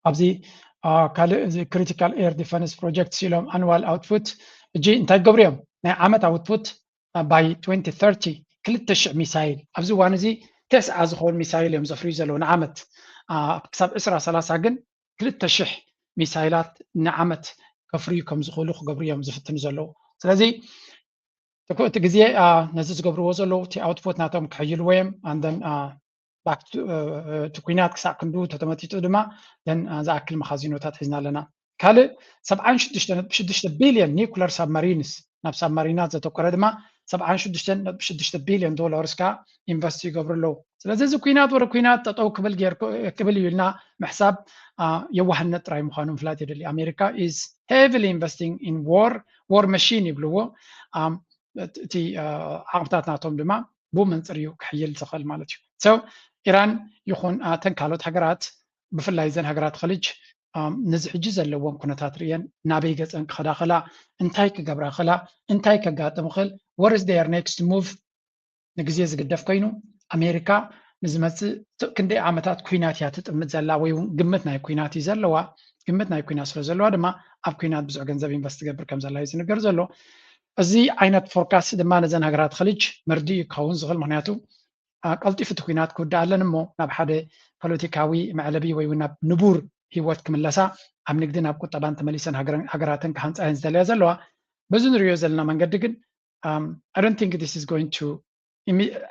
ኣብዚ ካልእ እዚ critical air defense project ኢሎም annual output እጂ እንታይ ክገብሩ እዮም? ናይ ዓመት ኣውትፑት by twenty thirty ክልተ ሽሕ ሚሳይል ኣብዚ እዋን እዚ ተስዓ ዝኸውን ሚሳይል እዮም ዘፍርዩ ዘለዉ ንዓመት። ክሳብ ዕስራ ሰላሳ ግን ክልተ ሽሕ ሚሳይላት ንዓመት ከፍርዩ ከም ዝኽእሉ ክገብሩ እዮም ዝፍትኑ ዘለዉ። ስለዚ እቲ ግዜ ነዚ ዝገብርዎ ዘለዉ እቲ ኣውትፑት ናቶም ክሕይልዎ እዮም። ኣንደን እቲ ኩናት ክሳዕ ክንዱ ተተመጢጡ ድማ ደን ዝኣክል መኻዚኖታት ሒዝና ኣለና። ካልእ ሰብዓን ሽዱሽተ ነጥቢ ሽዱሽተ ቢልዮን ኒኩለር ሳብማሪንስ ናብ ሳብማሪናት ዘተኮረ ድማ ሰብዓን ሽዱሽተ ነጥቢ ሽዱሽተ ቢልዮን ዶላርስ ከዓ ኢንቨስት ይገብሩ ኣለዉ። ስለዚ እዚ ኩናት ወደ ኩናት ጠጠው ክብል ጌርኩ ክብል እዩ ኢልና ምሕሳብ የዋህነት ጥራይ ምዃኑ ምፍላጥ የድሊ። ኣሜሪካ is heavily investing in war war machine ይብልዎ። እቲ ዓቕምታት ናቶም ድማ ብኡ መንፅር እዩ ክሕይል ዝኽእል ማለት እዩ። So ኢራን ይኹን እተን ካልኦት ሃገራት ብፍላይ እዘን ሃገራት ኸሊጅ ነዚ ሕጂ ዘለዎም ኩነታት ርእየን ናበይ ገፀን ክኸዳ ኸላ እንታይ ክገብራ ኸላ እንታይ ከጋጥም ኽእል what is their next move ንግዜ ዝግደፍ ኮይኑ ኣሜሪካ ንዝመፅእ ክንደይ ዓመታት ኩናት እያ ትጥምት ዘላ ወይ እውን ግምት ናይ ኩናት እዩ ዘለዋ። ግምት ናይ ኩናት ስለ ዘለዋ ድማ ኣብ ኩናት ብዙሕ ገንዘብ ኢንቨስት ትገብር ከም ዘላ እዩ ዝንገር ዘሎ። እዚ ዓይነት ፎርካስት ድማ ነዘን ሃገራት ኸሊጅ መርድእ እዩ ክኸውን ዝኽእል። ምክንያቱ ቀልጢፉ እቲ ኩናት ክውዳእ ኣለን እሞ ናብ ሓደ ፖለቲካዊ መዕለቢ ወይ እውን ናብ ንቡር ህይወት ክምለሳ ኣብ ንግድን ኣብ ቁጠባን ተመሊሰን ሃገራተን ክሃንፃ እየን ዝደለያ ዘለዋ። በዚ ንሪኦ ዘለና መንገዲ ግን I don't think this is going to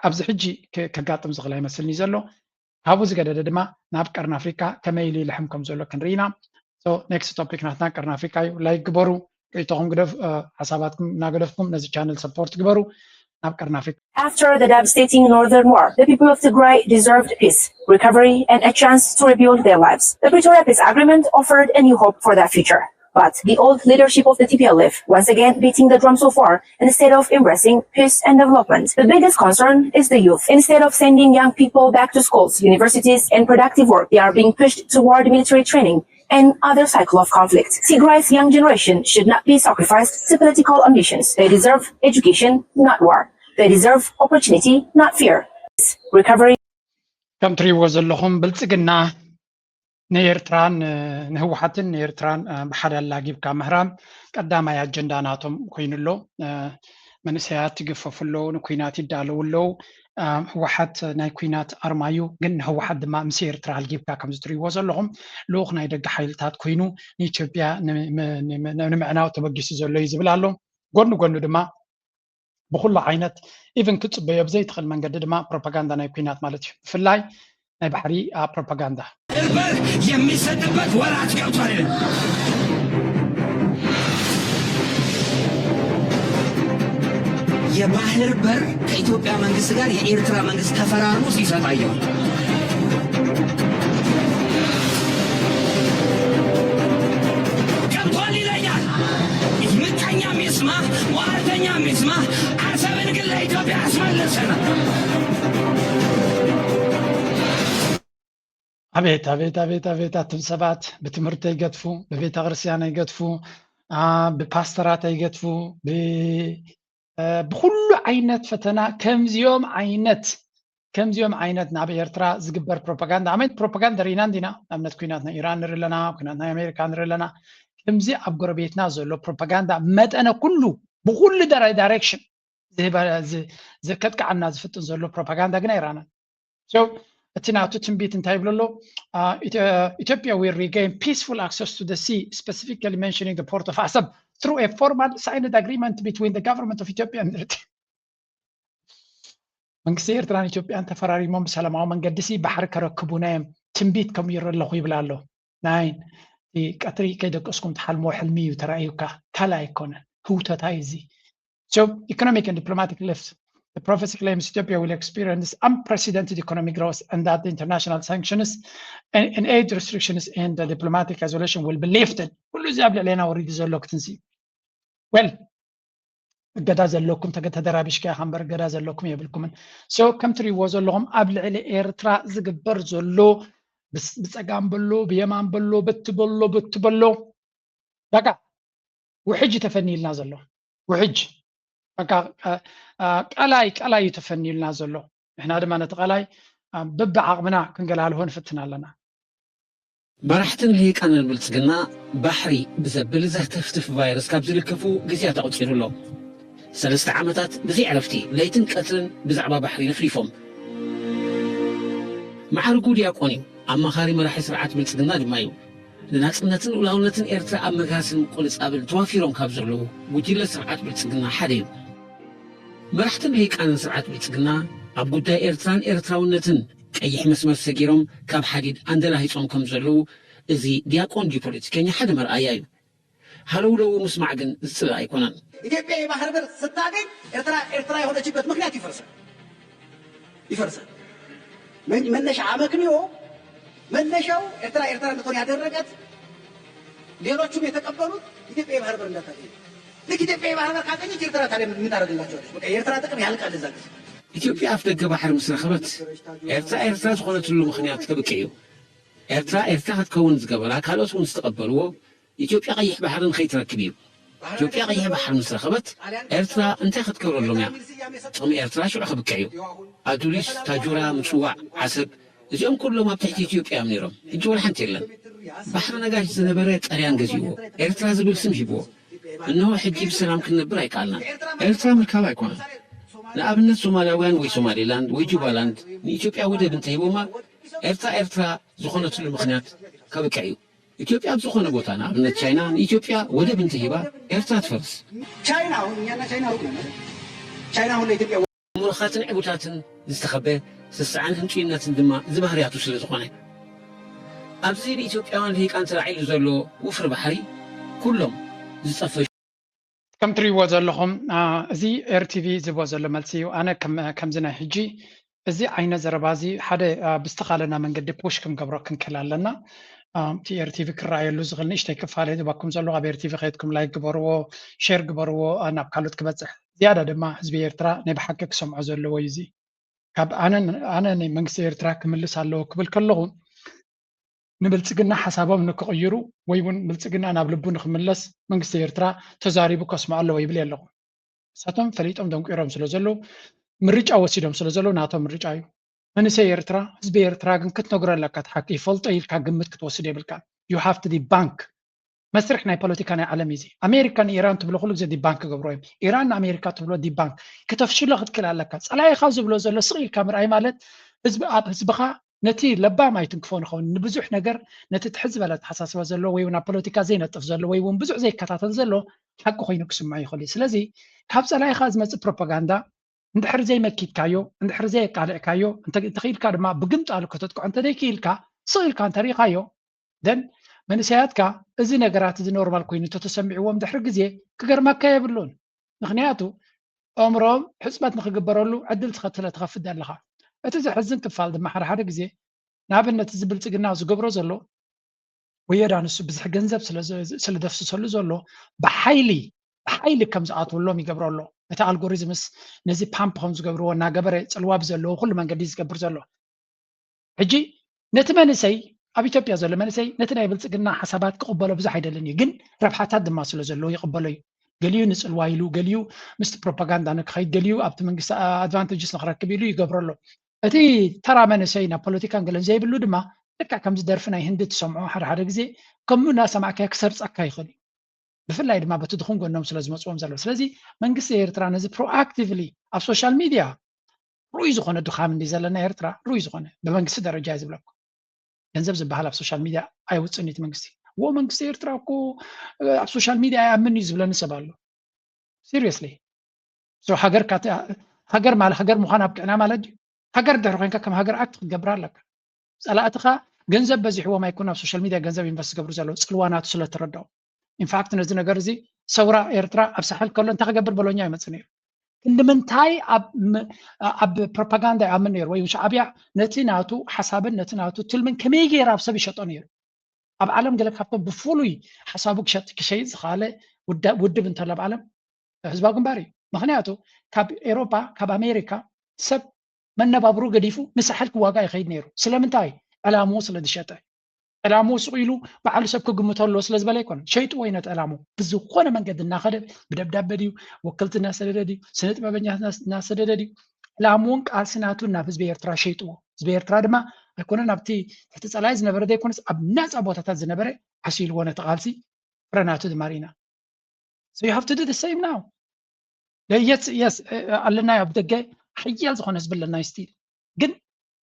ኣብዚ ሕጂ ከጋጥም ዝኽእል ኣይመስልን እዩ ዘሎ። ካብኡ ዝገደደ ድማ ናብ ቀርኒ ኣፍሪካ ከመይ ኢሉ ይልሕም ከም ዘሎ ክንርኢ ኢና። ኔክስት ቶፒክ ናትና ቀርኒ ኣፍሪካ እዩ። ላይክ ግበሩ፣ ርእይቶኹም ግደፍ፣ ሓሳባትኩም እናገደፍኩም ነዚ ቻነል ሰፖርት ግበሩ። ናብ ቀርኒ ኣፍሪካ After the devastating northern war, the people of Tigray deserved peace, recovery, and a chance to rebuild their lives. The Pretoria Peace Agreement offered a new hope for that future. But the old leadership of the T P L F once again beating the drums of war instead of embracing peace and development. The biggest concern is the youth. Instead of sending young people back to schools, universities, and productive work, they are being pushed toward military training and other cycle of conflict. Tigray's young generation should not be sacrificed to political ambitions. They deserve education, not war. They deserve opportunity, not fear. Recovery. ከም ትሪእዎ ዘለኹም ብልፅግና ንኤርትራን ንህወሓትን ንኤርትራን ብሓደ ኣላጊብካ ምህራም ቀዳማይ ኣጀንዳ ናቶም ኮይኑ ኣሎ። መንእሰያት ይግፈፉ ኣለዉ፣ ንኩናት ይዳለዉ ኣለዉ። ህወሓት ናይ ኩናት ኣርማ እዩ፣ ግን ንህወሓት ድማ ምስ ኤርትራ ኣልጊብካ ከምዚ ትሪእዎ ዘለኹም ልኡኽ ናይ ደገ ሓይልታት ኮይኑ ንኢትዮጵያ ንምዕናው ተበጊሱ ዘሎ እዩ ዝብል ኣሎ። ጎኒ ጎኒ ድማ ብኩሉ ዓይነት ኢቭን ክፅበዮ ብዘይትኽእል መንገዲ ድማ ፕሮፓጋንዳ ናይ ኩናት ማለት እዩ። ብፍላይ ናይ ባሕሪ ፕሮፓጋንዳ እርበር የሚሰጥበት ወራት ገብቷል። የባህር በር ከኢትዮጵያ መንግስት ጋር የኤርትራ መንግስት ተፈራርሞ ሲሰጥ አየሁ። ገብቷል ይለኛል። ምቀኛ የሚስማ ሟርተኛ የሚስማ አሰብን ግን ለኢትዮጵያ ያስመልሰናል። ኣቤት ኣቤት ኣቤት ኣቤት ኣቱም ሰባት ብትምህርቲ ኣይገድፉ፣ ብቤተ ክርስቲያን ኣይገድፉ፣ ብፓስተራት ኣይገድፉ፣ ብኩሉ ዓይነት ፈተና ከምዚኦም ዓይነት ከምዚኦም ዓይነት ናብ ኤርትራ ዝግበር ፕሮፓጋንዳ ኣመት ፕሮፓጋንዳ ርኢና እንዲና። ኣብነት ኩናት ናይ ኢራን ንርኢ ኣለና፣ ኩናት ናይ ኣሜሪካ ንርኢ ኣለና። ከምዚ ኣብ ጎረቤትና ዘሎ ፕሮፓጋንዳ መጠነ ኩሉ ብኩሉ ዳይሬክሽን ከጥቅዓና ዝፍጥን ዘሎ ፕሮፓጋንዳ ግን ኣይረኣናን። እቲ ናቱ ትንቢት እንታይ ይብል ኣሎ? Ethiopia will regain peaceful access to the sea, specifically mentioning the port of Asab through a formal signed agreement between the government of Ethiopia and Eritrea. መንግስቲ ኤርትራን ኢትዮጵያን ተፈራሪሞም ብሰላማዊ መንገዲ ሲ ባሕሪ ከረክቡና እዮም ትንቢት ከም ይረ ኣለኹ ይብል ኣሎ። ናይ ቀትሪ ከይደቀስኩም ትሓልሞ ሕልሚ እዩ ተራእዩካ ካልእ ኣይኮነን። ህውተታ እዩ እዚ። So economic and diplomatic left. The prophecy claims Ethiopia will experience unprecedented economic growth and that the international sanctions and, and aid restrictions and the diplomatic isolation will be lifted. ኩሉ እዚ ኣብ ልዕሌና ወሪዱ ዘሎ ክትንሲ well እገዳ ዘለኩም ተደራቢሽካ ኢኻ እምበር እገዳ ዘለኩም የብልኩምን። So ከም ትሪእዎ ዘለኹም ኣብ ልዕሊ ኤርትራ ዝግበር ዘሎ ብስ- ብጸጋም በሎ፣ ብየማን በሎ፣ በቲ በሎ፣ በቲ በሎ፣ በቃ ውሕጅ ተፈንዩልና ዘሎ። ውሕጅ በቃ፣ አ፣ አ፣ ቀላይ ቀላይ እዩ ተፈንዩልና ዘሎ። ንሕና ድማ ነቲ ቀላይ፣ አ፣ በብዓቕምና ክንገላልሆ ንፍትን ኣለና። መራሕትን ልሂቃንን ብልጽግና ባሕሪ ብዘብል ዘህተፍትፍ ቫይረስ ካብ ዝልከፉ ግዜያት ኣቑጺሩ ኣሎ። ሰለስተ ዓመታት ብዘይ ዕረፍቲ ለይትን ቀትርን ብዛዕባ ባሕሪ ለፍሊፎም። ማዕርጉ ዲያቆን እዩ። ኣማኻሪ መራሒ ስርዓት ብልጽግና ድማ እዩ። ንናጽነትን ሉዓላውነትን ኤርትራ ኣብ መጋስን ቁልጻብን ተዋፊሮም ካብ ዘለዉ ጉጅለ ስርዓት ብልጽግና ሓደ እዩ። መራሕትን ልሂቃንን ስርዓት ብልጽግና ኣብ ጉዳይ ኤርትራን ኤርትራውነትን ቀይሕ መስመር ሰጊሮም ካብ ሓዲድ ኣንደላሂጾም ከም ዘለዉ እዚ ዲያቆን ድዩ ፖለቲከኛ ሓደ መርኣያ እዩ። ሃለውለው ምስማዕ ግን ዝጽላእ ኣይኮነን። ኢትዮጵያ የባህር በር ስታገኝ ኤርትራ ኤርትራ የሆነችበት ምክንያት ይፈርሳል ይፈርሳል። መን- መነሻ አመክንዮ መነሻው ኤርትራ ኤርትራ እንድትሆን ያደረጋት ሌሎቹም የተቀበሉት ኢትዮጵያ የባህር በር እንዳታገኝ። ልክ ኢትዮጵያ የባህር በር ካገኘች ኤርትራ ታዲያ ምን ታደርግላቸዋለች? በቃ የኤርትራ ጥቅም ያልቃል እዛ ጊዜ። ኢትዮጵያ ኣፍ ደገ ባሕሪ ምስ ረኸበት ኤርትራ ኤርትራ ዝኾነትሉ ምኽንያት ከብቅዕ እዩ። ኤርትራ ኤርትራ ክትከውን ዝገበራ ካልኦት እውን ዝተቐበልዎ ኢትዮጵያ ቀይሕ ባሕሪ ንኸይትረክብ እዩ። ኢትዮጵያ ቀይሕ ባሕሪ ምስ ረኸበት ኤርትራ እንታይ ክትገብረሎም እያ? ጥቕሚ ኤርትራ ሽዑ ከብቅዕ እዩ። ኣዱሊስ፣ ታጁራ፣ ምጽዋዕ፣ ዓሰብ እዚኦም ኩሎም ኣብ ትሕቲ ኢትዮጵያ እዮም ነይሮም። ሕጂ ወላ ሓንቲ የለን። ባሕሪ ነጋሽ ዝነበረ ጣልያን ገዚእዎ። ኤርትራ ዝብል ስም ሂብዎ። እነሆ ሕጂ ብሰላም ክንነብር ኣይከኣልናን። ኤርትራ ምርካብ ኣይኮነን። ንኣብነት ሶማላውያን ወይ ሶማሌላንድ ወይ ጁባላንድ ንኢትዮጵያ ወደብ እንተሂቦማ ኤርትራ ኤርትራ ዝኾነትሉ ምኽንያት ከብቅዕ እዩ። ኢትዮጵያ ኣብ ዝኾነ ቦታ ንኣብነት ቻይና ንኢትዮጵያ ወደብ እንተሂባ ኤርትራ ትፈርስ። ቻይና አሁን እኛና ቻይና ሩቅ ነን አይደል? ቻይና አሁን ለኢትዮጵያ ምሩኻትን ዕቡታትን ዝተኸበ ስስዓን ህንጡይነትን ድማ ዝባህርያቱ ስለ ዝኾነ ኣብዚ ብኢትዮጵያውያን ልሂቃን ተላዒሉ ዘሎ ውፍሪ ባሕሪ ኩሎም ዝጸፈ ከም ትሪእዎ ዘለኹም፣ አ፣ እዚ ኤርቲቪ ዝቦ ዘሎ መልሲ እዩ። ኣነ ከም- ከምዚ ናይ ሕጂ እዚ ዓይነት ዘረባ እዚ ሓደ፣ አ፣ ብዝተኻለና መንገዲ ፑሽ ክንገብሮ ክንክእል ኣለና። አ፣ እቲ ኤርቲቪ ክረኣየሉ ዝኽእል ንእሽተይ ክፋል እዩ ዝባኩም ዘሎ። ኣብ ኤርቲቪ ከይድኩም ላይክ ግበርዎ፣ ሼር ግበርዎ፣ አ፣ ናብ ካልኦት ክበፅሕ ዝያዳ ድማ ህዝቢ ኤርትራ ናይ ብሓቂ ክሰምዖ ዘለዎ እዩ። እዚ ካብ ኣነ ኣነ ናይ መንግስቲ ኤርትራ ክምልስ ኣለዎ ክብል ከለኹ ንብልጽግና ሓሳቦም ንክቕይሩ ወይ እውን ብልጽግና ናብ ልቡ ንክምለስ መንግስቲ ኤርትራ ተዛሪቡ ከስምዖ ኣለዎ ይብል የለኹ። ንሳቶም ፈሊጦም ደንቂሮም ስለ ዘለዉ ምርጫ ወሲዶም ስለ ዘለዉ ናቶም ምርጫ እዩ። መንእሰይ ኤርትራ ህዝቢ ኤርትራ ግን ክትነግሮ ኣለካ እቲ ሓቂ ይፈልጦ ኢልካ ግምት ክትወስድ የብልካ። You have to debunk መስርሕ ናይ ፖለቲካ ናይ ዓለም እዩ። ኣሜሪካ ንኢራን ትብሎ ኩሉ ግዜ ዲባንክ ክገብሮ እዮም። ኢራን ንኣሜሪካ ትብሎ ዲባንክ ከተፍሽሎ ክትክእል ኣለካ። ጸላኢኻ ዝብሎ ዘሎ ስቕ ኢልካ ምርኣይ ማለት ህዝቢ ኣብ ህዝብኻ ነቲ ለባም ኣይትንክፎ ንኸውን ንብዙሕ ነገር ነቲ ትሕት ዝበለ ኣተሓሳስባ ዘሎ ወይ እውን ኣብ ፖለቲካ ዘይነጥፍ ዘሎ ወይ እውን ብዙሕ ዘይከታተል ዘሎ ሓቂ ኮይኑ ክስምዖ ይኽእል እዩ። ስለዚ ካብ ጸላኢኻ ዝመጽእ ፕሮፓጋንዳ እንድሕር ዘይመኪትካዮ እንድሕር ዘየቃልዕካዮ እንተ- እንተኽኢልካ ድማ ብግምጣሉ ከተጥቅዖ እንተደይክኢልካ ስቕ ኢልካ እንተሪኢኻዮ ደን መንእሰያትካ እዚ ነገራት እዚ ኖርማል ኮይኑ እንተተሰሚዕዎም ድሕሪ ግዜ ክገርመካ የብሉን። ምክንያቱ ኣእምሮኦም ሕፅመት ንክግበረሉ ዕድል ትኸትለ ትኸፍት ኣለኻ። እቲ ዘሕዝን ክፋል ድማ ሓደ ሓደ ግዜ ንኣብነት እዚ ብልፅግና ዝገብሮ ዘሎ ወየዳ ንሱ ብዙሕ ገንዘብ ስለ ዘ- ስለ ደፍስሰሉ ዘሎ ብሓይሊ ብሓይሊ ከም ዝኣትወሎም ይገብሮ ኣሎ። እቲ ኣልጎሪዝምስ ነዚ ፓምፕ ከም ዝገብርዎ እናገበረ ፅልዋ ብዘለዎ ኩሉ መንገዲ ዝገብር ዘሎ ሕጂ ነቲ መንእሰይ ኣብ ኢትዮጵያ ዘሎ መንእሰይ ነቲ ናይ ብልፅግና ሓሳባት ክቕበሎ ብዙሕ ኣይደልን እዩ፣ ግን ረብሓታት ድማ ስለ ዘለዎ ይቕበሎ እዩ። ገሊኡ ንፅልዋ ኢሉ፣ ገሊኡ ምስቲ ፕሮፓጋንዳ ንክኸይድ፣ ገሊኡ ኣብቲ መንግስቲ ኣድቫንቴጅስ ንክረክብ ኢሉ ይገብሮ ኣሎ። እቲ ተራ መንእሰይ ናብ ፖለቲካን ገለን ዘይብሉ ድማ ልክዕ ከምዚ ደርፊ ናይ ህንዲ ትሰምዖ ሓደ ሓደ ግዜ ከምኡ እናሰማዕካዮ ክሰርፀካ ይኽእል እዩ። ብፍላይ ድማ በቲ ድኹም ጎኖም ስለ ዝመፅዎም ዘሎ። ስለዚ መንግስቲ ኤርትራ ነዚ ፕሮኣክቲቭሊ ኣብ ሶሻል ሚድያ ርኡይ ዝኾነ ድኻም እንዲ ዘለና ኤርትራ ርኡይ ዝኾነ ብመንግስቲ ደረጃ እዩ ዝብለኩም። ገንዘብ ዝበሃል ኣብ ሶሻል ሚድያ ኣይውፅን እቲ መንግስቲ። ዎ መንግስቲ ኤርትራ እኮ ኣብ ሶሻል ሚድያ ኣይኣምን እዩ ዝብለኒ ሰብ ኣሎ። ሲሪየስሊ ሃገር ሃገር ማለት ሃገር ምዃን ኣብቅዕና ማለት ድዩ? ሃገር ድሕሪ ኮይንካ ከም ሃገር ኣክት ክትገብር ኣለካ። ፀላእትኻ ገንዘብ በዚሕዎም ኣይኮን ኣብ ሶሻል ሚድያ ገንዘብ ኢንቨስት ዝገብሩ ዘለዉ ፅልዋ ናቱ ስለ ተረድኦም። ኢንፋክት ነዚ ነገር እዚ ሰውራ ኤርትራ ኣብ ሳሕል ከሎ እንታይ ክገብር በሎኛ ይመፅእ ነይሩ። ክንዲ ምንታይ ኣብ ም- ኣብ ፕሮፓጋንዳ ይኣምን ነይሩ ወይ ሻዕብያ ነቲ ናቱ ሓሳብን ነቲ ናቱ ትልምን ከመይ ገይሩ ኣብ ሰብ ይሸጦ ነይሩ። ኣብ ዓለም ገለ ካብቶም ብፍሉይ ሓሳቡ ክሸጥ ክሸይጥ ዝኸኣለ ውዳ- ውድብ እንተሎ ኣብ ዓለም ህዝባዊ ግንባር እዩ። ምክንያቱ ካብ ኤሮፓ ካብ ኣሜሪካ ሰብ መነባብሩ ገዲፉ ንሳሕል ክዋጋ ይኸይድ ነይሩ። ስለምንታይ? ዕላምኡ ስለ ዝሸጠ። ዕላምኡ ስቕ ኢሉ ባዕሉ ሰብ ክግምቶ ኣለዎ ስለ ዝበለ ኣይኮነን። ሸይጥዎ እዩ ነቲ ዕላምኡ። ብዝኾነ መንገዲ እናኸደ ብደብዳበ ድዩ፣ ወክልቲ እናሰደደ ድዩ፣ ስነ ጥበበኛ እናሰደደ ድዩ፣ ዕላምኡን ቃልሲ ናቱን ናብ ህዝቢ ኤርትራ ሸይጥዎ። ህዝቢ ኤርትራ ድማ ኣይኮነን ኣብቲ ትሕቲ ጸላኢ ዝነበረ ዘይኮነስ ኣብ ናጻ ቦታታት ዝነበረ ዓሲልዎ ነቲ ቃልሲ ፍረ ናቱ ድማ ርኢና። So you have to do the same now. የስ የስ ኣለናዮ ኣብ ደገ ሓያል ዝኾነ ህዝቢ ኣለናዮ ስቲል ግን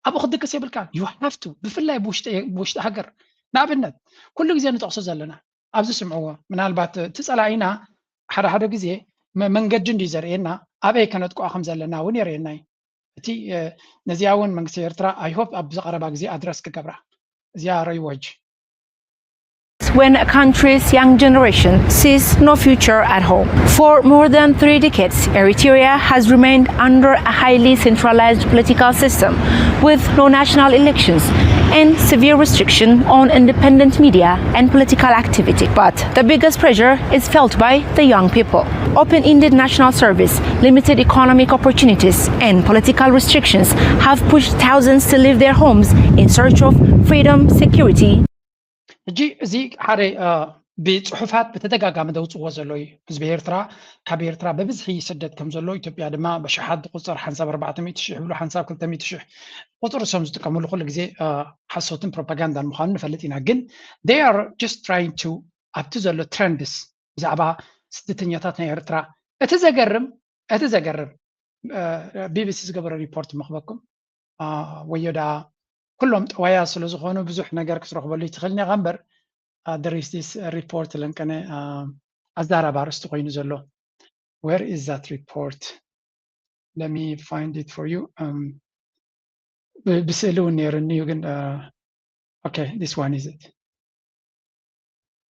ኣብኡ ክድቅስ የብልካን። You have to ብፍላይ ብውሽጢ ብውሽጢ ሃገር ንኣብነት ኩሉ ግዜ ንጠቕሶ ዘለና ኣብዚ ስምዕዎ ምናልባት እቲ ጸላኢና ሓደ ሓደ ግዜ መ- መንገዲ እንድዩ ዘርእየና ኣበይ ከነጥቅዖ ከም ዘለና እውን የርእየና እዩ። እቲ እ፣ ነዚኣ እውን መንግስቲ ኤርትራ I hope ኣብዚ ቀረባ ግዜ ኣድረስ ክገብራ እዚኣ ረይዎ ሕጂ When a country's young generation sees no future at home. For more than three decades, Eritrea has remained under a highly centralized political system with no national elections and severe restriction on independent media and political activity. But the biggest pressure is felt by the young people. Open-ended national service, limited economic opportunities, and political restrictions have pushed thousands to leave their homes in search of freedom, security, ሕጂ እዚ ሓደ እ፣ ብፅሑፋት ብተደጋጋሚ ዘውፅዎ ዘሎ እዩ። ህዝቢ ኤርትራ ካብ ኤርትራ ብብዝሒ ይስደድ ከም ዘሎ ኢትዮጵያ ድማ ብሽሓት ዝቁፅር ሓንሳብ ኣርባዕተ ሚእቲ ሽሕ ይብሉ ሓንሳብ ክልተ ሚእቲ ሽሕ ቁፅሪ እሶም ዝጥቀምሉ ኩሉ ግዜ እ፣ ሓሶትን ፕሮፓጋንዳን ምዃኑ ንፈልጥ ኢና። ግን they are just trying to ኣብቲ ዘሎ ትረንድስ ብዛዕባ ስደተኛታት ናይ ኤርትራ እቲ ዘገርም እቲ ዘገርም ቢቢሲ ዝገበረ ሪፖርት መኽበኩም ወዮ ደኣ ኩሎም ጠዋያ ስለ ዝኾኑ ብዙሕ ነገር ክትረኽበሉ ይትኽእል ኒኻ እምበር there is this report ለንቀነ ኣዛራብ ኣርእስቲ ኮይኑ ዘሎ where is that report let me find it for you ብስእሊ እውን ነይርኒ እዩ ግን okay this one is it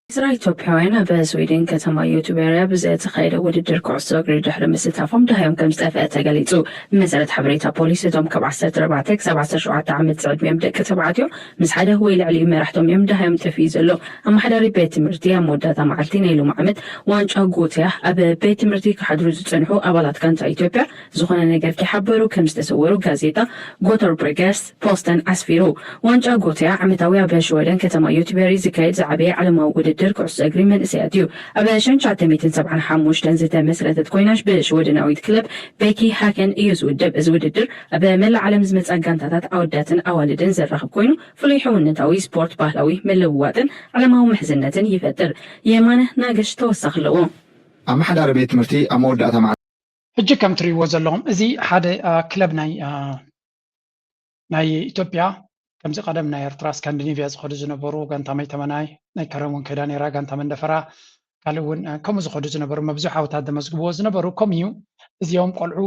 ዕስራ ኢትዮጵያውያን ኣብ ስዊድን ከተማ ዮቱቤሪያ ብዘተኻየደ ውድድር ኩዕሶ እግሪ ድሕሪ ምስታፎም ደሃዮም ከም ዝጠፍአ ተገሊጹ። ብመሰረት ሓበሬታ ፖሊስ እቶም ካብ ዓሰርተ ኣርባዕተ ክሳብ ዓሰርተ ሸውዓተ ዓመት ዝዕድሚኦም ደቂ ተባዕትዮ ምስ ሓደ ወይ ልዕሊኡ መራሕቶም እዮም ደሃዮም ጠፊኡ ዘሎ። ኣመሓዳሪ ቤት ትምህርቲ ኣብ መወዳእታ መዓልቲ ናይ ሎሚ ዓመት ዋንጫ ጎትያ ኣብ ቤት ትምህርቲ ክሓድሩ ዝጸንሑ ኣባላት ጋንታ ኢትዮጵያ ዝኾነ ነገር ከይሓበሩ ከም ዝተሰወሩ ጋዜጣ ጎተርብርገስ ፖስተን ኣስፊሩ። ዋንጫ ጎትያ ዓመታዊ ኣብ ሽወደን ከተማ ዮትበሪ ዝካየድ ዝዓበየ ዓለማዊ ውድድር ኩዕሶ እግሪ መንእሰያት እዩ። ኣብ ሸንሻተ ሚእትን ሰብዓን ሓሙሽተን ዝተመስረተት ኮይና ብሽወደናዊት ክለብ ቤኪ ሃከን እዩ ዝውደብ። እዚ ውድድር ኣብ መላእ ዓለም ዝመጻ ጋንታታት ኣወዳትን ኣዋልድን ዘራኽብ ኮይኑ ፍሉይ ሕውነታዊ ስፖርት ባህላዊ ምልውዋጥን ዓለማዊ ምሕዝነትን ይፈጥር። የማነ ናገሽ ተወሳኺ ኣለዎ። ኣመሓዳሪ ቤት ትምህርቲ ኣብ መወዳእታ መዓልቲ ሕጂ ከም ትርእይዎ ዘለኹም እዚ ሓደ ክለብ ናይ ናይ ኢትዮጵያ ከምዚ ቀደም ናይ ኤርትራ ስካንዲኔቪያ ዝኸዱ ዝነበሩ ጋንታ መይተመናይ ናይ ከረን እውን ከይዳ ነይራ ጋንታ መንደፈራ ካልእ እውን ከምኡ ዝኸዱ ዝነበሩ መብዙሕ ዓወታት ዘመዝግብዎ ዝነበሩ ከምኡ እዩ እዚኦም ቆልዑ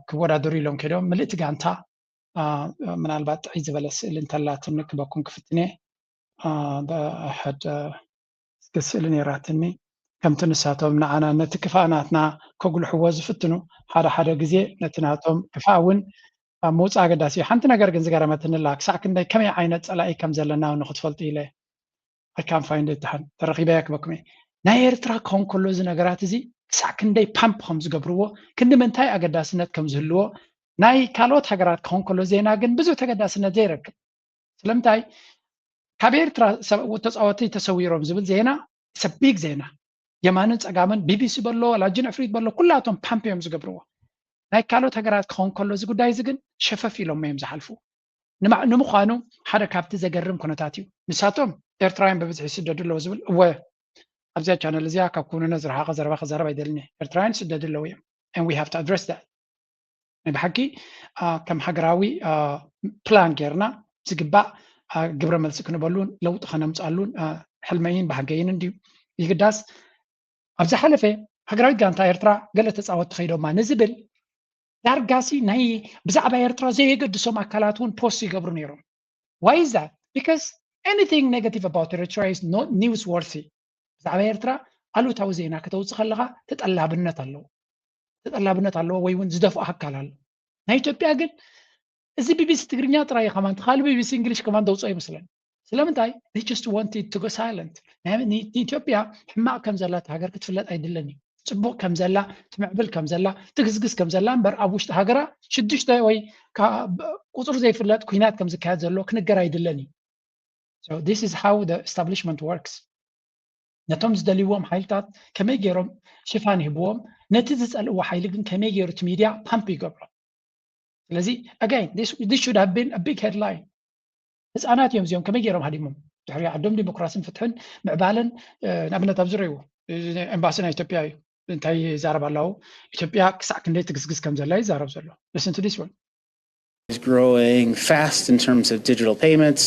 ክወዳደሩ ኢሎም ከይዶም ምልእቲ ጋንታ ምናልባት ጥዕይ ዝበለ ስእሊ እንተላትኒ ክበኩም ክፍትኔ ብሕድ እስኪ ስእሊ ነይራትኒ ከምቲ ንሳቶም ንዓና ነቲ ክፋእ ናትና ከጉልሕዎ ዝፍትኑ ሓደ ሓደ ግዜ ነቲ ናቶም ክፋእ እውን ምውፃእ ኣገዳሲ እዩ ሓንቲ ነገር ግን ዝገረመትኒ ኣላ ክሳዕ ክንደይ ከመይ ዓይነት ፀላኢ ከም ዘለና ንክትፈልጡ ኢለ ኣይካን ፋይንድ ትሓን ተረኪበያ ክበኩም እየ ናይ ኤርትራ ክኸውን ከሎ እዚ ነገራት እዚ ክሳዕ ክንደይ ፓምፕ ከም ዝገብርዎ ክንዲ ምንታይ ኣገዳስነት ከም ዝህልዎ ናይ ካልኦት ሃገራት ክኸውን ከሎ ዜና ግን ብዙ ተገዳስነት ዘይረክብ ስለምንታይ ካብ ኤርትራ ተፃወቲ ተሰዊሮም ዝብል ዜና ሰቢግ ዜና የማንን ፀጋምን ቢቢሲ በሎ ላጅን ኣፍሪት በሎ ኩላቶም ፓምፕ እዮም ዝገብርዎ ናይ ካልኦት ሃገራት ክኸውን ከሎ እዚ ጉዳይ እዚ ግን ሸፈፍ ኢሎም እዮም ዝሓልፉ ንምዃኑ ሓደ ካብቲ ዘገርም ኩነታት እዩ ንሳቶም ኤርትራውያን ብብዝሒ ይስደዱ ኣለዉ ዝብል እወ ኣብዚኣ ቻነል እዚኣ ካብ ኩውንነት ዝረሓቐ ዘረባ ክዛረብ ኣይደልን እየ ኤርትራውያን ይስደዱ ኣለዉ እዮም and we have to address that ናይ ብሓቂ ከም ሃገራዊ ፕላን ጌርና ዝግባእ ግብረ መልሲ ክንበሉን ለውጢ ከነምፅኣሉን ሕልመይን ባህገይን እንድዩ ይግዳስ ኣብ ዝሓለፈ ሃገራዊት ጋንታ ኤርትራ ገለ ተፃወት ተኸይዶማ ንዝብል ዳርጋሲ ናይ ብዛዕባ ኤርትራ ዘየገድሶም ኣካላት እውን ፖስት ይገብሩ ነይሮም why is that because anything negative about Eritrea is not news worthy ብዛዕባ ኤርትራ ኣሉታዊ ዜና ከተውፅእ ከለካ ተጠላብነት ኣለዎ ተጠላብነት ኣለዎ ወይ እውን ዝደፍኦ ኣካል ኣሎ ናይ ኢትዮጵያ ግን እዚ ቢቢሲ ትግርኛ ጥራይ ከማን ካልእ ቢቢሲ እንግሊሽ ከማን ዘውፅኦ ይመስለኒ ስለምንታይ they just wanted to go silent ንኢትዮጵያ ሕማቕ ከም ዘላ ሃገር ክትፍለጥ ኣይድለን እዩ ፅቡቕ ከም ዘላ ትምዕብል ከም ዘላ ትግዝግዝ ከም ዘላ እምበር ኣብ ውሽጢ ሃገራ ሽዱሽተ ወይ ቁፅሩ ዘይፍለጥ ኩናት ከም ዝካየድ ዘሎ ክንገር ኣይድለን እዩ So this is how the establishment works. ነቶም ዝደልይዎም ሓይልታት ከመይ ገይሮም ሽፋን ይህብዎም፣ ነቲ ዝጸልእዎ ሓይሊ ግን ከመይ ገይሩ እቲ ሚድያ ፓምፕ ይገብሮ። ስለዚ again this should have been a big headline። ህፃናት እዮም እዚኦም፣ ከመይ ገይሮም ሃዲሞም ድሕሪ ዓዶም ዲሞክራሲን ፍትሕን ምዕባለን። ንኣብነት ኣብዚ ረእይዎ ኤምባሲ ናይ ኢትዮጵያ እዩ እንታይ ይዛረብ ኣለዉ። ኢትዮጵያ ክሳዕ ክንደይ ትግስግስ ከም ዘላ ይዛረብ ዘሎ። Listen to this one. Is growing fast in terms of digital payments.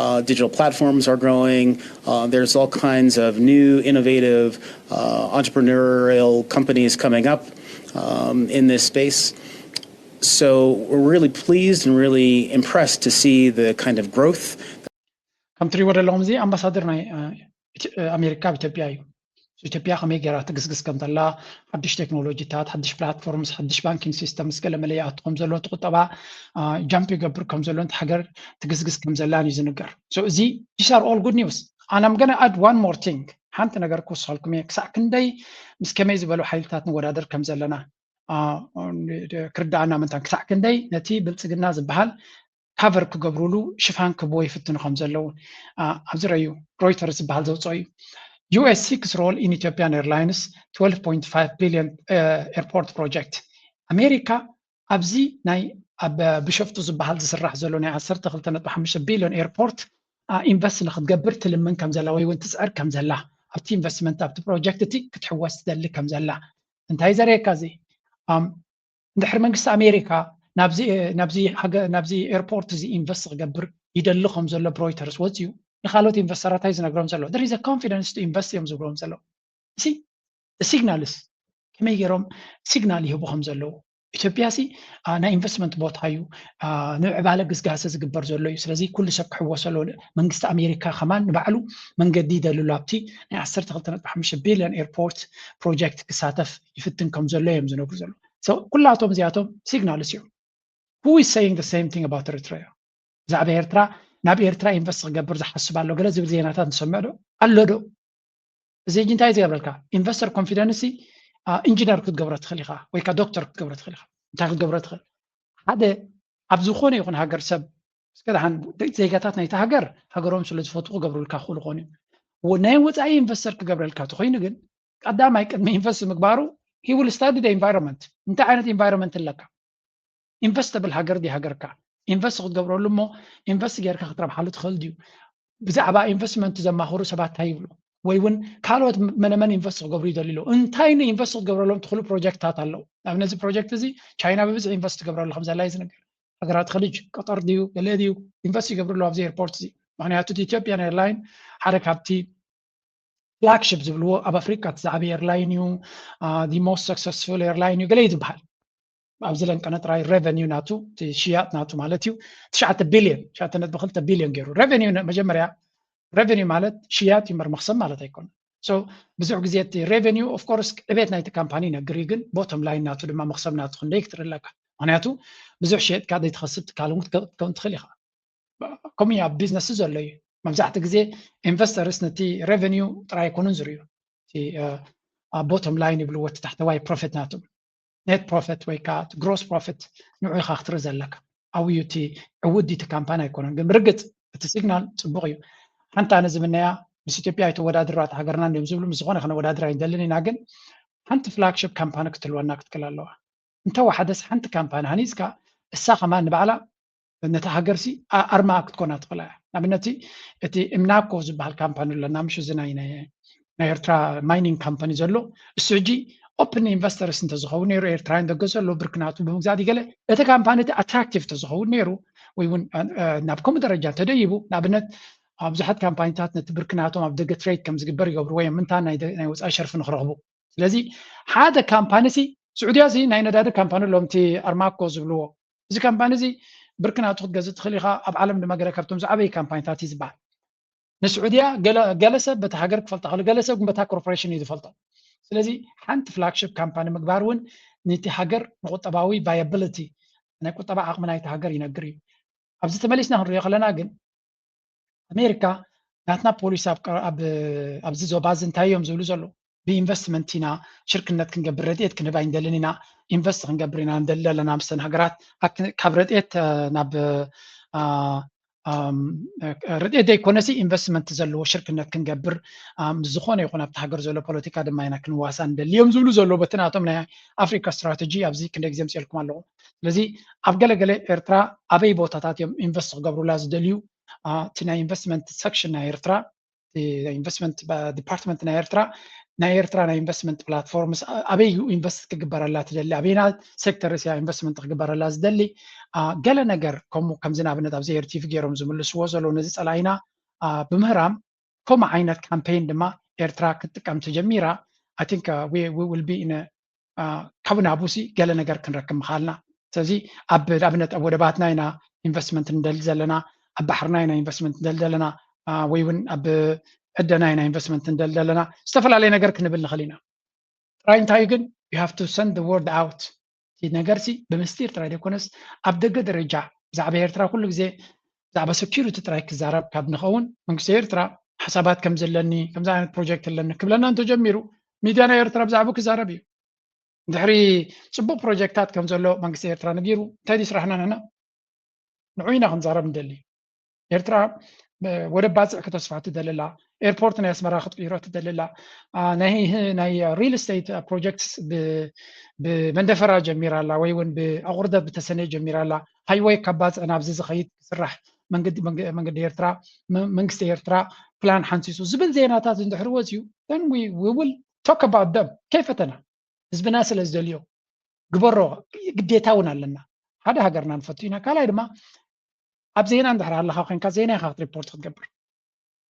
Uh, digital platforms are growing. Uh, there's all kinds of new, innovative, uh, entrepreneurial companies coming up um, in this space. So we're really pleased and really impressed to see the kind of growth. ከም ትሪእዎ ዘለኹም እዚ ኣምባሳደር ናይ ኣሜሪካ ኣብ ኢትዮጵያ እዩ። ኢትዮጵያ ከመይ ገይራ ትግስግስ ከም ዘላ፣ ሓድሽ ቴክኖሎጂታት፣ ሓድሽ ፕላትፎርምስ፣ ሓድሽ ባንኪንግ ሲስተምስ ገለ መለ ይኣቱ ከም ዘሎ፣ እቲ ቁጠባ ጃምፕ ይገብር ከም ዘሎ፣ እቲ ሃገር ትግስግስ ከም ዘላን እዩ ዝንገር። እዚ these are all good news. And I'm gonna add one more thing. ሓንቲ ነገር ክውስኸልኩም እየ። ክሳዕ ክንደይ ምስ ከመይ ዝበሉ ሓይልታት ንወዳደር ከም ዘለና ክርዳኣና ምንታን፣ ክሳዕ ክንደይ ነቲ ብልፅግና ዝበሃል ካቨር ክገብሩሉ ሽፋን ክብዎ ይፍትኑ ከም ዘለዉ ኣብዚ ረዩ ሮይተርስ ዝበሃል ዘውፅኦ እዩ። U S six role in Ethiopian Airlines twelve point five billion airport project። ኣሜሪካ ኣብዚ ናይ ኣብ ቢሾፍቱ ዝበሃል ዝስራሕ ዘሎ ናይ ዓሰርተ ክልተ ነጥቢ ሓሙሽተ ቢልዮን ኤርፖርት ኢንቨስት ንክትገብር ትልምን ከም ዘላ ወይ እውን ትፅዕር ከም ዘላ፣ ኣብቲ ኢንቨስትመንት ኣብቲ ፕሮጀክት እቲ ክትሕወስ ትደሊ ከም ዘላ እንታይ ዘርእየካ እዚ? እንድሕር መንግስቲ ኣሜሪካ ናብዚ ኤርፖርት እዚ ኢንቨስት ክገብር ይደሊ ከም ዘሎ ብሮይተርስ ወፅዩ ንካልኦት ኢንቨስተራት እንታይ ዝነግሮም ዘሎ? There is a confidence to invest እዮም ዝብሎም ዘለዉ። ሲግናልስ ከመይ ገይሮም ሲግናል ይህቡ ከም ዘለዉ? ኢትዮጵያ ሲ ናይ ኢንቨስትመንት ቦታ እዩ፣ ንምዕባለ ግስጋሰ ዝግበር ዘሎ እዩ። ስለዚ ኩሉ ሰብ ክሕወሰሉ፣ መንግስቲ ኣሜሪካ ከማን ንባዕሉ መንገዲ ይደልሉ ኣብቲ ናይ ዓሰርተ ክልተ ነጥቢ ሓሙሽተ ቢልዮን ኤርፖርት ፕሮጀክት ክሳተፍ ይፍትን ከም ዘሎ እዮም ዝነግሩ ዘለዉ። ኩላቶም እዚኣቶም ሲግናልስ እዮም። Who is saying the same thing about Eritrea? ብዛዕባ ኤርትራ ናብ ኤርትራ ኢንቨስት ክገብር ዝሓስብ ኣሎ ገለ ዝብል ዜናታት ንሰምዕ ዶ ኣሎ ዶ? እዚ ሕጂ እንታይ ዝገብረልካ? ኢንቨስተር ኮንፊደንስ ኢንጂነር ክትገብሮ ትኽእል ኢኻ ወይ ከዓ ዶክተር ክትገብሮ ትኽእል ኢኻ። እንታይ ክትገብሮ ትኽእል? ሓደ ኣብ ዝኾነ ይኹን ሃገር ሰብ እስከ ደሓን ዜጋታት ናይቲ ሃገር ሃገሮም ስለ ዝፈትዉ ክገብሩልካ ክኽእሉ ኾኑ እዮም። ናይ ወፃኢ ኢንቨስተር ክገብረልካ ተኾይኑ ግን ቀዳማይ ቅድሚ ኢንቨስት ምግባሩ he will study the environment። እንታይ ዓይነት ኢንቫይሮንመንት ኣለካ? ኢንቨስተብል ሃገር ድዩ ሃገርካ? ኢንቨስት ክትገብረሉ እሞ ኢንቨስት ጌርካ ክትረብሓሉ ትኽእል ድዩ? ብዛዕባ ኢንቨስትመንት ዘማኽሩ ሰባት እንታይ ይብሉ? ወይ እውን ካልኦት መነመን ኢንቨስት ክገብሩ ይደልዩ ኣለዉ? እንታይ ንኢንቨስት ክትገብረሎም ትኽእሉ ፕሮጀክትታት ኣለዉ? ንኣብነት እዚ ፕሮጀክት እዚ ቻይና ብብዝሒ ኢንቨስት ትገብረሉ ከም ዘላ እዩ ዝነገር። ሃገራት ኸሊጅ ቀጠር ድዩ ገለ ድዩ ኢንቨስት ይገብሩ ኣለዉ ኣብዚ ኤርፖርት እዚ? ምክንያቱ እቲ ኢትዮጵያን ኤርላይን ሓደ ካብቲ ፍላግሺፕ ዝብልዎ ኣብ ኣፍሪካ እቲ ዝዓበየ ኤርላይን እዩ፣ the most successful airline እዩ ገለ እዩ ዝበሃል። ኣብዚ ለንቀነ ጥራይ ሬቨኒው ናቱ ሽያጥ ናቱ ማለት እዩ ትሽዓተ ቢልዮን ትሽዓተ ነጥቢ ክልተ ቢልዮን ገይሩ ሬቨኒው። መጀመርያ ሬቨኒው ማለት ሽያጥ እዩ መር መክሰብ ማለት ኣይኮነ። ብዙሕ ግዜ እቲ ሬቨኒው ኦፍኮርስ ዕቤት ናይቲ ካምፓኒ ይነግር እዩ፣ ግን ቦቶም ላይን ናቱ ድማ መክሰብ ናቱ ክንደይ ክትርኢ ኣለካ። ምክንያቱ ብዙሕ ሸየጥካ ዘይትኸስብ ትካል እውን ክትከውን ትኽእል ኢኻ። ከምኡ ኣብ ቢዝነስ ዘሎ እዩ። መብዛሕትኡ ግዜ ኢንቨስተርስ ነቲ ሬቨኒው ጥራይ ኣይኮኑን ዝርእዩ፣ ቦቶም ላይን ይብልዎ እቲ ታሕተዋይ ፕሮፊት ናቶም። ኔት ፕሮፊት ወይ ከዓ ግሮስ ፕሮፊት ንዑ ኢኻ ክትርኢ ዘለካ። ኣብዩ እቲ ዕውት ድዩ እቲ ካምፓኒ ኣይኮነን። ግን ብርግፅ እቲ ሲግናል ፅቡቕ እዩ። ሓንቲ ኣነ ዝምነያ ምስ ኢትዮጵያ ኣይተወዳድርዋ እታ ሃገርና እንዲዮም ዝብሉ ምስ ዝኾነ ከነወዳድር ኣይንደልን ኢና። ግን ሓንቲ ፍላግሺፕ ካምፓኒ ክትህልወና ክትክእል ኣለዋ። እንተወሓደስ ሓንቲ ካምፓኒ ሃኒፅካ እሳ ከማን ንባዕላ ነታ ሃገርሲ ኣርማ ክትኮና ትኽእላ እያ። ንኣብነት እቲ እምናኮ ዝበሃል ካምፓኒ ኣለና ምሽ እዚ ናይ ኤርትራ ማይኒንግ ካምፓኒ ዘሎ እሱ ሕጂ ኦፕን ኢንቨስተርስ እንተዝኸውን ነይሩ ኤርትራውያን ደገ ዘሎ ብርክናቱ ብምግዛእ ገለ እቲ ካምፓኒ እቲ ኣትራክቲቭ እንተዝኸውን ነይሩ ወይ እውን ናብ ከምኡ ደረጃ ተደይቡ ንኣብነት ብዙሓት ካምፓኒታት ነቲ ብርክናቶም ኣብ ደገ ትሬድ ከም ዝግበር ይገብርዎ እዮም ምንታ ናይ ወፃኢ ሸርፊ ንክረኽቡ። ስለዚ ሓደ ካምፓኒ ሲ ስዑድያ እዚ ናይ ነዳዲ ካምፓኒ ኣለዎም እቲ ኣርማኮ ዝብልዎ እዚ ካምፓኒ እዚ ብርክናቱ ክትገዝእ ትኽእል ኢኻ። ኣብ ዓለም ድማ ገለ ካብቶም ዝዓበዩ ካምፓኒታት እዩ ዝበሃል። ንስዑድያ ገለ ሰብ በቲ ሃገር ክፈልጣ ከሎ ገለ ሰብ ግን በታ ኮርፖሬሽን እዩ ዝፈልጦ። ስለዚ ሓንቲ ፍላግሺፕ ካምፓኒ ምግባር እውን ነቲ ሃገር ንቁጠባዊ ቫያብሊቲ ናይ ቁጠባ ዓቕሚ ናይቲ ሃገር ይነግር እዩ። ኣብዚ ተመሊስና ክንሪኦ ከለና ግን ኣሜሪካ ናትና ፖሊሲ ኣብዚ ዞባ እዚ እንታይ እዮም ዝብሉ ዘለዉ? ብኢንቨስትመንት ኢና ሽርክነት ክንገብር ረድኤት ክንህብ ኣይንደልን ኢና። ኢንቨስት ክንገብር ኢና ንደሊ ኣለና ምስተን ሃገራት ካብ ረድኤት ናብ ርድኤት ዘይኮነሲ ኢንቨስትመንት ዘለዎ ሽርክነት ክንገብር፣ ምስ ዝኾነ ይኹን ኣብቲ ሃገር ዘሎ ፖለቲካ ድማ ኢና ክንዋሳ ንደሊ እዮም ዝብሉ ዘለዉ። በቲ ናቶም ናይ ኣፍሪካ ስትራተጂ ኣብዚ ክንደ ግዜ ምፅኤልኩም ኣለኹ። ስለዚ ኣብ ገለገለ ኤርትራ ኣበይ ቦታታት እዮም ኢንቨስት ክገብሩላ ዝደልዩ? እቲ ናይ ኢንቨስትመንት ሰክሽን ናይ ኤርትራ፣ ኢንቨስትመንት ዲፓርትመንት ናይ ኤርትራ፣ ናይ ኤርትራ ናይ ኢንቨስትመንት ፕላትፎርምስ ኣበይ ኢንቨስት ክግበረላ ትደሊ? ኣበይና ሴክተርስ እያ ኢንቨስትመንት ክግበረላ ዝደሊ? ገለ ነገር ከምኡ ከምዚ ንኣብነት ኣብዚ ኤርቲቪ ገይሮም ዝምልስዎ ዘለዉ ነዚ ጸላኢና ብምህራም ከምኡ ዓይነት ካምፔይን ድማ ኤርትራ ክትጥቀም ተጀሚራ። I think we will be in a ካብ ናቡሲ ገለ ነገር ክንረክብ ምኻልና። ስለዚ ኣብ ኣብነት ኣብ ወደባትና ኢና ኢንቨስትመንት ንደሊ ዘለና፣ ኣብ ባሕርና ኢና ኢንቨስትመንት ንደሊ ዘለና፣ ወይ እውን ኣብ ዕደና ኢና ኢንቨስትመንት ንደሊ ዘለና። ዝተፈላለየ ነገር ክንብል ንኽእል ኢና። ጥራይ እንታይ ግን you have to send the word out። እቲ ነገርሲ ብምስጢር ጥራይ ዘይኮነስ ኣብ ደገ ደረጃ ብዛዕባ ኤርትራ ኩሉ ግዜ ብዛዕባ ሴኪሪቲ ጥራይ ክዛረብ ካብ ንኸውን መንግስቲ ኤርትራ ሓሳባት ከም ዘለኒ ከምዚ ዓይነት ፕሮጀክት ኣለኒ ክብለና እንተጀሚሩ ሚድያ ናይ ኤርትራ ብዛዕባ ክዛረብ እዩ። ድሕሪ ፅቡቅ ፕሮጀክታት ከም ዘሎ መንግስቲ ኤርትራ ነጊሩ እንታይ ድዩ ስራሕና ንሕና ንዑ ኢና ክንዛረብ ንደሊ። ኤርትራ ወደብ ባፅዕ ክተስፋ ትደልላ፣ ኤርፖርት ናይ ኣስመራ ክትቅይሮ ትደልላ፣ ናይ ሪል ስቴት ፕሮጀክትስ ብመንደፈራ ጀሚራ ኣላ ወይ እውን ብኣቁርደት ብተሰነይ ጀሚራ ኣላ። ሃይወይ ካብ ባፅዕ ናብዚ ዝኸይድ ክስራሕ መንገዲ ኤርትራ መንግስቲ ኤርትራ ፕላን ሓንሲሱ ዝብል ዜናታት እንድሕር ወፅዩ then we will talk about them። ከይፈተና ህዝብና ስለ ዝደልዮ ግበሮ፣ ግዴታ እውን ኣለና። ሓደ ሃገርና ንፈቱ ኢና። ካልኣይ ድማ ኣብ ዜና እንድሕር ኣለኻ ኮይንካ ዜና ኢኻ ክትሪፖርት ክትገብር።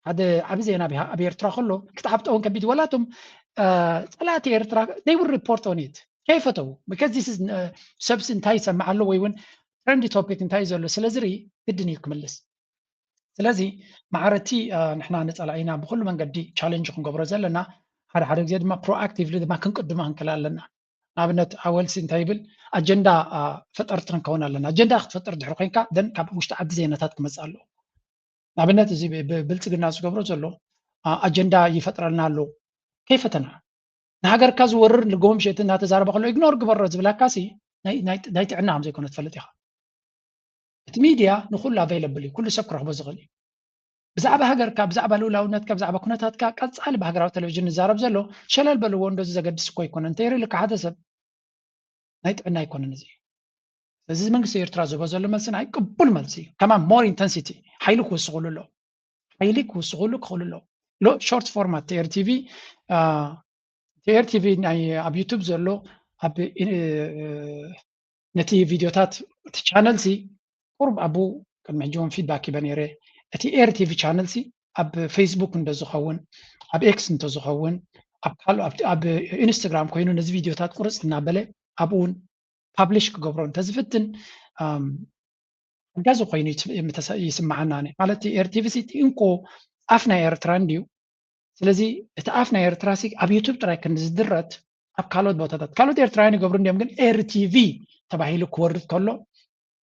ሓደ ዓብ ዜና ኣብ ኤርትራ ከሎ ክትዓብጠ እውን ከቢድ ወላቶም ፀላእቲ ኤርትራ they will report on it ከይፈተው because this is ሰብስ እንታይ ይሰምዕ ኣሎ ወይ እውን ትረንዲ ቶፒክ እንታይ ዘሎ ስለ ዝርኢ ግድን እዩ ክምልስ። ስለዚ ማዕረቲ ንሕና ንፀላኢና ብኩሉ መንገዲ ቻለንጅ ክንገብሮ ዘለና ሓደ ሓደ ግዜ ድማ ፕሮኣክቲቭሊ ድማ ክንቅድሞ ክንክእል ኣለና። ንኣብነት ኣወልሲ እንታይ ይብል ኣጀንዳ ፈጠርቲ ክንከውን ኣለና። ኣጀንዳ ክትፈጥር ድሕሪ ኮይንካ ደን ካብ ውሽጢ ዓዲ ዜናታት ክመፅእ ኣለዎ። ንኣብነት እዚ ብልፅግና ዝገብሮ ዘሎ ኣጀንዳ ይፈጥረልና ኣሎ። ከይፈተና ንሃገርካ ዝወርር ልገቦ ምሸት እናተዛረበ ከሎ ኢግኖር ግበሮ ዝብላካ ሲ ናይ ጥዕና ከም ዘይኮነ ትፈልጥ ኢኻ። እቲ ሚድያ ንኩሉ ኣቬይለብል እዩ፣ ኩሉ ሰብ ክረኽቦ ዝኽእል እዩ። ብዛዕባ ሃገርካ ብዛዕባ ልኡላውነትካ ብዛዕባ ኩነታትካ ቀፃሊ ብሃገራዊ ቴሌቪዥን ዝዛረብ ዘሎ ሸለል በልዎ እንደዚ ዘገድስ እኮ ኣይኮነ እንተ ይርልካ ሓደ ሰብ ናይ ጥዕና ኣይኮነን እዚ። ስለዚ መንግስቲ ኤርትራ ዝህቦ ዘሎ መልሲ ናይ ቅቡል መልሲ እዩ። ከማን ሞር ኢንተንሲቲ ሓይሊ ክውስኽሉ ኣሎ፣ ሓይሊ ክውስኽሉ ክኽእሉ ኣሎ። ሎ ሾርት ፎርማት ቲኤርቲቪ ቲኤርቲቪ ናይ ኣብ ዩቱብ ዘሎ ኣብ ነቲ ቪድዮታት እቲ ቻነል ሲ ቁሩብ ኣብኡ ቅድሚ ሕጂ እውን ፊድባክ ሂበ ነይረ። እቲ ኤርቲቪ ቻነል ሲ ኣብ ፌስቡክ እንተዝኸውን ኣብ ኤክስ እንተዝኸውን ኣብ ኢንስታግራም ኮይኑ ነዚ ቪድዮታት ቁርፅ እናበለ ኣብኡ እውን ፓብሊሽ ክገብሮ እንተዝፍትን ሓጋዚ ኮይኑ ይስምዓና። ማለት ኤርቲቪ ሲ እቲ እንኮ ኣፍ ናይ ኤርትራ እንድዩ። ስለዚ እቲ ኣፍ ናይ ኤርትራ ሲ ኣብ ዩቱብ ጥራይ ክንዲ ዝድረት ኣብ ካልኦት ቦታታት ካልኦት ኤርትራውያን ይገብሩ እንዲዮም፣ ግን ኤርቲቪ ተባሂሉ ክወርድ ከሎ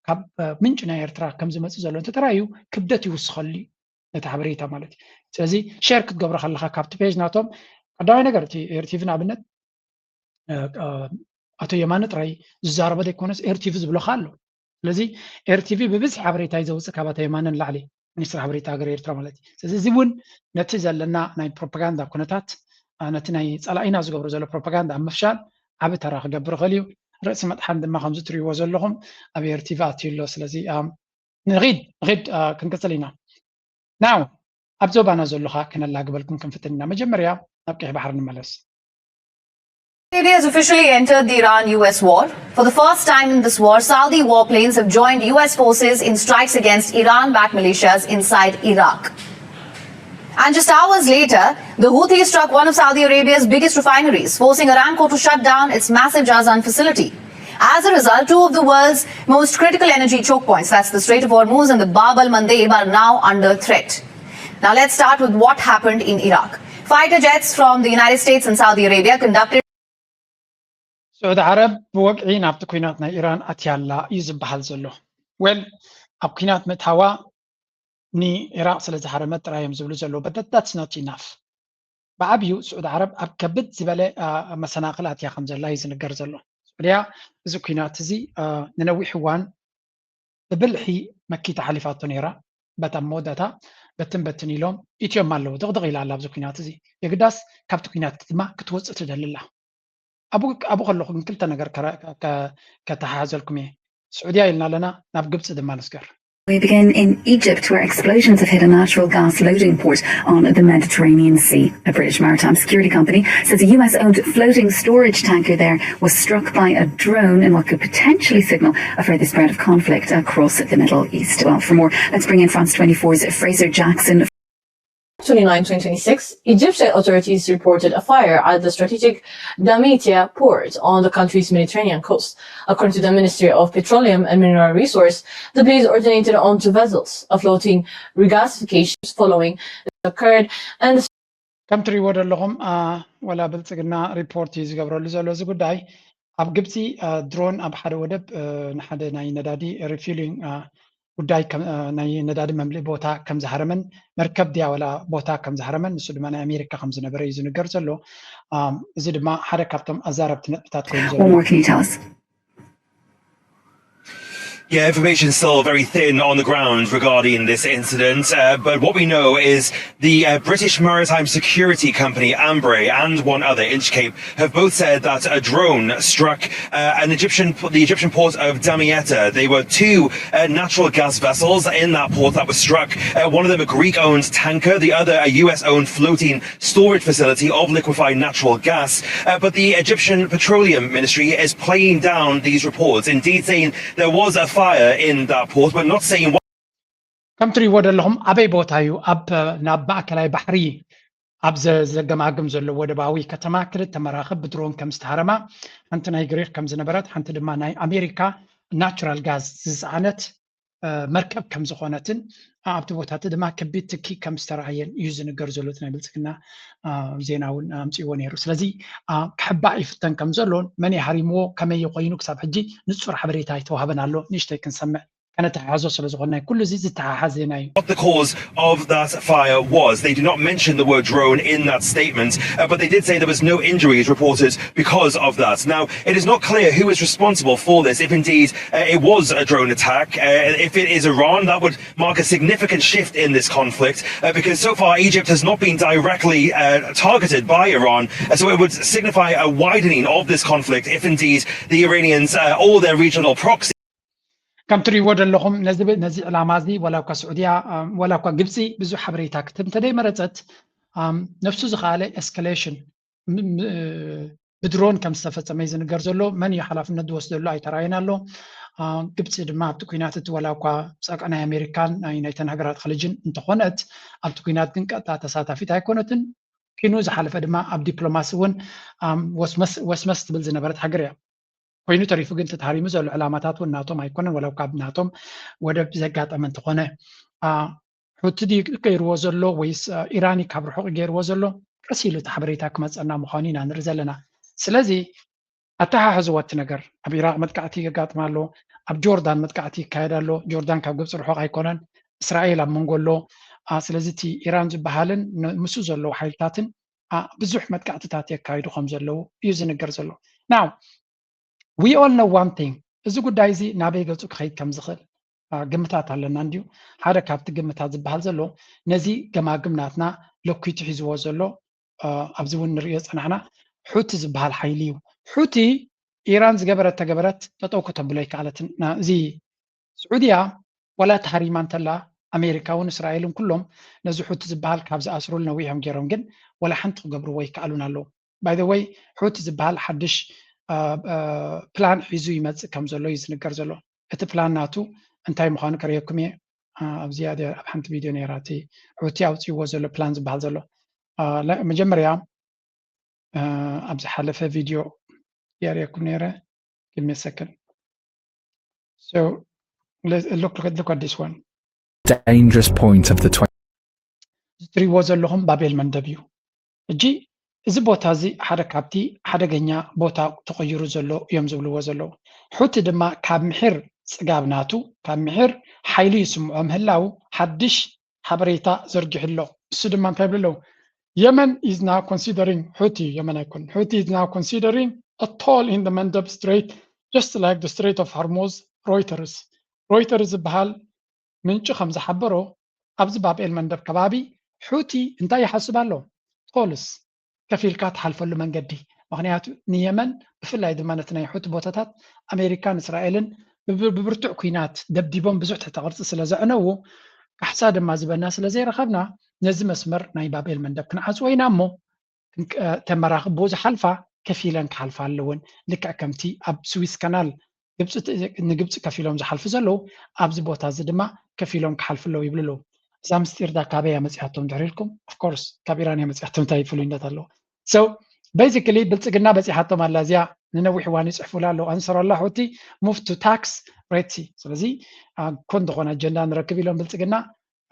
ካብ ምንጭ ናይ ኤርትራ ከም ዝመፅእ ዘሎ እንተተራእዩ ክብደት ይውስኸሉ እዩ ነቲ ሓበሬታ ማለት እዩ። ስለዚ ሼር ክትገብሮ ከለካ ካብቲ ፔጅ ናቶም ቀዳማይ ነገር እቲ ኤርቲቪ ንኣብነት ኣቶ የማነ ጥራይ ዝዛረቦ ዘይኮነስ ኤርቲቪ ዝብሎካ ኣሎ። ስለዚ ኤርቲቪ ብብዝሒ ሓበሬታ እዩ ዘውፅእ ካብ ኣቶ የማነ ንላዕሊ ሚኒስትር ሓበሬታ ሃገር ኤርትራ ማለት እዩ። ስለዚ እዚ እውን ነቲ ዘለና ናይ ፕሮፓጋንዳ ኩነታት ነቲ ናይ ፀላኢና ዝገብሮ ዘሎ ፕሮፓጋንዳ ኣብ ምፍሻል ዓቢ ተራ ክገብር ይኽእል እዩ። ርእሲ መጥሓን ድማ ከምዚ ትሪእዎ ዘለኹም ኣብ ኤርቲቪ ኣትዩ ኣሎ። ስለዚ ንኺድ ንኺድ ክንቅፅል ኢና። ናው ኣብ ዞባና ዘለኻ ክነላግበልኩም ክንፍትን ኢና። መጀመርያ ናብ ቀይሕ ባሕሪ ንመለስ። Arabia has officially entered the Iran U S war. For the first time in this war, Saudi warplanes have joined U S forces in strikes against Iran-backed militias inside Iraq. And just hours later, the Houthis struck one of Saudi Arabia's biggest refineries, forcing Aramco to shut down its massive Jazan facility. As a result, two of the world's most critical energy choke points, that's the Strait of Hormuz and the Bab al Mandeb, are now under threat. Now let's start with what happened in Iraq. Fighter jets from the United States and Saudi Arabia conducted ስዑዲ ዓረብ ብወግዒ ናብቲ ኩናት ናይ ኢራን ኣትያ ኣላ እዩ ዝበሃል ዘሎ። ዌል ኣብ ኩናት ምእታዋ ንኢራቅ ስለ ዝሃረመት ጥራይ እዮም ዝብሉ ዘለዉ። But that's not enough። ብዓብዩ ስዑዲ ዓረብ ኣብ ከብድ ዝበለ መሰናክል ኣትያ ከም ዘላ እዩ ዝንገር ዘሎ። ስዑድያ እዚ ኩናት እዚ ንነዊሕ እዋን ብብልሒ መኪታ ሓሊፋቶ ነይራ። በታ መወዳእታ በትን በትን ኢሎም ኢትዮም ኣለዉ። ድቕድቕ ኢላ ኣላ ኣብዚ ኩናት እዚ። የግዳስ ካብቲ ኩናት ድማ ክትወፅእ ትደሊ ኣላ። ኣብኡ ኣብኡ ከለኹ ግን ክልተ ነገር ከረ- ከ- ከተሓሓዘልኩም እየ። ስዑድያ ኢልና ኣለና፣ ናብ ግብፂ ድማ ንስገር። We begin in Egypt, where explosions have hit a natural gas loading port on the Mediterranean Sea. A British maritime security company says a U S owned floating storage tanker there was struck by a drone in what could potentially signal a further spread of conflict across the Middle East. Well, for more, let's bring in France twenty-four's Fraser Jackson. twenty-nine, twenty twenty-six, Egyptian authorities reported a fire at the strategic Damietta port on the country's Mediterranean coast. According to the Ministry of Petroleum and Mineral Resource, the blaze originated on two vessels, a floating regasification following the occurred and the ከም ትሪእዎ ዘለኹም፣ አ፣ ወላ ብልፅግና ሪፖርት እዩ ዝገብረሉ ዘሎ እዚ ጉዳይ። ኣብ ግብፂ፣ አ፣ ድሮን ኣብ ሓደ ወደብ፣ አ፣ ንሓደ ናይ ነዳዲ ሪፊሊንግ፣ አ፣ ጉዳይ ከም- አ፣ ናይ ነዳዲ መምልኢ ቦታ ከም ዝሃረመን መርከብ ድያ ወላ ቦታ ከም ዝሃረመን ንሱ ድማ ናይ ኣሜሪካ ከም ዝነበረ እዩ ዝንገር ዘሎ። አ፣ እዚ ድማ ሓደ ካብቶም ኣዛረብቲ ነጥብታት ኮይኑ ዘሎ What more can you tell us? Yeah, information is still very thin on the ground regarding this incident, uh, but what we know is the uh, British maritime security company Ambre and one other, Inchcape, have both said that a drone struck uh, an Egyptian, the Egyptian port of Damietta. They were two uh, natural gas vessels in that port that were struck. Uh, one of them a Greek-owned tanker, the other a U S-owned floating storage facility of liquefied natural gas. Uh, but the Egyptian Petroleum Ministry is playing down these reports, indeed saying there was a fire in that port, but not saying what. ከም ትሪእዎ ዘለኹም ኣበይ ቦታ እዩ ኣብ ናብ ማእከላይ ባሕሪ ኣብ ዘ- ዘገማግም ዘሎ ወደባዊ ከተማ ክልተ መራኽብ ብድሮን ከም ዝተሃረማ፣ ሓንቲ ናይ ግሪክ ከም ዝነበረት፣ ሓንቲ ድማ ናይ ኣሜሪካ ናቹራል ጋዝ ዝፀዓነት እ፣ መርከብ ከም ዝኾነትን ኣብቲ ቦታ እቲ ድማ ከቢድ ትኪ ከም ዝተረኣየን እዩ ዝንገር ዘሎ። እቲ ናይ ብልፅግና እ፣ ዜና እውን ኣምፅእዎ ነይሩ። ስለዚ እ፣ ክሕባእ ይፍተን ከም ዘሎ፣ መን ይሃሪምዎ፣ ከመይ ኮይኑ ክሳብ ሕጂ ንፁር ሓበሬታ ኣይተዋህበን ኣሎ። ንእሽተይ ክንሰምዕ ከነተሓሕዞ ስለ ዝኾነ፣ ኩሉ እዚ ዝተሓሓዝ ዜና እዩ። What the cause of that fire was. They do not mention the word drone in that statement, uh, but they did say there was no injuries reported because of that. Now, it is not clear who is responsible for this, if indeed uh, it was a drone attack. Uh, if it is Iran, that would mark a significant shift in this conflict, uh, because so far Egypt has not been directly uh, targeted by Iran. Uh, so it would signify a widening of this conflict if indeed the Iranians uh, or their regional proxies ከም ትሪእዎ ዘለኹም ነዚ ነዚ ዕላማ እዚ ዋላ እኳ ስዑድያ ዋላ እኳ ግብፂ ብዙሕ ሓበሬታ ክትህብ እንተደይመረፀት፣ ነብሱ ዝኸኣለ ኤስካሌሽን ብድሮን ከም ዝተፈፀመ እዩ ዝንገር ዘሎ። መን እዩ ሓላፍነት ዝወስደሉ ኣይተራእየን ኣሎ። ግብፂ ድማ ኣብቲ ኩናት እቲ ዋላ እኳ ፀቅዓይ ኣሜሪካን ናይ ናይተን ሃገራት ኸሊጅን እንተኾነት፣ ኣብቲ ኩናት ግን ቀጥታ ተሳታፊት ኣይኮነትን። ኪኑ ዝሓለፈ ድማ ኣብ ዲፕሎማሲ እውን ወስመስ ትብል ዝነበረት ሃገር እያ። ኮይኑ ተሪፉ ግን ተታሃሪሙ ዘሎ ዕላማታት እውን ናቶም ኣይኮነን። ወላ ካብ ናቶም ወደብ ዘጋጠመ እንተኾነ፣ ሑቲ ድዩ ገይርዎ ዘሎ ወይስ ኢራን ካብ ርሑቕ ገይርዎ ዘሎ? ቀስ ኢሉ እቲ ሓበሬታ ክመፀና ምዃኑ ኢና ንርኢ ዘለና። ስለዚ ኣተሓሕዝዎ እቲ ነገር። ኣብ ኢራቅ መጥቃዕቲ የጋጥም ኣሎ፣ ኣብ ጆርዳን መጥቃዕቲ ይካየድ ኣሎ። ጆርዳን ካብ ግብፂ ርሑቕ ኣይኮነን፣ እስራኤል ኣብ መንጎ ኣሎ። ስለዚ እቲ ኢራን ዝበሃልን ምስኡ ዘለዉ ሓይልታትን ብዙሕ መጥቃዕትታት የካይዱ ከም ዘለዉ እዩ ዝንገር ዘሎ። Now, we all know one thing፣ እዚ ጉዳይ እዚ ናበይ ገፁ ክኸይድ ከም ዝኽእል ግምታት ኣለና እንድዩ። ሓደ ካብቲ ግምታት ዝበሃል ዘሎ ነዚ ገማግም ናትና ለኲቱ ሒዝዎ ዘሎ፣ ኣብዚ እውን ንሪኦ ዝፀናሕና ሑቲ ዝበሃል ሓይሊ እዩ። ሑቲ ኢራን ዝገበረት ተገበረት ጠጠው ከተብሎ ኣይከኣለትን። እዚ ስዑድያ ዋላ ተሃሪማ እንተላ፣ ኣሜሪካ እውን እስራኤልን ኩሎም ነዚ ሑቲ ዝበሃል ካብ ዝኣስሩሉ ነዊሖም ገይሮም፣ ግን ዋላ ሓንቲ ክገብርዎ ኣይከኣሉን ኣለዉ። By the way፣ ሑቲ ዝበሃል ሓድሽ ፕላን ሒዙ ይመፅእ ከም ዘሎ እዩ ዝንገር ዘሎ። እቲ ፕላን ናቱ እንታይ ምዃኑ ከርእየኩም እየ። ኣብዚኣ ኣብ ሓንቲ ቪድዮ ነይራ እቲ ሑቲ ኣውፅእዎ ዘሎ ፕላን ዝበሃል ዘሎ። መጀመርያ ኣብ ዝሓለፈ ቪድዮ የርእየኩም ነይረ። Give me a second. So look, look at this one. Dangerous point of the twenty. እትሪእዎ ዘለኹም ባቤል መንደብ እዩ። ሕጂ እዚ ቦታ እዚ ሓደ ካብቲ ሓደገኛ ቦታ ተቐይሩ ዘሎ እዮም ዝብልዎ ዘለዉ። ሑቲ ድማ ካብ ምሒር ፅጋብ ናቱ፣ ካብ ምሒር ሓይሊ ይስምዖ ምህላው ሓድሽ ሓበሬታ ዘርጊሑ ኣሎ። እሱ ድማ እንታይ ይብሉ ኣለዉ? Yemen is now considering, ሑቲ፣ የመን ኣይኮን፣ ሑቲ is now considering a toll in the Mandeb Strait, just like the Strait of Hormuz, ሮይተርስ። ሮይተርስ ዝበሃል ምንጪ ከም ዝሓበሮ፣ ኣብዚ ባብ ኤል መንደብ ከባቢ ሑቲ እንታይ ይሓስብ ኣሎ? ቶልስ ከፊልካ ትሓልፈሉ መንገዲ። ምክንያቱ ንየመን ብፍላይ ድማ ነቲ ናይ ሑቲ ቦታታት ኣሜሪካን እስራኤልን ብብ- ብብርቱዕ ኲናት ደብዲቦም ብዙሕ ትሕተ ቅርፂ ስለ ዘዕነዉ ካሕሳ ድማ ዝበና ስለ ዘይረኸብና ነዚ መስመር ናይ ባብ ኤል መንደብ ክንዓፅዎ ኢና እሞ ክንቀ- ተመራኽብ ብኡ ዝሓልፋ ከፊለን ክሓልፋ ኣለውን። ልክዕ ከምቲ ኣብ ስዊስ ካናል ግብፂ ት- ንግብፂ ከፊሎም ዝሓልፉ ዘለዉ ኣብዚ ቦታ እዚ ድማ ከፊሎም ክሓልፉ ኣለዉ ይብሉ ኣለዉ። እዛ ምስጢር ዳ ካበይ እያ መፂኣቶም ድሕሪ ኢልኩም? Of course ካብ ኢራን እያ መፂኣቶም፣ እንታይ ፍሉይነት ኣለዎ? So basically ብልፅግና በፂሓቶም ኣላ እዚኣ። ንነዊሕ እዋን ይፅሕፉላ ኣለዉ። ኣንሰራላ ሑቲ move to tax Red Sea። ስለዚ ኮን ዝኾነ ኣጀንዳ ንረክብ ኢሎም ብልፅግና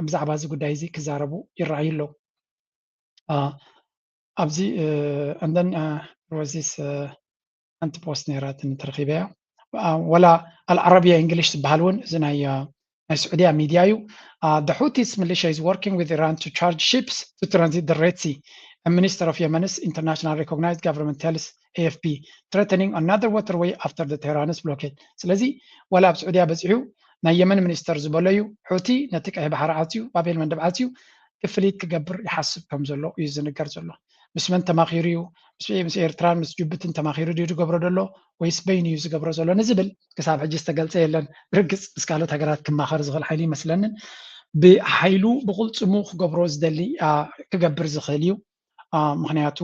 ብዛዕባ እዚ ጉዳይ እዚ ክዛረቡ ይረኣዩ ኣለዉ። ኣብዚ and then was this ሓንቲ ፖስት ነይራትኒ ተረኺበያ። ወላ ኣልዓረብያ እንግሊሽ ዝበሃል እውን እዚ ናይ ናይ ስዑድያ ሚድያ እዩ። The Houthis militia is working with Iran to charge ships to transit the Red Sea. A minister of Yemen's international recognized government tells A F P, threatening another waterway after the Tehran's blockade. ስለዚ ወላ ኣብ ስዑድያ በፂሑ ናይ የመን ሚኒስተር ዝበሎ እዩ። ሑቲ ነቲ ቀይሕ ባሕሪ ዓፅዩ፣ ባብ ኤል መንደብ ዓፅዩ ክፍሊት ክገብር ይሓስብ ከም ዘሎ እዩ ዝንገር ዘሎ። ምስ መን ተማኺሩ እዩ? ምስ ምስ ኤርትራን ምስ ጅቡትን ተማኺሩ ድዩ ዝገብሮ ዘሎ ወይስ በይኑ እዩ ዝገብሮ ዘሎ ንዝብል ክሳብ ሕጂ ዝተገልጸ የለን። ብርግጽ ምስ ካልኦት ሃገራት ክማኸር ዝኽእል ሓይሊ ይመስለንን ብሓይሉ ብቕልጽሙ ክገብሮ ዝደሊ ክገብር ዝኽእል እዩ። ምክንያቱ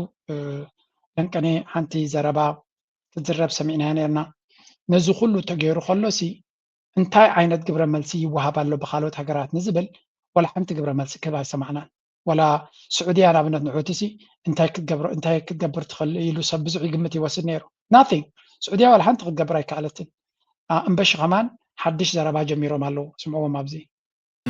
ለንቀኔ ሓንቲ ዘረባ ትዝረብ ሰሚዕናያ ነርና። ነዚ ኩሉ ተገይሩ ከሎሲ እንታይ ዓይነት ግብረ መልሲ ይወሃብ ኣሎ ብካልኦት ሃገራት ንዝብል ዋላ ሓንቲ ግብረ መልሲ ክህብ ኣይሰማዕናን። ዋላ ስዑድያ ንኣብነት ንሑቲ ሲ እንታይ ክትገብሮ እንታይ ክትገብር ትኽእል ኢሉ ሰብ ብዙሕ ይግምት ይወስድ ነይሩ። Nothing። ስዑድያ ዋላ ሓንቲ ክትገብር ኣይከኣለትን። እምበሺ ከማን ሓድሽ ዘረባ ጀሚሮም ኣለዉ። ስምዕዎም ኣብዚ።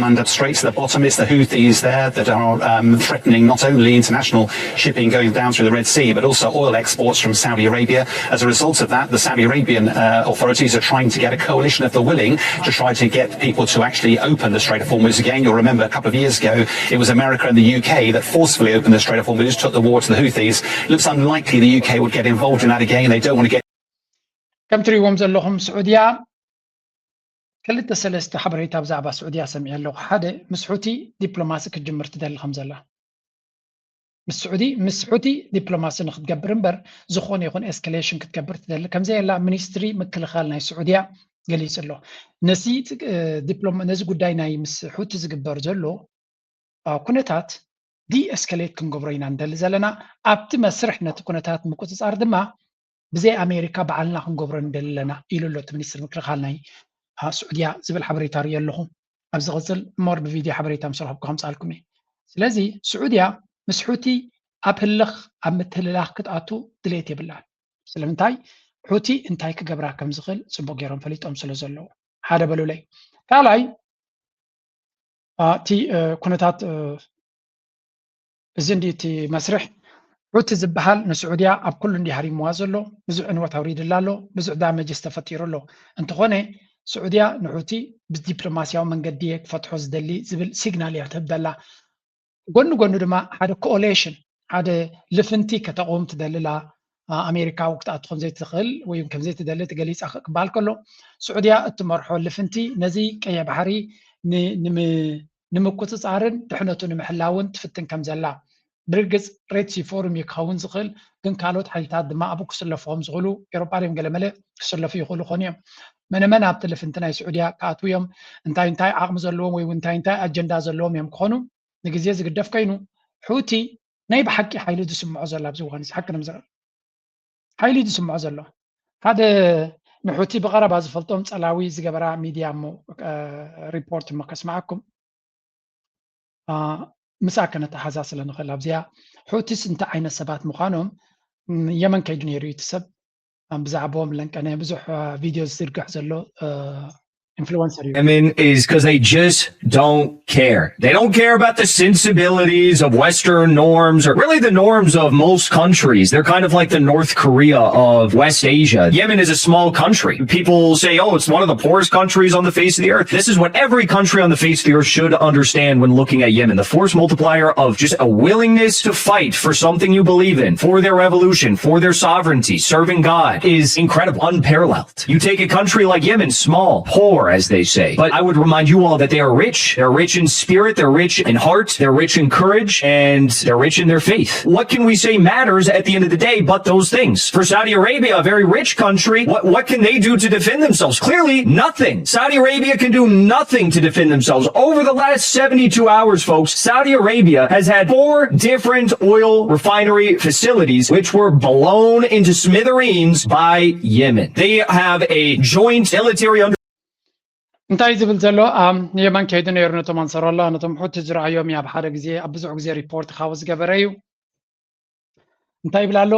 Mandab Straits at the bottom. It's the Houthis there that are um, threatening not only international shipping going down through the Red Sea, but also oil exports from Saudi Arabia. As a result of that, the Saudi Arabian uh, authorities are trying to get a coalition of the willing to try to get people to actually open the Strait of Hormuz again. You'll remember a couple of years ago, it was America and the U K that forcefully opened the Strait of Hormuz, took the war to the Houthis. It looks unlikely the U K would get involved in that again. They don't want to get. ከም ትሪእዎም ዘለኹም ስዑድያ ክልተ ሰለስተ ሓበሬታ ብዛዕባ ስዑድያ ሰሚዐ ኣለኹ። ሓደ ምስ ሑቲ ዲፕሎማሲ ክትጅምር ትደሊ ከም ዘላ ምስ ስዑዲ ምስ ሑቲ ዲፕሎማሲ ንክትገብር እምበር ዝኾነ ይኹን ኤስካሌሽን ክትገብር ትደሊ ከም ዘየላ ሚኒስትሪ ምክልኻል ናይ ስዑድያ ገሊጹ ኣሎ። ነዚ ጉዳይ ናይ ምስ ሑቲ ዝግበር ዘሎ ኩነታት ዲኤስካሌት ክንገብሮ ኢና ንደሊ ዘለና። ኣብቲ መስርሕ ነቲ ኩነታት ምቁፅፃር ድማ ብዘይ ኣሜሪካ ባዕልና ክንገብሮ ንደሊ ኣለና ኢሉ ኣሎ እቲ ሚኒስትር ምክልኻል ናይ ስዑድያ ዝብል ሓበሬታ ርኢ ኣለኹ። ኣብ ዝቕፅል ሞር ብቪድዮ ሓበሬታ ምስ ረኸብኩ ከምፅኣልኩም እየ። ስለዚ ስዑድያ ምስ ሑቲ ኣብ ህልኽ ኣብ ምትህልላኽ ክትኣቱ ድሌት የብላን። ስለምንታይ ሑቲ እንታይ ክገብራ ከም ዝኽእል ፅቡቅ ገይሮም ፈሊጦም ስለ ዘለዉ ሓደ በሉለይ። ካልኣይ እቲ ኩነታት እዚ እንዲ እቲ መስርሕ ሑቲ ዝበሃል ንስዑድያ ኣብ ኩሉ እንዲ ሃሪምዋ ዘሎ ብዙሕ ዕንወት ኣውሪድላ ኣሎ፣ ብዙሕ ዳመጅስ ተፈጢሩ ኣሎ። እንተኾነ ስዑድያ ንሑቲ ብዲፕሎማስያዊ መንገዲ እየ ክፈትሖ ዝደሊ ዝብል ሲግናል እያ ትህብ ዘላ። ጎኒ ጎኒ ድማ ሓደ ኮኦሌሽን ሓደ ልፍንቲ ከተቕውም ትደልላ ኣሜሪካ ክትኣቱ ከም ዘይትኽእል ወይ ከም ዘይትደሊ ተገሊፃ ክበሃል ከሎ ስዑድያ እትመርሖ ልፍንቲ ነዚ ቀይሕ ባሕሪ ንምቁፅፃርን ድሕነቱ ንምሕላውን ትፍትን ከም ዘላ ብርግፅ ሬድ ሲ ፎርም እዩ ክኸውን ዝኽእል ግን ካልኦት ሓይልታት ድማ ኣብኡ ክስለፉ ከም ዝኽእሉ ኤሮጳ ድዮም ገለመለ ክስለፉ ይኽእሉ ኾኑ እዮም መነመን ኣብቲ ልፍንቲ ናይ ስዑድያ ክኣትዉ እዮም እንታይ እንታይ ዓቕሚ ዘለዎም ወይ እንታይ እንታይ ኣጀንዳ ዘለዎም እዮም ክኾኑ ንግዜ ዝግደፍ ኮይኑ ሑቲ ናይ ብሓቂ ሓይሊ ዝስምዖ ዘሎ ኣብዚ እዋን እዚ ሓቂ ንምዝራብ ሓይሊ ዝስምዖ ዘሎ ሓደ ንሑቲ ብቐረባ ዝፈልጦም ጸላዊ ዝገበራ ሚድያ እሞ ሪፖርት እሞ ከስምዓኩም ምሳ ከነተሓዛ ስለ ንኽእል ኣብዚኣ ሑቲስ እንታይ ዓይነት ሰባት ምዃኖም የመን ከይዱ ነይሩ እቲ ሰብ ብዛዕባኦም ለንቀነ ብዙሕ ቪድዮ ዝዝርግሕ ዘሎ ኢንፍሉወንሰር እዩ Yemen is because they just don't care. They don't care about the sensibilities of Western norms or really the norms of most countries. They're kind of like the North Korea of West Asia. Yemen is a small country. People say, oh, it's one of the poorest countries on the face of the earth. This is what every country on the face of the earth should understand when looking at Yemen. The force multiplier of just a willingness to fight for something you believe in, for their revolution, for their sovereignty, serving God, is incredible, unparalleled. You take a country like Yemen, small, poor, as they say. But I would remind you all that they are rich. They're rich in spirit. They're rich in heart. They're rich in courage. And they're rich in their faith. What can we say matters at the end of the day but those things? For Saudi Arabia, a very rich country, what, what can they do to defend themselves? Clearly, nothing. Saudi Arabia can do nothing to defend themselves. Over the last seventy-two hours, folks, Saudi Arabia has had four different oil refinery facilities which were blown into smithereens by Yemen. They have a joint military under እንታይ ዝብል ዘሎ? ኣም፣ የመን ከይዱ ነይሩ። ነቶም ኣንሰሮላ፣ ነቶም ሑቲ ዝረኣዮም እዩ። ኣብ ሓደ ግዜ፣ ኣብ ብዙሕ ግዜ ሪፖርት ካው ዝገበረ እዩ። እንታይ ይብል ኣሎ?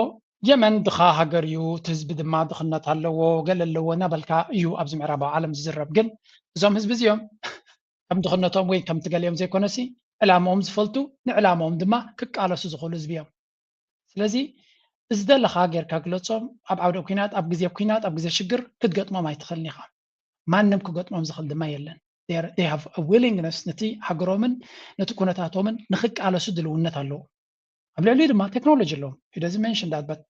የመን ድኻ ሃገር እዩ፣ እቲ ህዝቢ ድማ ድኽነት ኣለዎ፣ ገለ ኣለዎ እናበልካ እዩ ኣብዚ ምዕራባዊ ዓለም ዝዝረብ። ግን እዞም ህዝቢ እዚኦም ከም ድኽነቶም ወይ ከምቲ ገሊኦም ዘይኮነሲ፣ ዕላምኦም ዝፈልጡ፣ ንዕላምኦም ድማ ክቃለሱ ዝኽእሉ ህዝቢ እዮም። ስለዚ ዝደለኻ ጌርካ ግለጾም። ኣብ ዓውደ ኲናት፣ ኣብ ግዜ ኲናት፣ ኣብ ግዜ ሽግር ክትገጥሞም ኣይትኽእልን ኢኻ። ማንም ክገጥሞም ዝኽእል ድማ የለን። They are- they have a willingness፣ ነቲ ሃገሮምን ነቲ ኩነታቶምን ንኽቃለሱ ድልውነት ኣለዎም። ኣብ ልዕሊኡ ድማ ቴክኖሎጂ ኣለዎም። He doesn't mention that, but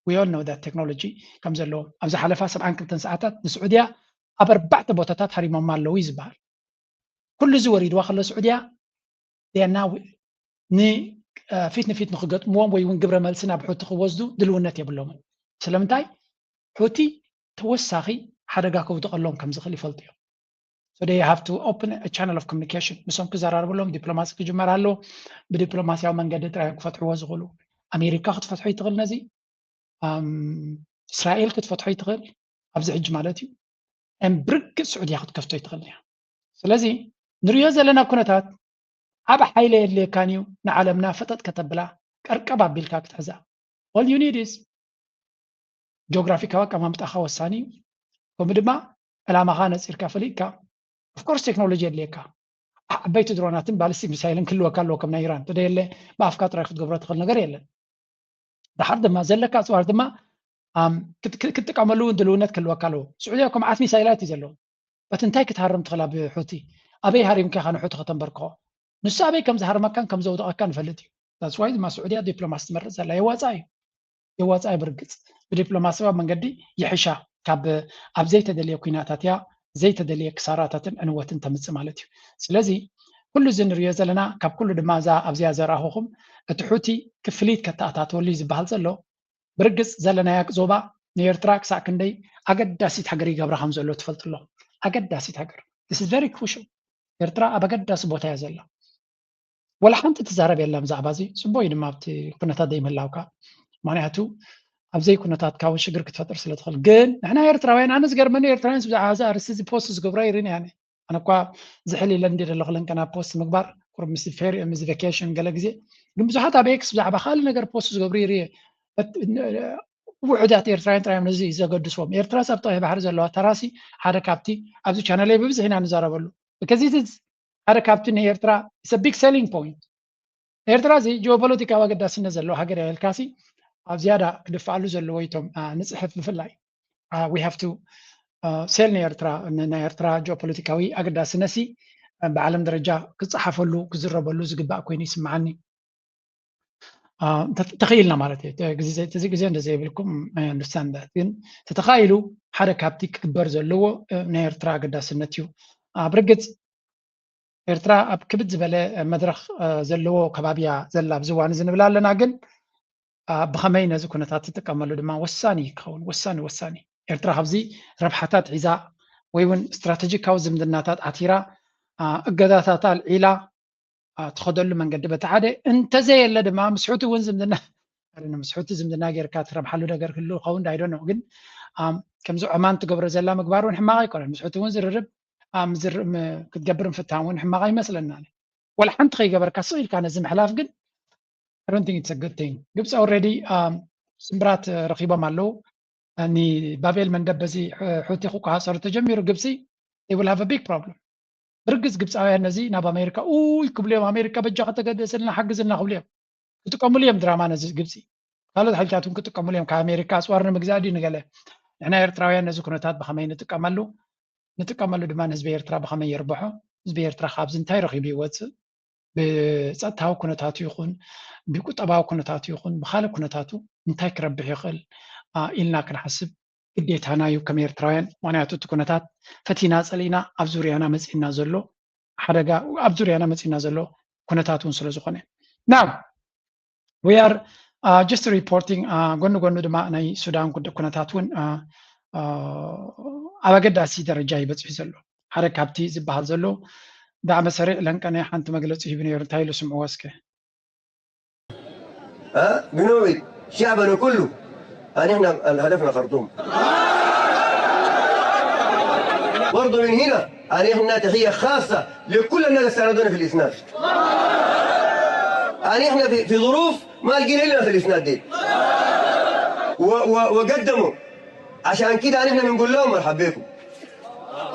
we all know that technology ከም ዘለዎም። ኣብ ዝሓለፋ ሰብዓን ክልተን ሰዓታት ንስዑድያ ኣብ ኣርባዕተ ቦታታት ሃሪሞማ ኣለዉ እዩ ዝበሃል። ኩሉ እዚ ወሪድዋ ከሎ ስዑድያ ና ንፊት ንፊት ንክገጥምዎም ወይ እውን ግብረ መልሲ ናብ ሑቲ ክወስዱ ድልውነት የብሎምን። ስለምንታይ? ሑቲ ተወሳኺ ሓደጋ ከውድቐሎም ከም ዝኽእል ይፈልጡ እዮም። So they have to open a channel of communication። ምሶም ክዘራረብሎም ዲፕሎማሲ ክጅመር ኣለዎ። ብዲፕሎማሲያዊ መንገዲ ጥራይ እዮም ክፈትሕዎ ዝኽእሉ። ኣሜሪካ ክትፈትሖ ይትኽእል ነዚ፣ ኣም፣ እስራኤል ክትፈትሖ ይትኽእል፣ ኣብዚ ሕጂ ማለት እዩ። እም፣ ብርግጽ ስዑድያ ክትከፍቶ ይትኽእል እያ። ስለዚ ንሪኦ ዘለና ኩነታት ዓብ ሓይሊ የድልየካን እዩ ንዓለምና ፈጠጥ ከተብላ፣ ቀርቀብ ኣቢልካ ክትሕዛ። All you need is ጂኦግራፊካዊ ኣቀማምጣኻ ወሳኒ እዩ። ከምኡ ድማ ዕላማኻ ነጺርካ ፈሊጥካ። Of course ቴክኖሎጂ የድልየካ። ዓበይቲ ድሮናትን ባሊስቲክ ሚሳይልን ክህልወካ ኣለዎ ከም ናይ ኢራን። ተደየለ ብኣፍካ ጥራይ ክትገብሮ ትኽእል ነገር የለን። ድሓር ድማ ዘለካ ኣጽዋር ድማ ኣም፣ ክት- ክት- ክትጥቀመሉ እውን ድልውነት ክህልወካ ኣለዎ። ስዑድያ እኮ መዓት ሚሳይላት እዩ ዘለዎ። በት እንታይ ክትሃርም ትኽእል ኣብ ሑቲ? ኣበይ ሃሪምካ ኢኻ ንሑቲ ከተንበርክኾ? ንሱ ኣበይ ከም ዝሃርመካን ከም ዘውድቐካን ንፈልጥ እዩ። That's why ድማ ስዑድያ ዲፕሎማሲ ትመርጽ ዘላ። የዋጻእ እዩ። የዋጻእ እዩ ብርግጽ። ብዲፕሎማሲያዊ መንገዲ ይሕሻ ካብ ኣብ ዘይተደልየ ኲናታት እያ ዘይተደልየ ክሳራታትን ዕንወትን ተምጽእ ማለት እዩ። ስለዚ ኩሉ እዚ ንሪኦ ዘለና ካብ ኩሉ ድማ እዛ ኣብዚኣ ዘርኣኹኹም እቲ ሑቲ ክፍሊት ከተኣታተወሉ እዩ ዝበሃል ዘሎ። ብርግጽ ዘለናያ ዞባ ንኤርትራ ክሳዕ ክንደይ ኣገዳሲት ሃገር ይገብራ ከም ዘሎ ትፈልጡ ኣለኹም። ኣገዳሲት ሃገር። This is very crucial። ኤርትራ ኣብ ኣገዳሲ ቦታ እያ ዘላ። ወላ ሓንቲ ትዛረብ የላ ብዛዕባ እዚ። ጽቡቅ እዩ ድማ ኣብቲ ኩነታት ዘይምህላውካ። ምክንያቱ ኣብ ዘይ ኩነታትካ እውን ሽግር ክትፈጥር ስለ ትኽእል። ግን ንሕና ኤርትራውያን፣ ኣነ ዝገርመኒ ኤርትራውያን ብዛዕባ እዚ ኣርእስቲ እዚ ፖስት ዝገብራ ይርኢ ኣነ። ኣነ እኳ ዝሕል ኢለ እንዲ ዘለኹ ለንቀና ፖስት ምግባር ቁሩብ ምስ ፌር ምስ ቫኬሽን ገለ ግዜ። ግን ብዙሓት ኣብ ኤክስ ብዛዕባ ካልእ ነገር ፖስት ዝገብሩ ይርኢ። በት- ውሑዳት ኤርትራውያን ጥራይ እዮም ነዚ ዘገድስዎም። ኤርትራስ ኣብ ጠዋይ ባሕሪ ዘለዋ ተራሲ ሓደ ካብቲ ኣብዚ ቻነለይ ብብዝሒ ኢና ንዛረበሉ። ከዚ ሓደ ካብቲ ንኤርትራ it's a big selling point። ኤርትራ እዚ ጂኦፖለቲካዊ ኣገዳስነት ዘለዎ ሃገር እያ ኢልካሲ ኣብ ዝያዳ ክድፍኣሉ ዘለዎ እቶም አ፣ ንጽሕፍ ብፍላይ አ፣ we have to አ፣ sell ንኤርትራ ን- ናይ ኤርትራ ጂኦፖለቲካዊ ኣገዳስነት ሲ አ፣ ብዓለም ደረጃ ክጸሓፈሉ ክዝረበሉ ዝግባእ ኮይኑ ይስምዓኒ። አ፣ እንተ- ተኽኢልና ማለት እዩ። ተ- ግዜ- እዚ ግዜ እንደዘይብልኩም I understand that። ግን ተተኻኢሉ ሓደ ካብቲ ክግበር ዘለዎ እ፣ ናይ ኤርትራ ኣገዳስነት እዩ። ኣብ ርግጽ ኤርትራ ኣብ ክብድ ዝበለ መድረኽ ዘለዎ ከባቢ እያ ዘላ ኣብዚ እዋን እዚ ንብል ኣለና። ግን ብኸመይ ነዚ ኩነታት ትጥቀመሉ ድማ ወሳኒ ክኸውን ወሳኒ ወሳኒ። ኤርትራ ካብዚ ረብሓታት ሒዛ ወይ እውን ስትራተጂካዊ ዝምድናታት ዓቲራ እገዳታት ኣልዒላ ትኸደሉ መንገዲ በቲ ሓደ እንተዘየለ ድማ ምስ ሑቲ እውን ዝምድና ምስ ሑቲ ዝምድና ጌርካ ትረብሓሉ ነገር ክህሉ ይኸውን ዳይዶ ነው። ግን ከምዚ ዖማን ትገብሮ ዘላ ምግባር እውን ሕማቕ ኣይኮነን። ምስ ሑቲ እውን ዝርርብ ክትገብር ምፍታን እውን ሕማቕ ኣይመስለና። ወላ ሓንቲ ከይገበርካ ስቕ ኢልካ ነዚ ምሕላፍ ግን I don't think it's a good thing። ግብፂ already ስምብራት ረኺቦም ኣለዉ። ንባቤል መንደብ በዚ ሑቲ ክቆፃፀሩ ተጀሚሩ ግብፂ they will have a big problem። ብርግፅ ግብፃውያን ነዚ ናብ ኣሜሪካ ኡይ ክብሉ እዮም። ኣሜሪካ በጃ ከተገደሰልና ሓግዝና ክብሉ እዮም። ክጥቀምሉ እዮም ድራማ ነዚ ግብፂ። ካልኦት ሓይልታት እውን ክጥቀምሉ እዮም። ካብ ኣሜሪካ ኣፅዋር ንምግዛእ ድዩ ንገለ። ንሕና ኤርትራውያን ነዚ ኩነታት ብኸመይ ንጥቀመሉ ንጥቀመሉ ድማ ንህዝቢ ኤርትራ ብኸመይ የርብሖ? ህዝቢ ኤርትራ ካብዚ እንታይ ረኺቡ ይወፅእ? ብፀጥታዊ ኩነታቱ ይኹን ብቁጠባዊ ኩነታቱ ይኹን ብካልእ ኩነታቱ እንታይ ክረብሕ ይኽእል ኢልና ክንሓስብ ግዴታና እዩ ከም ኤርትራውያን። ምክንያቱ እቲ ኩነታት ፈቲና ጸሊእና ኣብ ዙርያና መጺእና ዘሎ ሓደጋ፣ ኣብ ዙርያና መጺእና ዘሎ ኩነታት እውን ስለ ዝኾነ። Now we are just reporting፣ ጎኒ ጎኒ ድማ ናይ ሱዳን ኩነታት እውን ኣብ ኣገዳሲ ደረጃ እዩ በጺሑ ዘሎ። ሓደ ካብቲ ዝበሃል ዘሎ ዳዕመ ሰሪዕ ለንቀነ ሓንቲ መግለጺ ሂቡ ነይሩ። እንታይ ኢሉ? ስምዕዎ እስከ። ها بنوعد شعبنا كله أن إحنا هدفنا خرطوم. برضه من هنا أن إحنا تحية خاصة لكل الناس اللي ساندونا في الإسناد. أن إحنا في, في ظروف ما لقينا إلا في الإسناد دي. و, و, وقدموا. عشان كده أن إحنا بنقول لهم مرحبا بكم.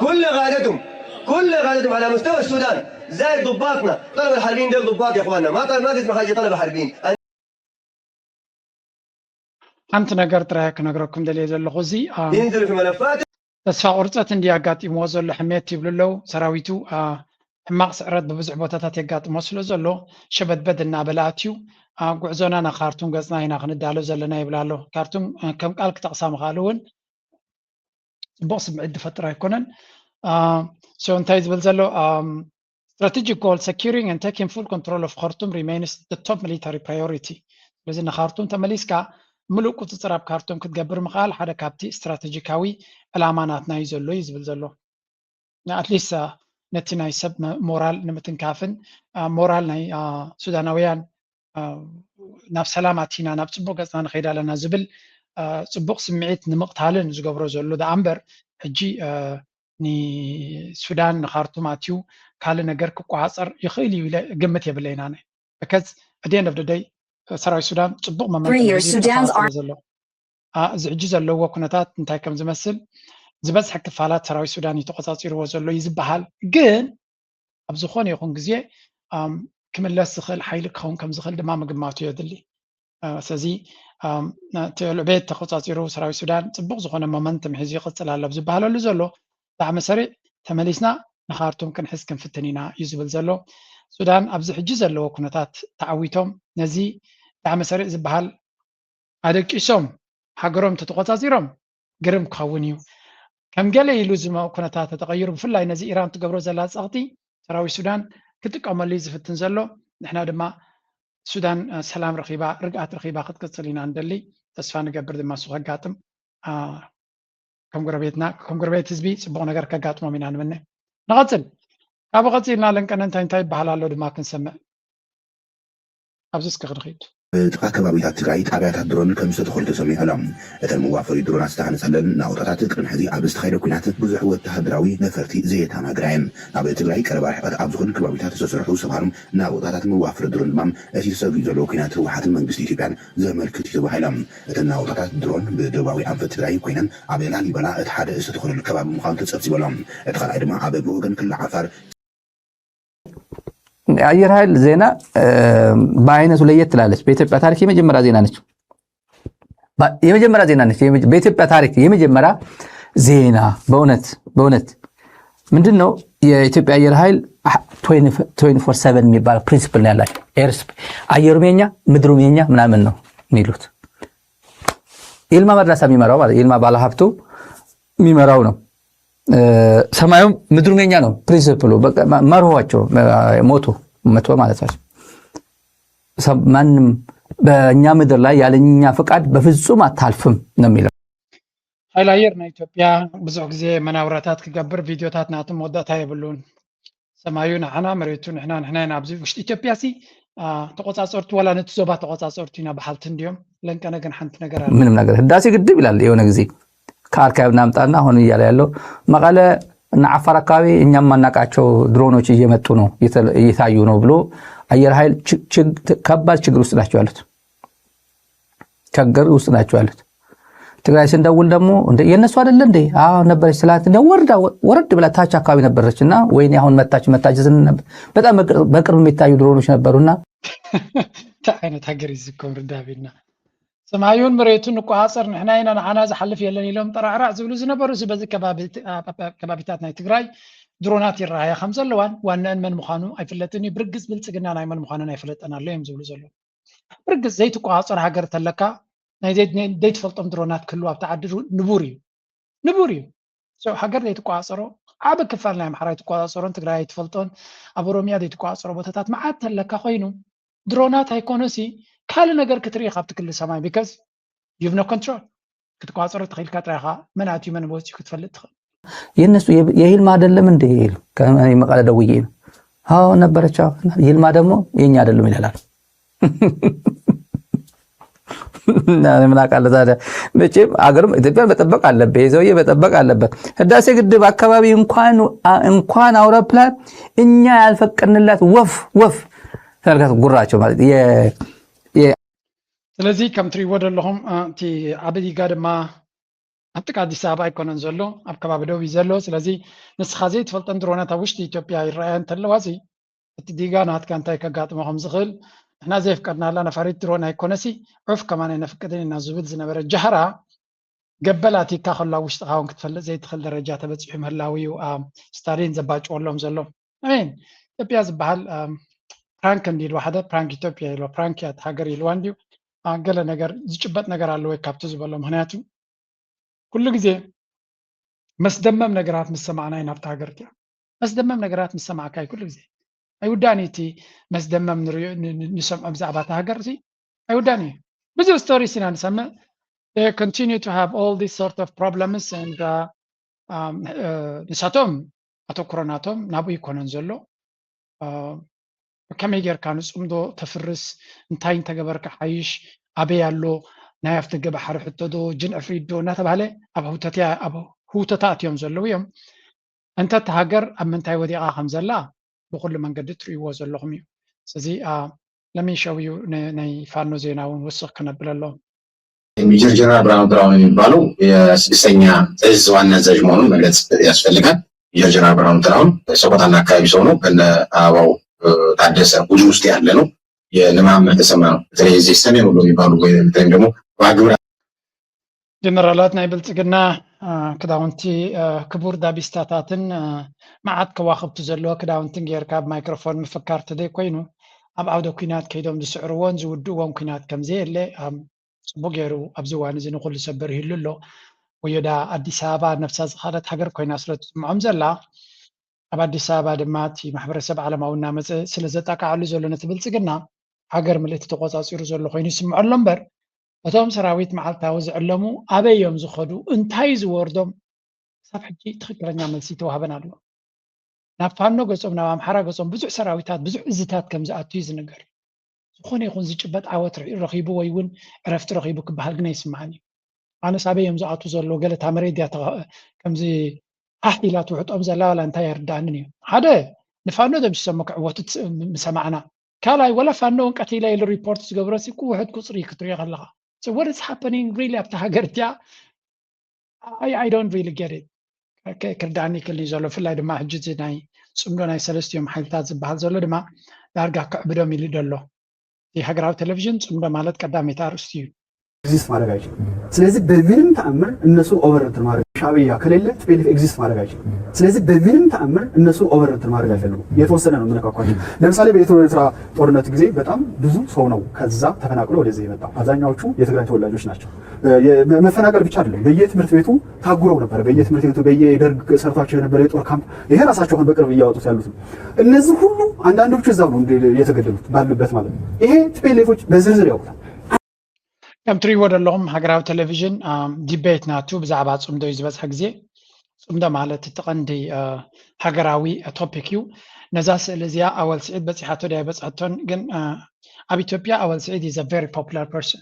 كل قادتهم، كل قادتهم على مستوى السودان، زائد ضباطنا. طلبة الحربيين ديل ضباط يا إخواننا، ما طلب، ما في اسم حاجة طلبة حربيين. ሓንቲ ነገር ጥራይ ክነግረኩም ደልየ ዘለኹ፣ እዚ ينزلوا في ملفات ተስፋ ቁርፀት እንዲ ኣጋጢምዎ ዘሎ ሕሜት ይብሉ ኣለዉ። ሰራዊቱ ሕማቕ ስዕረት ብብዙሕ ቦታታት የጋጥሞ ስለ ዘሎ፣ ሸበድበድ እናበለ ኣትዩ። ጉዕዞና ናብ ካርቱም ገፅና ኢና ክንዳሎ ዘለና ይብል ኣሎ። ካርቱም ከም ቃል ክጠቕሳ ምኽኣሉ እውን ፅቡቕ ስምዒት ዝፈጥር ኣይኮነን። So እንታይ ዝብል ዘሎ? Strategic goal: securing and taking full control of Khartoum remains the top military priority. ስለዚ ንካርቱም ተመሊስካ ምሉእ ቁፅፅር ኣብ ካርቱም ክትገብር ምኽኣል ሓደ ካብቲ ስትራቴጂካዊ ዕላማ ናትና እዩ ዘሎ እዩ ዝብል ዘሎ። At least ነቲ ናይ ሰብ ሞራል ንምትንካፍን ሞራል ናይ ሱዳናውያን ናብ ሰላም ኣቲና ናብ ፅቡቕ ገፅና ንኸይድ ኣለና ዝብል ፅቡቅ ስምዒት ንምቕታልን ዝገብሮ ዘሎ ደኣ እምበር ሕጂ ንሱዳን ንኻርቱም ኣትዩ ካልእ ነገር ክቆፃፀር ይኽእል እዩ ኢለ ግምት የብለይን ኣነ። Because at the end of the day ሰራዊት ሱዳን ፅቡቅ መመንጠ ስለ ዘሎ እዚ ሕጂ ዘለዎ ኩነታት እንታይ ከም ዝመስል ዝበዝሐ ክፋላት ሰራዊት ሱዳን እዩ ተቆፃፂርዎ ዘሎ እዩ ዝበሃል። ግን ኣብ ዝኾነ ይኹን ግዜ ክምለስ ዝኽእል ሓይሊ ክኸውን ከም ዝኽእል ድማ ምግማቱ የድሊ። ስለዚ እቲ ዕቤት ተቆፃፂሩ ሰራዊት ሱዳን ፅቡቅ ዝኾነ ሞመንተም ሒዙ ይቕፅል ኣሎ ኣብ ዝበሃለሉ ዘሎ ዳዕመ ሰሪዕ ተመሊስና ንኻርቱም ክንሕዝ ክንፍትን ኢና እዩ ዝብል ዘሎ። ሱዳን ኣብዚ ሕጂ ዘለዎ ኩነታት ተዓዊቶም ነዚ ዳዕመ ሰሪዕ ዝበሃል ኣደቂሶም ሃገሮም ተተቆፃፂሮም ግርም ክኸውን እዩ። ከም ገለ ኢሉ ዝመ ኩነታት ተተቐይሩ ብፍላይ ነዚ ኢራን ትገብሮ ዘላ ፀቕጢ ሰራዊት ሱዳን ክጥቀመሉ እዩ ዝፍትን ዘሎ። ንሕና ድማ ሱዳን ሰላም ረኺባ ርግኣት ረኺባ ክትቅፅል ኢና ንደሊ። ተስፋ ንገብር ድማ እሱ ከጋጥም ከም ጎረቤትና ከም ጎረቤት ህዝቢ ፅቡቕ ነገር ከጋጥሞም ኢና ንምነ። ንቐፅል። ካብኡ ቀፂልና ለንቀነ እንታይ እንታይ ይበሃል ኣሎ ድማ ክንሰምዕ። ኣብዚ እስኪ ክንኺድ። ብጥቓ ከባቢታት ትግራይ ጣብያታት ድሮን ከም ዝተተኸሉ ተሰሚዑ ኣሎ። እተን መዋፈሪ ድሮናት ዝተሃነፃለን ናቑጣታት ቅድሚ ሕዚ ኣብ ዝተኻየደ ኲናት ብዙሕ ወተሃደራዊ ነፈርቲ ዘየተኣናግዳ እየን። ኣብ ትግራይ ቀረባ ርሕቐት ኣብ ዝኾኑ ከባቢታት ዝተሰርሑ ሰባሩም ናቑጣታት መዋፈሪ ድሮን ድማ እቲ ተሰጊኡ ዘሎ ኲናት ህወሓትን መንግስቲ ኢትዮጵያን ዘመልክት እዩ ተባሂሎም። እተን ናቑጣታት ድሮን ብደቡባዊ ኣንፈት ትግራይ ኮይነን ኣብ ላሊበላ እቲ ሓደ ዝተተኸለሉ ከባቢ ምዃኑ ተፀብፂቡ ኣሎ። እቲ ካልኣይ ድማ ኣብ ብወገን ክልል ዓፋር የአየር ኃይል ዜና በአይነቱ ለየት ትላለች። በኢትዮጵያ ታሪክ የመጀመሪያ ዜና ነች። የመጀመሪያ ዜና ነች። በኢትዮጵያ ታሪክ የመጀመሪያ ዜና። በእውነት በእውነት ምንድን ነው የኢትዮጵያ አየር ኃይል twenty-four seven የሚባል ፕሪንሲፕል ነው ያላቸው። ኤርስ አየሩም የኛ ምድሩም የኛ ምናምን ነው የሚሉት። ይልማ መርዳሳ የሚመራው ማለት ይልማ ባለሀብቱ የሚመራው ነው። ሰማዩም ምድሩም የኛ ነው ፕሪንሲፕሉ መርሆቸው ሞቶ መቶ ማለት ነው። ማንም በእኛ ምድር ላይ ያለኛ ፍቃድ በፍጹም አታልፍም ነው የሚለው። ኃይል አየር ናይ ኢትዮጵያ ብዙሕ ግዜ መናውራታት ክገብር ቪድዮታት ናቱ መወዳእታ የብሉን። ሰማዩ ንዓና መሬቱ ንሕና ንሕና ኢና ኣብዚ ውሽጢ ኢትዮጵያ ሲ ተቆፃፀርቱ ዋላ ነቲ ዞባ ተቆፃፀርቱ ኢና በሓልቲ እንዲዮም። ለንቀነ ግን ሓንቲ ነገር ኣለ። ምንም ነገር ህዳሴ ግድብ ይላል የሆነ ጊዜ ከአርካይቭ እናምጣና አሁን እያለ ያለው መቀለ እና አፋር አካባቢ እኛም ማናቃቸው ድሮኖች እየመጡ ነው እየታዩ ነው ብሎ አየር ኃይል ከባድ ችግር ውስጥ ናቸው ያሉት። ችግር ውስጥ ናቸው ያሉት። ትግራይ ስንደውል ደግሞ እንደ የእነሱ አይደለ እንዴ? አዎ ነበረች ስላት እንደ ወርዳ ወረድ ብላ ታች አካባቢ ነበረች እና ወይኔ አሁን መታች መታች ስን በጣም በቅርብ የሚታዩ ድሮኖች ነበሩና እንታይ ዓይነት ሃገር እዩ ዝኮን ርዳቤና ሰማዩን መሬቱን ንቆፃፀር ንሕና ኢና ንዓና ዝሓልፍ የለን ኢሎም ጠራዕራዕ ዝብሉ ዝነበሩ እዚ በዚ ከባቢታት ናይ ትግራይ ድሮናት ይረኣያ ከም ዘለዋን ዋናአን መን ምዃኑ ኣይፍለጥን እዩ። ብርግፅ ብልፅግና ናይ መን ምዃነን ኣይፈለጠን ኣሎ እዮም ዝብሉ ዘለዉ። ብርግፅ ዘይትቆፃፀር ሃገር ተለካ ናይ ዘይትፈልጦም ድሮናት ክህልው ኣብቲ ዓዲ ንቡር እዩ። ንቡር እዩ። ሃገር ዘይትቆፃፀሮ፣ ዓብ ክፋል ናይ ኣምሓራ ኣይትቆፃፀሮን፣ ትግራይ ኣይትፈልጦን፣ ኣብ ኦሮሚያ ዘይትቆፃፀሮ ቦታታት መዓት ተለካ ኮይኑ፣ ድሮናት ኣይኮነሲ ካልእ ነገር ክትርኢ ካብቲ ክሊ ሰማይ፣ because you have no control። ክትቆፃፀሮ ተኽኢልካ ጥራይኻ መን ኣትዩ መን ወፂኡ ክትፈልጥ ትኽእል። የነሱ የይልማ አይደለም እንደ ይሉ ከመቀለ ደውዬ ነው። አዎ ነበረች። ይልማ ደግሞ የኛ አይደሉም ይላል። ምን አውቃለሁ ታዲያ። መቼም አገርም ኢትዮጵያን መጠበቅ አለበት፣ ይህ ሰውዬ መጠበቅ አለበት። ህዳሴ ግድብ አካባቢ እንኳን እንኳን አውሮፕላን እኛ ያልፈቀድንላት ወፍ ወፍ ተመልከት፣ ጉራቸው ማለት ስለዚ ከም ትሪእዎ ዘለኹም እቲ ዓቢ ዲጋ ድማ ኣብ ጥቃ ኣዲስ ኣበባ ኣይኮነን ዘሎ፣ ኣብ ከባቢ ደቡብ እዩ ዘሎ። ስለዚ ንስኻ ዘይትፈልጠን ድሮናት ኣብ ውሽጢ ኢትዮጵያ ይረኣያ እንተለዋ፣ እዚ እቲ ዲጋ ናትካ እንታይ ከጋጥሞ ከም ዝኽእል ንሕና ዘየፍቀድናላ ነፋሪት ድሮን ኣይኮነሲ ዑፍ ከማን ኣይነፍቅድን ኢና ዝብል ዝነበረ ጃህራ ገበል ኣቲካ ከሎ ኣብ ውሽጥኻ እውን ክትፈልጥ ዘይትኽእል ደረጃ ተበፂሑ ምህላው እዩ። ስታሊን ዘባጭወሎም ዘሎ። ኣሜን። ኢትዮጵያ ዝበሃል ፕራንክ እንዲ ኢልዋ ሓደ ፕራንክ ኢትዮጵያ ኢልዋ፣ ፕራንክ እያ እቲ ሃገር ኢልዋ እንዲዩ። ገለ ነገር ዝጭበጥ ነገር ኣለወ ካብቲ ዝበሎ። ምክንያቱ ኩሉ ግዜ መስደመም ነገራት ምስ ሰማዕና ኢና ኣብቲ ሃገር እቲኣ። መስደመም ነገራት ምስ ሰማዕካ እዩ ኩሉ ግዜ። ኣይውዳእን እዩ እቲ መስደመም ንሰምዖ ብዛዕባ እቲ ሃገር እዚ። ኣይውዳእን እዩ። ብዙሕ ስቶሪስ ኢና ንሰምዕ። They continue to have all these sort of problems and ንሳቶም ኣተኩሮ ናቶም ናብኡ ይኮነን ዘሎ። ከመይ ጌርካ ንፅምዶ ተፍርስ፣ እንታይ እንተገበርካ ሓይሽ፣ ኣበይ ኣሎ፣ ናይ ኣፍደገ ባሕሪ ሕቶ ዶ ጅን ዕፍሪት ዶ እናተባህለ ኣብ ህውተታ ኣትዮም ዘለዉ እዮም። እንተ እቲ ሃገር ኣብ ምንታይ ወዲቓ ከም ዘላ ብኩሉ መንገዲ ትርእይዎ ዘለኹም እዩ። ስለዚ ለሚን ሸው እዩ ናይ ፋኖ ዜና እውን ውስኽ ክነብል ኣለዎም። ሜጀር ጀነራል ብርሃኑ ጥላሁን የሚባለው የስድስተኛ እዝ ዋና አዛዥ መሆኑን መግለጽ ያስፈልጋል። ሜጀር ጀነራል ብርሃኑ ጥላሁን ሰቆጣና አካባቢ ሰው ነው። ከነ አበባው ታደሰ ቡድን ውስጥ ያለ ነው። የንማመር ተሰማ ነው። በተለይ እዚህ ሰሜን ወሎ የሚባሉ በተለይም ደግሞ ዋግምራ ጀነራላት ናይ ብልጽግና ክዳውንቲ ክቡር ዳቢስታታትን መዓት ከዋኽብቲ ዘለዎ ክዳውንትን ጌርካ ኣብ ማይክሮፎን ምፍካር ተዘይ ኮይኑ ኣብ ዓውደ ኩናት ከይዶም ዝስዕርዎን ዝውድእዎን ኩናት ከምዘየለ ጽቡቅ ገይሩ ኣብዚ እዋን እዚ ንኩሉ ሰብ በሪህሉ ኣሎ። ወዮዳ ኣዲስ ኣበባ ነብሳ ዝኻለት ሃገር ኮይና ስለ ትስምዖም ዘላ ኣብ ኣዲስ ኣበባ ድማ እቲ ማሕበረሰብ ዓለማዊ እናመፀ ስለ ዘጣቃዓሉ ዘሎ ነቲ ብልፅግና ሃገር ምልእቲ ተቆፃፂሩ ዘሎ ኮይኑ ይስምዖ ኣሎ እምበር እቶም ሰራዊት መዓልታዊ ዝዕለሙ ኣበይ እዮም ዝኸዱ እንታይ ዝወርዶም ክሳብ ሕጂ ትኽክለኛ መልሲ ተዋህበን ኣሎ። ናብ ፋኖ ገጾም ናብ ኣምሓራ ገጾም ብዙሕ ሰራዊታት ብዙሕ እዝታት ከም ዝኣቱ እዩ ዝንገር። ዝኾነ ይኹን ዝጭበጥ ዓወት ረኺቡ ወይ እውን ዕረፍቲ ረኺቡ ክበሃል ግን ኣይስምዓን እዩ። ኣነስ ኣበይ እዮም ዝኣቱ ዘሎ ገለ እታ መሬት ድያ ከምዚ ሃሕ ኢላ ትውሕጦም ዘላ ዋላ እንታይ ኣይርድኣንን እዩ። ሓደ ንፋኖ ደምሲሶሞ ክዕወቱ ምሰማዕና ካልኣይ ወላ ፋኖ እውን ቀቲለ ኢሉ ሪፖርት ዝገብሮ ሲ ክውሕድ ቁፅሪ ክትሪኦ ከለካ what is happening really ኣብታ ሃገር እቲኣ I, I don't really get it። ክርዳኒ ክልኒ ዘሎ ብፍላይ ድማ ሕጂ ናይ ፅምዶ ናይ ሰለስቲኦም ሓይልታት ዝበሃል ዘሎ ድማ ዳርጋ ክዕብዶም ኢሉ ደሎ። እቲ ሃገራዊ ቴሌቪዥን ፅምዶ ማለት ቀዳመይቲ ኣርእስቲ እዩ። exist ማድረግ አይችልም። ስለዚህ በምንም ተአምር እነሱ over እንትን ማድረግ ሻዕብያ ከሌለ T P L F exist ማድረግ አይችልም። ስለዚህ በምንም ተአምር እነሱ over እንትን ማድረግ አይፈልጉም። የተወሰነ ነው የምነካኳቸው። ለምሳሌ በኢትዮ ኤርትራ ጦርነት ጊዜ በጣም ብዙ ሰው ነው ከዛ ተፈናቅሎ ወደዚህ የመጣው። አብዛኛዎቹ የትግራይ ተወላጆች ናቸው። መፈናቀል ብቻ አይደለም፣ በየትምህርት ቤቱ ታጉረው ነበር። በየትምህርት ቤቱ በየደርግ ሰርቷቸው የነበረ የጦር ካምፕ ይሄ ራሳቸው አሁን በቅርብ እያወጡት ያሉት ነው። እነዚህ ሁሉ አንዳንዶቹ እዛው ነው የተገደሉት ባሉበት ማለት ነው። ይሄ T P L F ኦች በዝርዝር ያውቁታል። ከም ትሪእዎ ዘለኹም ሃገራዊ ቴሌቪዥን ዲቤት ናቱ ብዛዕባ ፅምዶ እዩ ዝበዝሐ ግዜ። ፅምዶ ማለት እቲ ቀንዲ ሃገራዊ ቶፒክ እዩ። ነዛ ስእሊ እዚኣ ኣወል ስዒድ በፂሓቶ ድያ ኣይበፅሐቶን ግን ኣብ ኢትዮጵያ ኣወል ስዒድ is a very popular person።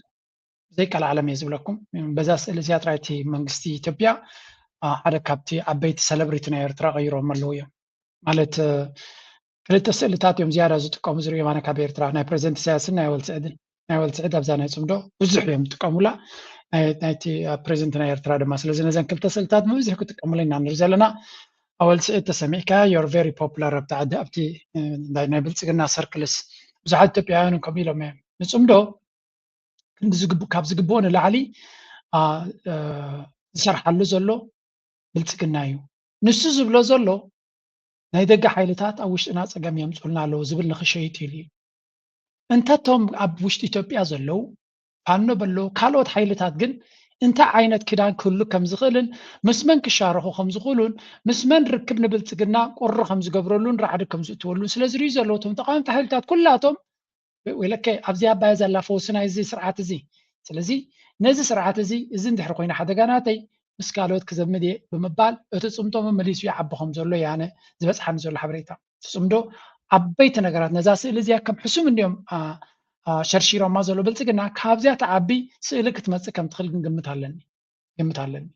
ዘይቃል ዓለም እየ ዝብለኩም። በዛ ስእሊ እዚኣ ጥራይ እቲ መንግስቲ ኢትዮጵያ ሓደ ካብቲ ዓበይቲ ሰለብሪቲ ናይ ኤርትራ ቀይሮም ኣለዉ እዮም። ማለት ክልተ ስእልታት እዮም ዝያዳ ዝጥቀሙ ዝርእዮም ኣነ ካብ ኤርትራ ናይ ፕሬዚደንት ኢሳያስን ናይ ኣወል ስዕድን። ናይ ኣወል ስዕድ ኣብዛ ናይ ፅምዶ ብዙሕ እዮም ዝጥቀሙላ ናይቲ ፕሬዚደንት ናይ ኤርትራ ድማ። ስለዚ ነዘን ክልተ ስእልታት ብብዝሕ ክጥቀሙላ ኢና ንርኢ ዘለና። ኣወል ስዕድ ተሰሚዕካ you're very popular ኣብቲ ዓዲ ኣብቲ ናይ ብልፅግና ሰርክልስ ብዙሓት ኢትዮጵያውያን ከምኡ ኢሎም እዮም ንፅምዶ ክንዲ ካብ ዝግብኦ ንላዕሊ ዝሰርሓሉ ዘሎ ብልፅግና እዩ። ንሱ ዝብሎ ዘሎ ናይ ደገ ሓይልታት ኣብ ውሽጥና ፀገም የምፅኡልና ኣለዉ ዝብል ንክሸይጥ ኢሉ እዩ። እንተቶም ኣብ ውሽጢ ኢትዮጵያ ዘለዉ ፋኖ በሎ ካልኦት ሓይልታት ግን እንታይ ዓይነት ኪዳን ክህሉ ከም ዝኽእልን ምስ መን ክሻረኹ ከም ዝኽእሉን ምስ መን ርክብ ንብልጽግና ቁሪ ከም ዝገብረሉን ራዕዲ ከም ዝእትወሉን ስለ ዝርእዩ ዘለዉ እቶም ተቓወምቲ ሓይልታት ኩላቶም ወይለከ ኣብዚኣ ኣባያ ዘላ ፈውሲ ናይዚ ስርዓት እዚ። ስለዚ ነዚ ስርዓት እዚ እዚ እንድሕር ኮይነ ሓደጋ ናተይ ምስ ካልኦት ክዘምድ እየ ብምባል እቲ ጽምቶ መመሊሱ ይዓቢ ከም ዘሎ እየ ኣነ ዝበጽሓኒ ዘሎ ሓበሬታ። እቲ ጽምዶ ዓበይቲ ነገራት ነዛ ስእሊ እዚኣ ከም ሕሱም እንዲዮም ሸርሺሮማ ዘሎ ብልጽግና ካብዚኣ ትዓቢ ስእሊ ክትመጽእ ከም ትኽእል ግን ግምት ኣለኒ ግምት ኣለኒ።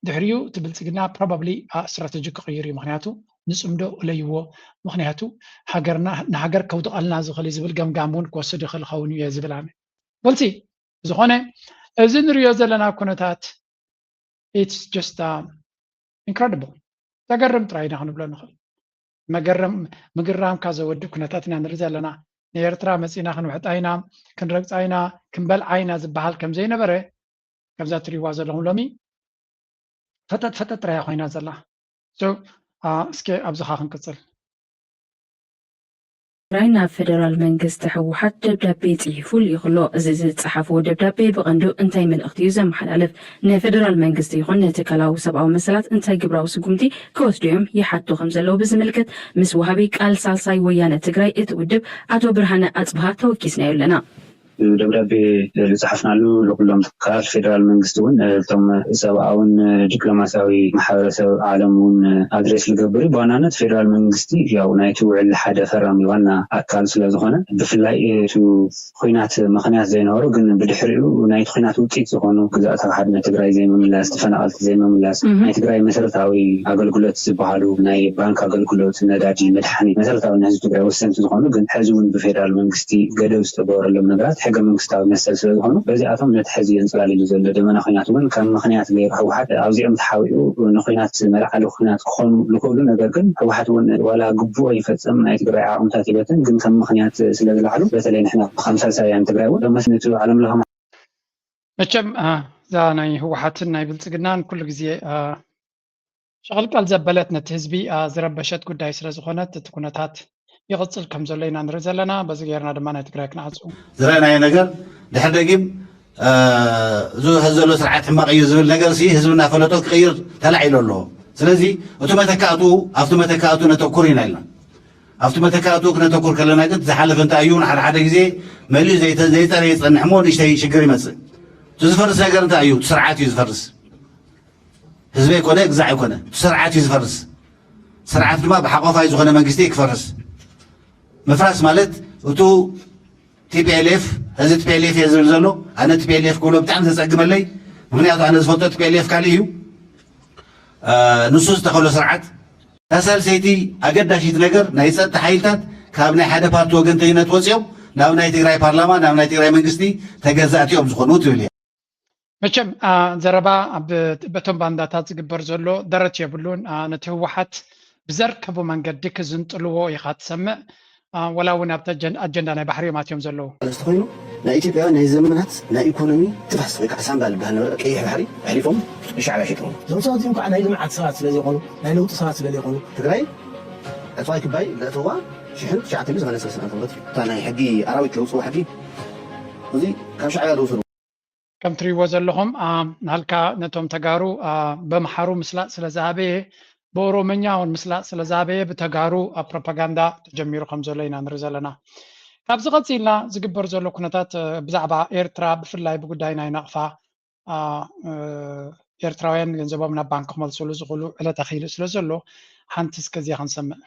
ድሕሪኡ እቲ ብልጽግና probably strategy ክቕይር እዩ። ምክንያቱ ንጽምዶ እለይዎ። ምክንያቱ ሃገርና ንሃገር ከውድቐልና ዝኽእል ዝብል ገምጋም እውን ክወስድ ይኽእል ኸውን እዩ ዝብል ኣነ። ወልሲ ዝኾነ እዚ ንሪዮ ዘለና ኩነታት it's just incredible ዘገርም ጥራይ ኢና ክንብሎ ንኽእል። መገረም ምግራምካ ዘወዲ ኩነታት ኢና ንርኢ ዘለና። ንኤርትራ መጺና ክንውሕጣ ኢና፣ ክንረግጻ ኢና፣ ክንበልዓ ኢና ዝበሃል ከም ዘይነበረ ከምዛ ትሪእዋ ዘለኹም ሎሚ ፈጠጥ ፈጠጥ ጥራያ ኮይና ዘላ። So እስከ ኣብዚኻ ክንቅጽል። ትግራይ ናብ ፌደራል መንግስቲ ህወሓት ደብዳቤ ጽሒፉ ልኢኹ ኣሎ። እዚ ዝጸሓፍዎ ደብዳቤ ብቐንዱ እንታይ መልእኽቲ እዩ ዘመሓላልፍ? ንፌደራል መንግስቲ ይኹን ንትካላዊ ሰብኣዊ መሰላት እንታይ ግብራዊ ስጉምቲ ክወስዱ እዮም ይሓቱ ከም ዘለዉ ብዝምልከት ምስ ወሃቢ ቃል ሳልሳይ ወያነ ትግራይ እቲ ውድብ ኣቶ ብርሃነ ኣጽብሃ ተወኪስናዮ ኣለና። ደብዳቤ ዝፀሓፍናሉ ንኩሎም ትካላት ፌደራል መንግስቲ እውን እቶም ሰብኣውን ዲፕሎማሲያዊ ማሕበረሰብ ዓለም እውን ኣድሬስ ዝገብር እዩ። ብዋናነት ፌደራል መንግስቲ ያው ናይቲ ውዕል ሓደ ፈራሚ ዋና ኣካል ስለዝኾነ ብፍላይ እቲ ኹናት ምኽንያት ዘይነበሩ ግን ብድሕሪኡ ናይቲ ኹናት ውፅኢት ዝኾኑ ግዝኣታዊ ሓድነት ትግራይ ዘይምምላስ፣ ተፈናቐልቲ ዘይምምላስ፣ ናይ ትግራይ መሰረታዊ ኣገልግሎት ዝበሃሉ ናይ ባንክ ኣገልግሎት፣ ነዳዲ፣ መድሓኒት መሰረታዊ ንህዝቢ ትግራይ ወሰንቲ ዝኾኑ ግን ሕዚ እውን ብፌደራል መንግስቲ ገደብ ዝተገበረሎም ነገራት ሕገ መንግስታዊ መሰል ስለዝኾኑ በዚኣቶም ነቲ ሕዚ የንፀላልዩ ዘሎ ደመና ኹናት እውን ከም ምኽንያት ገይሩ ህወሓት ኣብዚኦም ተሓቢኡ ንኹናት መልዓሊ ኹናት ክኾኑ ዝኽእሉ ነገር ግን ህወሓት እውን ዋላ ግቡኦ ይፈፅም ናይ ትግራይ ዓቕምታት ይበትን ግን ከም ምኽንያት ስለዝለዓሉ በተለይ ንሕና ከም ሳልሳውያን ትግራይ እውን ደመስ ነቲ ዓለም ለኸ መቸም እዛ ናይ ህወሓትን ናይ ብልፅግናን ኩሉ ግዜ ሸቐልቀል ዘበለት ነቲ ህዝቢ ዝረበሸት ጉዳይ ስለ ዝኾነት እቲ ኩነታት ይቕፅል ከም ዘሎ ኢና ንርኢ ዘለና። በዚ ጌርና ድማ ናይ ትግራይ ክንዓፁ ዝረኣናዮ ነገር ድሕር ደጊም እዚ ሕዚ ዘሎ ስርዓት ሕማቕ እዩ ዝብል ነገር ሲ ህዝቢ እናፈለጦ ክቕይር ተላዒሉ ኣለዎ። ስለዚ እቲ መተካእቱ ኣብቲ መተካእቱ ነተኩር ኢና ኢልና ኣብቲ መተካእቱ ክነተኩር ከለና ግን ዝሓለፈ እንታይ እዩ ንሓደ ሓደ ግዜ መሊኡ ዘይተ- ዘይፀረየ ይፀንሕ እሞ ንእሽተይ ሽግር ይመፅእ። እቲ ዝፈርስ ነገር እንታይ እዩ? እቲ ስርዓት እዩ ዝፈርስ። ህዝቢ ኣይኮነ ግዛዕ ኣይኮነ እቲ ስርዓት እዩ ዝፈርስ። ስርዓት ድማ ብሓቆፋይ ዝኾነ መንግስቲ ክፈርስ። ምፍራስ ማለት እቱ ቲፒኤልኤፍ እዚ ቲፒኤልኤፍ እየ ዝብል ዘሎ ኣነ ቲፒኤልኤፍ ክብሎ ብጣዕሚ ዘፀግመለይ። ምክንያቱ ኣነ ዝፈልጦ ቲፒኤልኤፍ ካልእ እዩ። ንሱ ዝተኸሎ ስርዓት እታ ሳልሰይቲ ኣገዳሲት ነገር ናይ ፀጥታ ሓይልታት ካብ ናይ ሓደ ፓርቲ ወገንተይነት ወፂኦም ናብ ናይ ትግራይ ፓርላማ ናብ ናይ ትግራይ መንግስቲ ተገዛእቲ እዮም ዝኾኑ ትብል እያ። መቸም ዘረባ በቶም ባንዳታት ዝግበር ዘሎ ደረት የብሉን። ነቲ ህወሓት ብዘርከቡ መንገዲ ክዝንጥልዎ ኢኻ ትሰምዕ። ወላ እውን ኣብቲ ኣጀንዳ ናይ ባሕሪ እዮም ኣትዮም ዘለዉ። ተኾይኑ ናይ ኢትዮጵያ ናይ ዘመናት ናይ ኢኮኖሚ ትፋስ ወይ ከዓ ሳንባ ዝበሃል ነበረ ቀይሕ ባሕሪ ኣሕሊፎም ንሻዕብያ ሸይጥዎም። እዞም ሰባት እዚኦም ከዓ ናይ ልምዓት ሰባት ስለ ዘይኮኑ ናይ ለውጢ ሰባት ስለ ዘይኮኑ ትግራይ ዕፅዋይ ክባይ ዘእተዋ ሽሕን ትሽዓተ ሚእትን ሰማንያን ሰለስተን ዓመተ ምህረት እዩ። እታ ናይ ሕጊ ኣራዊት ለውፅዎ ሕጊ እዚ ካብ ሻዕብያ ዝወሰዱ ከም ትሪእዎ ዘለኹም ናልካ ነቶም ተጋሩ በምሓሩ ምስላጥ ስለ ዝኣበየ ብኦሮመኛ እውን ምስላጥ ስለ ዝኣበየ ብተጋሩ ኣብ ፕሮፓጋንዳ ተጀሚሩ ከም ዘሎ ኢና ንርኢ ዘለና። ካብዚ ቀፂልና ዝግበር ዘሎ ኩነታት ብዛዕባ ኤርትራ ብፍላይ ብጉዳይ ናይ ናቕፋ ኤርትራውያን ገንዘቦም ናብ ባንክ ክመልስሉ ዝኽእሉ ዕለት ኣኺሉ ስለ ዘሎ ሓንቲ እስከ እዚኣ ክንሰምዕ።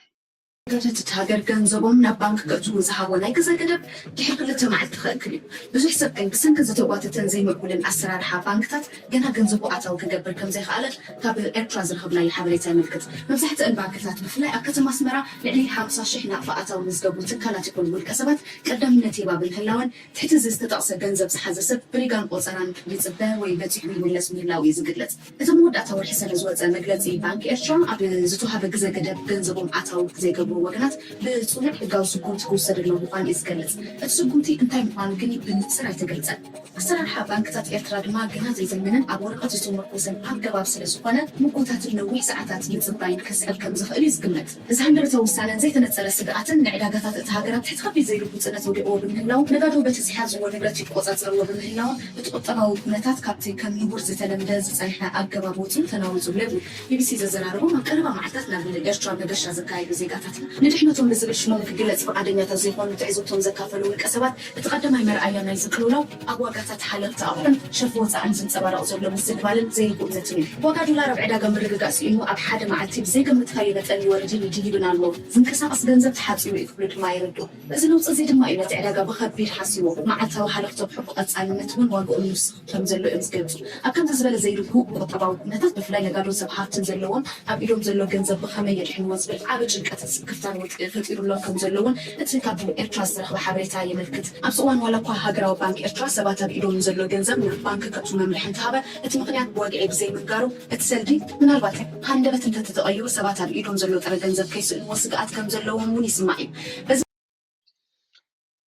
ተጋደልቲ እቲ ሃገር ገንዘቦም ናብ ባንክ ከእትዉ ዝሃቦ ናይ ግዘ ገደብ ድሕሪ ክልተ መዓልቲ ከእክል እዩ። ብዙሕ ሰብ ግን ብሰንኪ ዝተጓተተን ዘይምዕቡልን ኣሰራርሓ ባንክታት ገና ገንዘቡ ኣታዊ ክገብር ከምዘይኸኣለ ካብ ኤርትራ ዝረኸብናዮ ሓበሬታ የመልክት። መብዛሕትአን ባንክታት ብፍላይ ኣብ ከተማ ኣስመራ ልዕሊ ሓምሳ ሽሕ ናቕፋ ኣታዊ ንዝገብሩ ትካላት ይኹን ውልቀ ሰባት ቀዳምነት ሂባ ብምህላወን ትሕቲ እዚ ዝተጠቕሰ ገንዘብ ዝሓዘ ሰብ ብሪጋን ቆጸራን ይጽበ ወይ በጺሑ ይምለስ ምህላው እዩ ዝግለጽ። እቲ መወዳእታ ወርሒ ሰነ ዝወጸ መግለጺ ባንክ ኤርትራ ኣብ ዝተውሃበ ግዘ ገደብ ገንዘቦም ኣታዊ ዘይገብሩ ወገናት ብጽኑዕ ሕጋዊ ስጉምቲ ክውሰደሎም ምዃኑ እዩ ዝገልጽ። እቲ ስጉምቲ እንታይ ምዃኑ ግን ብንጽር ኣይተገልጸን። ኣሰራርሓ ባንክታት ኤርትራ ድማ ገና ዘይዘመነን ኣብ ወረቐት ዝተመርኮሰን ኣገባብ ስለ ዝኾነ፣ ምጉታትን ነዊሕ ሰዓታት ምጽባይን ከስዕብ ከም ዝኽእል እዩ ዝግመት። እዚ ሃንደበታዊ ውሳነን ዘይተነጸረ ስግኣትን ንዕዳጋታት እታ ሃገር ኣብ ትሕቲ ከቢድ ዘይርጉጽነት ወዲቕዎ ብምህላው፣ ነጋዶ በቲ ዝሓዝዎ ንብረት ይቆጻጸርዎ ብምህላውን እቲ ቁጠባዊ ኩነታት ካብቲ ከም ንቡር ዝተለምደ ዝጸንሐ ኣገባብ ወጺኡ ተናዊጹ ኣሎ ይብሉ። ቢቢሲ ዘዘራረቦም ኣብ ቀረባ መዓልታት ናብ ኤርትራ መገሻ ዘካየዱ ዜጋታትና፣ ንድሕነቶም ብዝብል ሽሞም ክግለጽ ፍቓደኛታት ዘይኮኑ ትዕዝብቶም ዘካፈሉ ውልቀ ሰባት፣ እቲ ቀዳማይ መርኣያ ናይዚ ቅልውላው ኣብ ዋጋታት ሓለኽቲ ኣቑሑን ሸርፊ ወጻእን ዝንጸባረቕ ዘሎ ምስግባልን ዘይርጉእነትን እዩ። ዋጋ ዶላር ኣብ ዕዳጋ ምርግጋእ ስኢኑ ኣብ ሓደ መዓልቲ ብዘይገመትካዮ መጠን ይወርድን ይድይብን ኣሎ። ዝንቀሳቐስ ገንዘብ ተሓጺቡ እዩ ክብሉ ድማ የረድኡ። እዚ ለውጢ እዚ ድማ እዩ ነቲ ዕዳጋ ብኸቢድ ሓሲዎ። መዓልታዊ ሓለኽቲ ኣቑሑት ብቐጻልነት እውን ዋግኦም ይውስኽ ከም ዘሎ እዮም ዝገልጹ። ኣብ ከምዚ ዝበለ ዘይርጉእ ቁጠባዊ ኩነታት ብፍላይ ነጋዶን ሰብ ሃፍትን ዘለዎም ኣብ ኢዶም ዘሎ ገንዘብ ብኸመይ የድሕንዎ ዝብል ዓቢ ጭንቀትን ስክፍታን ወጥ-፣ ፈጢሩሎም ከም ዘሎ እውን እቲ ካብ ኤርትራ ዝተረኽበ ሓበሬታ የመልክት። ኣብዚ እዋን ዋላ እኳ ሃገራዊ ባንክ ኤርትራ ሰባት ኣብ ኢዶም ዘሎ ገንዘብ ናብ ባንክ ከእቱ መምርሒ እንተሃበ፣ እቲ ምኽንያት ብወግዒ ብዘይምንጋሩ እቲ ሰልዲ ምናልባት ሃንደበት እንተተተቐይሩ ሰባት ኣብ ኢዶም ዘሎ ጥረ ገንዘብ ከይስእንዎ ስግኣት ከም ዘለዎም እውን ይስማዕ እዩ። በዚ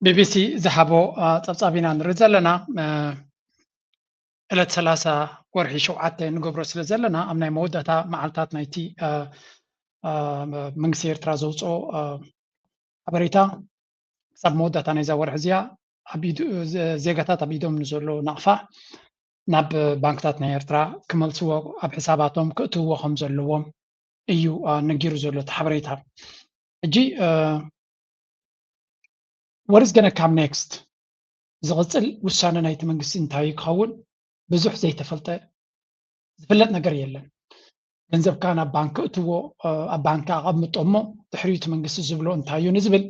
ቢቢሲ ዝሃቦ፣ አ፣ ጸብጻብ ኢና ንርኢ ዘለና። አ፣ ዕለት ሰላሳ ወርሒ ሸውዓተ ንገብሮ ስለ ዘለና ኣብ ናይ መወዳእታ መዓልታት ናይቲ፣ አ፣ አ፣ መንግስቲ ኤርትራ ዘውጽኦ፣ አ፣ ሓበሬታ ክሳብ መወዳእታ ናይዛ ወርሒ እዚኣ ኣብ ኢዱ-፣ ዘ-፣ ዜጋታት ኣብ ኢዶም ንዘሎ ናቕፋ ናብ ባንክታት ናይ ኤርትራ ክመልስዎ ኣብ ሕሳባቶም ክእትውዎ ከም ዘለዎም እዩ፣ አ፣ ነጊሩ ዘሎ እቲ ሓበሬታ። ሕጂ፣ አ፣ what is gonna come next? ዝቕጽል ውሳነ ናይቲ መንግስቲ እንታይ ክኸውን ብዙሕ ዘይተፈልጠ ዝፍለጥ ነገር የለን። ገንዘብካ ናብ ባንክ እትዎ፣ አ፣ ኣብ ባንክ ኣቐምጦ እሞ ድሕሪኡ እቲ መንግስቲ ዝብሎ እንታይ እዩ ንዝብል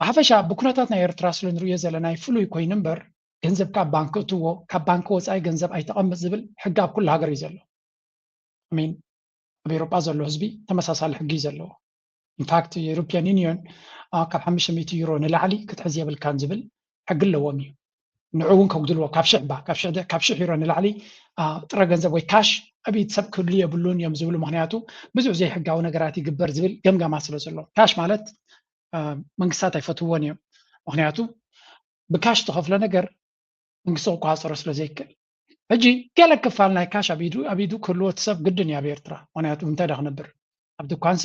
ብሓፈሻ ብኩነታት ናይ ኤርትራ ስለ ንርእዮ ዘለና ፍሉይ ኮይኑ እምበር ገንዘብካ ኣብ ባንክ እትዎ ካብ ባንክ ወጻኢ ገንዘብ ኣይተቐምጥ ዝብል ሕጊ ኣብ ኩሉ ሃገር እዩ ዘሎ። I mean ኣብ ኤውሮጳ ዘሎ ህዝቢ ተመሳሳሊ ሕጊ እዩ ዘለዎ። ኢንፋክት ዩሮፒያን ዩኒዮን፣ አ፣ ካብ ሓሙሽተ ሚእቲ ዩሮ ንላዕሊ ክትሕዝ የብልካን ዝብል ሕጊ ኣለዎም እዩ። ንዑ እውን ከጉድልዎ ካብ ሽሕ ባ-፣ ካብ ሽሕ ደ-፣ ካብ ሽሕ ዩሮ ንላዕሊ፣ አ፣ ጥረ ገንዘብ ወይ ካሽ ኣብ ኢድ ሰብ ክህሉ የብሉን እዮም ዝብሉ። ምኽንያቱ ብዙሕ ዘይሕጋዊ ነገራት ይግበር ዝብል ገምጋማት ስለ ዘሎ። ካሽ ማለት፣ አ፣ መንግስታት ኣይፈትውዎን እዮም። ምኽንያቱ ብካሽ ዝተኸፍለ ነገር መንግስቲ ክቆጻጸሮ ስለ ዘይክእል። ሕጂ ገለ ክፋል ናይ ካሽ ኣብ ኢዱ፣ ኣብ ኢዱ ክህልዎ እቲ ሰብ ግድን እዩ ኣብ ኤርትራ። ምኽንያቱ እንታይ ዳ ክነብር? ኣብ ድኳንሲ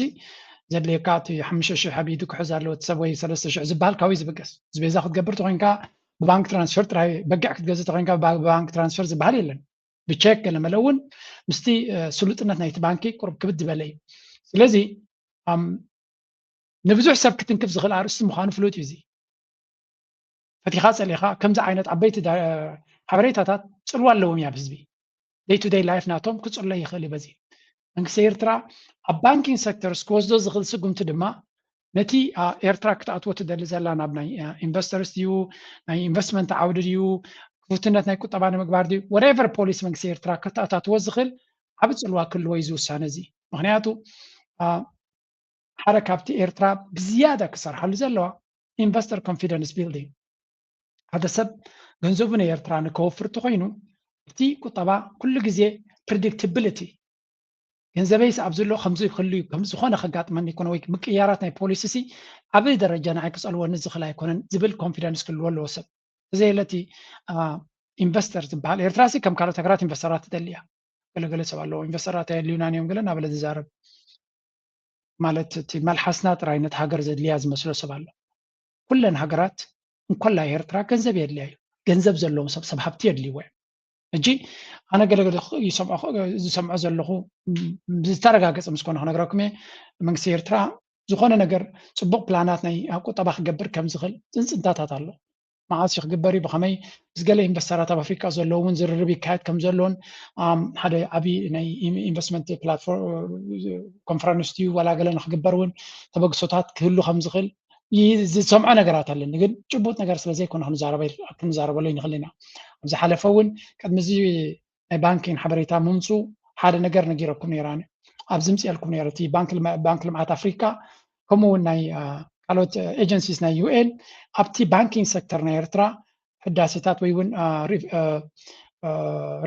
ዘድልየካ እቲ ሓሙሽተ ሽሕ ኣብ ኢዱ ክሕዝ ኣለዎ እቲ ሰብ ወይ ሰለስተ ሽሕ ዝበሃል ካብኡ እዩ ዝብገስ። ኣስቤዛ ክትገብር ተኾይንካ ብባንክ ትራንስፈር ጥራይ፣ በጊዕ ክትገዝእ ተኾይንካ ባ-፣ ብባንክ ትራንስፈር ዝበሃል የለን። ብቼክ ገለ መለ እውን ምስቲ፣ እ፣ ስሉጥነት ናይቲ ባንኪ ቁሩብ ክብድ ዝበለ እዩ። ስለዚ፣ ኣም፣ ንብዙሕ ሰብ ክትንክፍ ዝኽእል ኣርእስቲ ምዃኑ ፍሉጥ እዩ። እዚ ፈቲኻ ጸሊኻ ከምዚ ዓይነት ዓበይቲ ዳ-፣ ሓበሬታታት ጽልዋ ኣለዎም እዩ ኣብ ህዝቢ። ደይ ቱ ደይ ላይፍ ናቶም ክጽሎ ይኽእል እዩ። በዚ መንግስቲ ኤርትራ ኣብ ባንኪንግ ሴክተርስ ክወስዶ ዝኽእል ስጉምቲ ድማ ነቲ፣ አ፣ ኤርትራ ክትኣትዎ ትደሊ ዘላ ናብ ናይ፣ አ፣ ኢንቨስተርስ ድዩ፣ ናይ ኢንቨስትመንት ዓውዲ ድዩ፣ ክፉትነት ናይ ቁጠባ ንምግባር ድዩ፣ ወሬቨር ፖሊሲ መንግስቲ ኤርትራ ከተኣታትዎ ዝኽእል ዓቢ ጽልዋ ክህልዎ እዩ እዚ ውሳነ እዚ። ምኽንያቱ፣ አ፣ ሓደ ካብቲ ኤርትራ ብዝያዳ ክሰርሓሉ ዘለዋ ኢንቨስተር ኮንፊደንስ ቢልዲንግ። ሓደ ሰብ ገንዘቡ ንኤርትራ ንከወፍር እንተኾይኑ እቲ ቁጠባ ኩሉ ግዜ ፕሪዲክትብሊቲ፣ ገንዘበይስ ኣብዚ ኣሎ ከምዚ ክህሉ እዩ፣ ከም ዝኾነ ከጋጥመኒ ይኮነ ወይ ምቅያራት ናይ ፖሊሲ ሲ ዓቢ ደረጃ ንዓይ ክጸልወኒ ዝኽእል ኣይኮነን ዝብል ኮንፊደንስ ክህልዎ ኣለዎ ሰብ። እዚ የለ እቲ፣ አ፣ ኢንቨስተር ዝበሃል። ኤርትራ ሲ ከም ካልኦት ሃገራት ኢንቨስተራት ትደሊ እያ። ገለገለ ሰብ ኣለዎ ኢንቨስተራት ኣየድልዩናን እዮም ገለ እናበለ ዝዛረብ። ማለት እቲ መልሓስና ጥራይ ነቲ ሃገር ዘድልያ ዝመስሎ ሰብ ኣሎ። ኩለን ሃገራት እንኮላይ ኤርትራ ገንዘብ የድልያ እዩ። ገንዘብ ዘለዎም ሰብ፣ ሰብ ሃብቲ የድልይዎ እዮም። ሕጂ ኣነ ገለገለ ይሰምዖ፣ ዝሰምዖ ዘለኹ፣ ም-፣ ዝተረጋገጸ ምስ ኮነ ክነግረኩም እየ። መንግስቲ ኤርትራ ዝኾነ ነገር ጽቡቕ ፕላናት ናይ ቁጠባ ክገብር ከም ዝኽእል ጽንጽንታታት ኣሎ። መዓስ እዩ ክግበር እዩ፣ ብኸመይ ምስ ገለ ኢንቨስተራት ኣብ ኣፍሪቃ ዘለዉ እውን ዝርርብ ይካየድ ከም ዘሎን፣ ኣም፣ ሓደ ዓቢ ናይ ኢን-፣ ኢንቨስትመንት ፕላትፎርም ኮንፈረንስ ድዩ ዋላ ገለ ንክግበር እውን ተበግሶታት ክህሉ ከም ዝኽእል ይ-፣ ዝሰምዖ ነገራት ኣለኒ። ግን ጭቡጥ ነገር ስለ ዘይኮነ ክንዛረበ-፣ ክንዛረበሉ ይንኽእል ኢና። ኣብ ዝሓለፈ እውን ቅድሚ እዚ ናይ ባንኪን ሓበሬታ ምምፅኡ ሓደ ነገር ነጊረኩም ነይራኒ። ኣብዚ ምፅኤልኩም ነይረ። እቲ ባንክ ልማ-፣ ባንክ ልምዓት ኣፍሪካ ከምኡ እውን ናይ፣ አ፣ ካልኦት ኤጀንሲስ ናይ ዩ ኤን ኣብቲ ባንኪንግ ሴክተር ናይ ኤርትራ ሕዳሴታት ወይ እውን፣ አ፣ ሪ-፣ አ፣ አ፣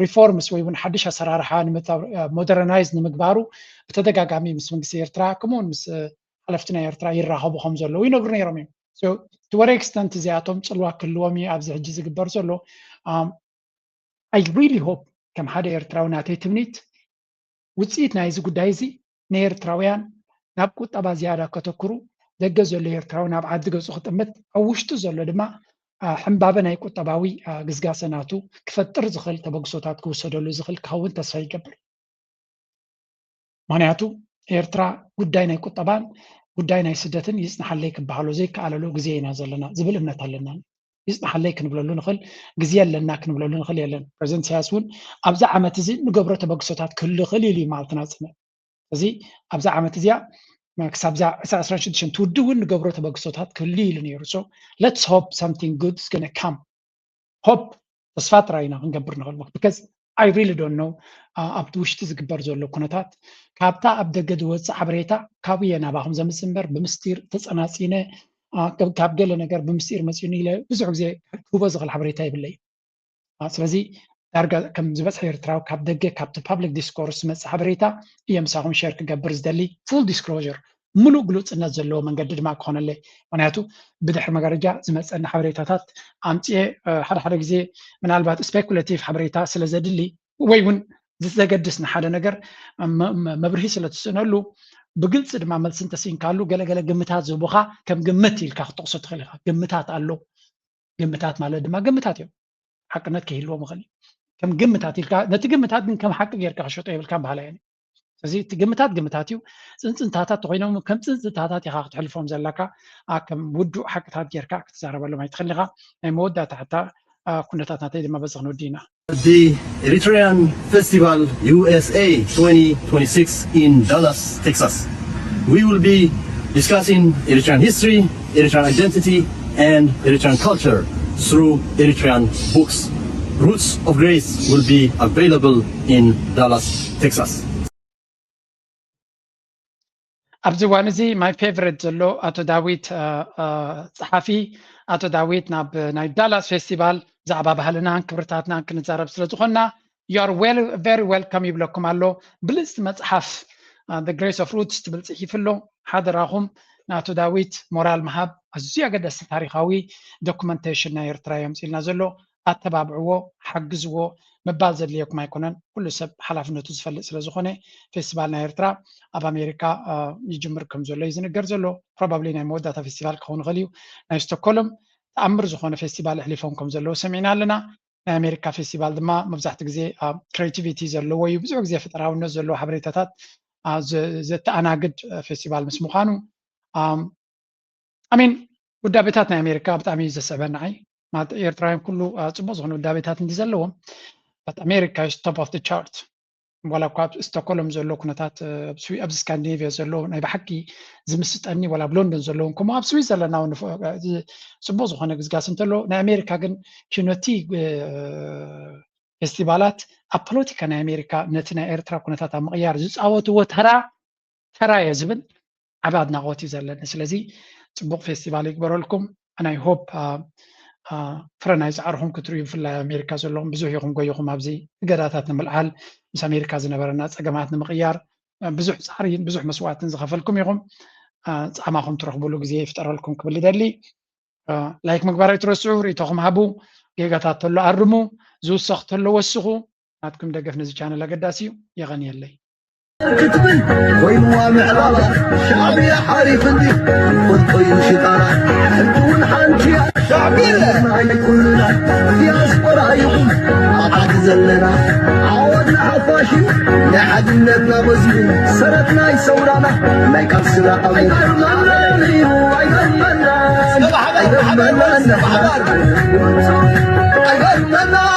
ሪፎርምስ ወይ እውን ሓድሽ ኣሰራርሓ ንምእታው፣ አ፣ ሞደርናይዝ ንምግባሩ ብተደጋጋሚ ምስ መንግስቲ ኤርትራ ከምኡ እውን ምስ፣ አ፣ ሓለፍቲ ናይ ኤርትራ ይራኸቡ ከም ዘለዉ ይነግሩ ነይሮም እዮም። So to what extent እዚኣቶም ጽልዋ ክህልዎም እዩ ኣብዚ ሕጂ ዝግበር ዘሎ? I really hope ከም ሓደ ኤርትራዊ ናተይ ትምኒት ውፅኢት ናይዚ ጉዳይ እዚ ንኤርትራውያን ናብ ቁጠባ ዝያዳ ከተኩሩ፣ ደገ ዘሎ ኤርትራዊ ናብ ዓዲ ገጹ ክጥምት፣ ኣብ ውሽጡ ዘሎ ድማ ሕንባበ ናይ ቁጠባዊ ግስጋሰ ናቱ ክፈጥር ዝኽእል ተበግሶታት ክውሰደሉ ዝኽእል ክኸውን ተስፋ ይገብር። ምክንያቱ ኤርትራ ጉዳይ ናይ ቁጠባን ጉዳይ ናይ ስደትን ይጽንሓለይ ክበሃሎ ዘይከኣለሉ ግዜ ኢና ዘለና ዝብል እምነት ኣለና። ይጽንሓለይ ክንብለሉ ንኽእል ግዜ ኣለና ክንብለሉ ንኽእል የለን። ፕረዚደንት ኢሳያስ እውን ኣብዚ ዓመት እዚ ንገብሮ ተበግሶታት ክህሉ ይኽእል ኢሉ እዩ ማለት ናጽነት። እዚ ኣብዛ ዓመት እዚኣ ክሳብ ዛ ዕስራ ዕስራን ሽዱሽተን ትውዲ እውን ንገብሮ ተበግሶታት ክህሉ ኢሉ ነይሩ። So let's hope something good is gonna come. Hope ተስፋ ጥራይ ኢና ክንገብር ንኽእል። Because I really don't know ኣብቲ ውሽጢ ዝግበር ዘሎ ኩነታት ካብታ ኣብ ደገ ዝወፅእ ሓበሬታ ካብኡ እየ ናባኹም ዘምፅእ እምበር ብምስጢር ተፀናፂነ ካብ ገለ ነገር ብምስጢር መፂኡኒ ኢለ ብዙሕ ግዜ ክህቦ ዝኽእል ሓበሬታ የብለይ። ስለዚ ዳርጋ ከም ዝበፅሐ ኤርትራዊ ካብ ደገ ካብቲ ፓብሊክ ዲስኮርስ ዝመፅእ ሓበሬታ እየ ምሳኹም ሸር ክገብር ዝደሊ። Full disclosure፣ ምሉእ ግሉፅነት ዘለዎ መንገዲ ድማ ክኾነለይ። ምክንያቱ ብድሕሪ መጋረጃ ዝመፀኒ ሓበሬታታት ኣምፅኤ ሓደ ሓደ ግዜ ምናልባት ስፔኩሌቲቭ ሓበሬታ ስለ ዘድሊ ወይ እውን ዘገድስ ንሓደ ነገር መብርሂ ስለ ትስእነሉ ብግልፂ ድማ መልሲ እንተስኢንካሉ ገለገለ ግምታት ዝህቡኻ ከም ግምት ኢልካ ክትጠቕሶ ትኽእል ኢኻ። ግምታት ኣሎ። ግምታት ማለት ድማ ግምታት እዮም። ሓቅነት ከይህልዎም ይኽእል እዩ። ከም ግምታት ኢልካ ነቲ ግምታት ግን ከም ሓቂ ጌርካ ክሸጦ የብልካን በሃላይ እየ። ስለዚ እቲ ግምታት ግምታት እዩ። ፅንፅንታታት ተኮይኖም ከም ፅንፅንታታት ኢኻ ክትሕልፎም ዘለካ። ከም ውዱእ ሓቅታት ጌርካ ክትዛረበሎም ኣይትኽእል ኢኻ። ናይ መወዳእታ ሕታ ኩነታት ናተይ ድማ በዚ ክንወዲ ኢና። The Eritrean Festival U S A twenty twenty-six in Dallas, Texas. We will be discussing Eritrean history, Eritrean identity, and Eritrean culture through Eritrean books. Roots of Grace will be available in Dallas, Texas. ኣብዚ እዋን እዚ my favorite ዘሎ ኣቶ ዳዊት ጸሓፊ፣ ኣቶ ዳዊት ናብ ናይ ዳላስ ፌስቲቫል ብዛዕባ ባህልናን ክብርታትናን ክንዛረብ ስለ ዝኾንና you are well, very welcome ይብለኩም ኣሎ። ብልጽቲ መጽሓፍ The Grace of Roots ትብል ጽሒፉ ኣሎ። ሓደራኹም ንኣቶ ዳዊት ሞራል ምሃብ። ኣዝዩ ኣገደስቲ ታሪኻዊ ዶኩመንቴሽን ናይ ኤርትራ የምጽእልና ዘሎ። ኣተባብዕዎ፣ ሓግዝዎ ምባል ዘድልየኩም ኣይኮነን። ኩሉ ሰብ ሓላፍነቱ ዝፈልጥ ስለ ዝኾነ ፌስቲቫል ናይ ኤርትራ ኣብ ኣሜሪካ ይጅምር ከም ዘሎ እዩ ዝንገር ዘሎ። ፕሮባብሊ ናይ መወዳእታ ፌስቲቫል ክኸውን ይኽእል እዩ። ናይ ስቶኮልም ተኣምር ዝኾነ ፌስቲቫል ኣሕሊፎም ከም ዘለዉ ሰሚዕና ኣለና። ናይ ኣሜሪካ ፌስቲቫል ድማ መብዛሕትኡ ግዜ ክሬቲቪቲ ዘለዎ እዩ። ብዙሕ ግዜ ፈጠራውነት ዘለዎ ሓበሬታታት ዘተኣናግድ ፌስቲቫል ምስ ምዃኑ ኣሚን ውዳቤታት ናይ ኣሜሪካ ብጣዕሚ እዩ ዘስዕበኒ ንዓይ። ማለት ኤርትራውያን ኩሉ ጽቡቅ ዝኾነ ውዳቤታት እንዲ ዘለዎም but America is top of the chart። ዋላ እኳ ኣብ ስቶኮሎም ዘሎ ኩነታት ኣብዚ ስካንዲኔቪያ ዘሎ ናይ ብሓቂ ዝምስጠኒ ዋላ ኣብ ሎንዶን ዘለውን ከምኡ ኣብ ስዊዘርላንድ እውን ጽቡቅ ዝኾነ ግዝጋስ እንተሎ ናይ ኣሜሪካ ግን ኪኖቲ ፌስቲቫላት ኣብ ፖለቲካ ናይ ኣሜሪካ ነቲ ናይ ኤርትራ ኩነታት ኣብ ምቕያር ዝፃወትዎ ተራ ተራ እየ ዝብል ዓቢ ኣድናቆት እዩ ዘለኒ። ስለዚ ጽቡቅ ፌስቲቫል ይግበረልኩም። ናይ ሆፕ ፍረ ናይ ጻዕርኹም ክትርእዩ ብፍላይ ኣብ ኣሜሪካ ዘለኹም ብዙሕ ኢኹም ጎይኹም ኣብዚ እገዳታት ንምልዓል ምስ ኣሜሪካ ዝነበረና ጸገማት ንምቕያር ብዙሕ ጻዕሪን ብዙሕ መስዋእትን ዝኸፈልኩም ኢኹም። ጻማኹም ትረኽብሉ ግዜ ይፍጠረልኩም ክብል ይደሊ። ላይክ ምግባር ኣይትረስዑ። ርእቶኹም ሃቡ። ጌጋታት ተሎ ኣርሙ። ዝውሰኽ ተሎ ወስኹ። ናትኩም ደገፍ ነዚ ቻነል ኣገዳሲ እዩ። የቐንየለይ። ክትብል ኮይንዋ ምዕባባ ሻዕብያ ሓሪፍኒ። ፈልጦ እዩ ሽጣራ ሕልቲ እውን ሓንቲ እያ። ሻዕብያ ናይ ኩልና ዲያስፖራ ይኹን ኣብ ዓዲ ዘለና ዓወት ንሓፋሽ እዩ። ናይ ሓድነትና መዝሙር ሰረት ናይ ሰውራና ናይ ቃልስና ኣቡ ኣይገርመናን እዩ ኣይገርመናን ኣይገርመናን ኣይገርመናን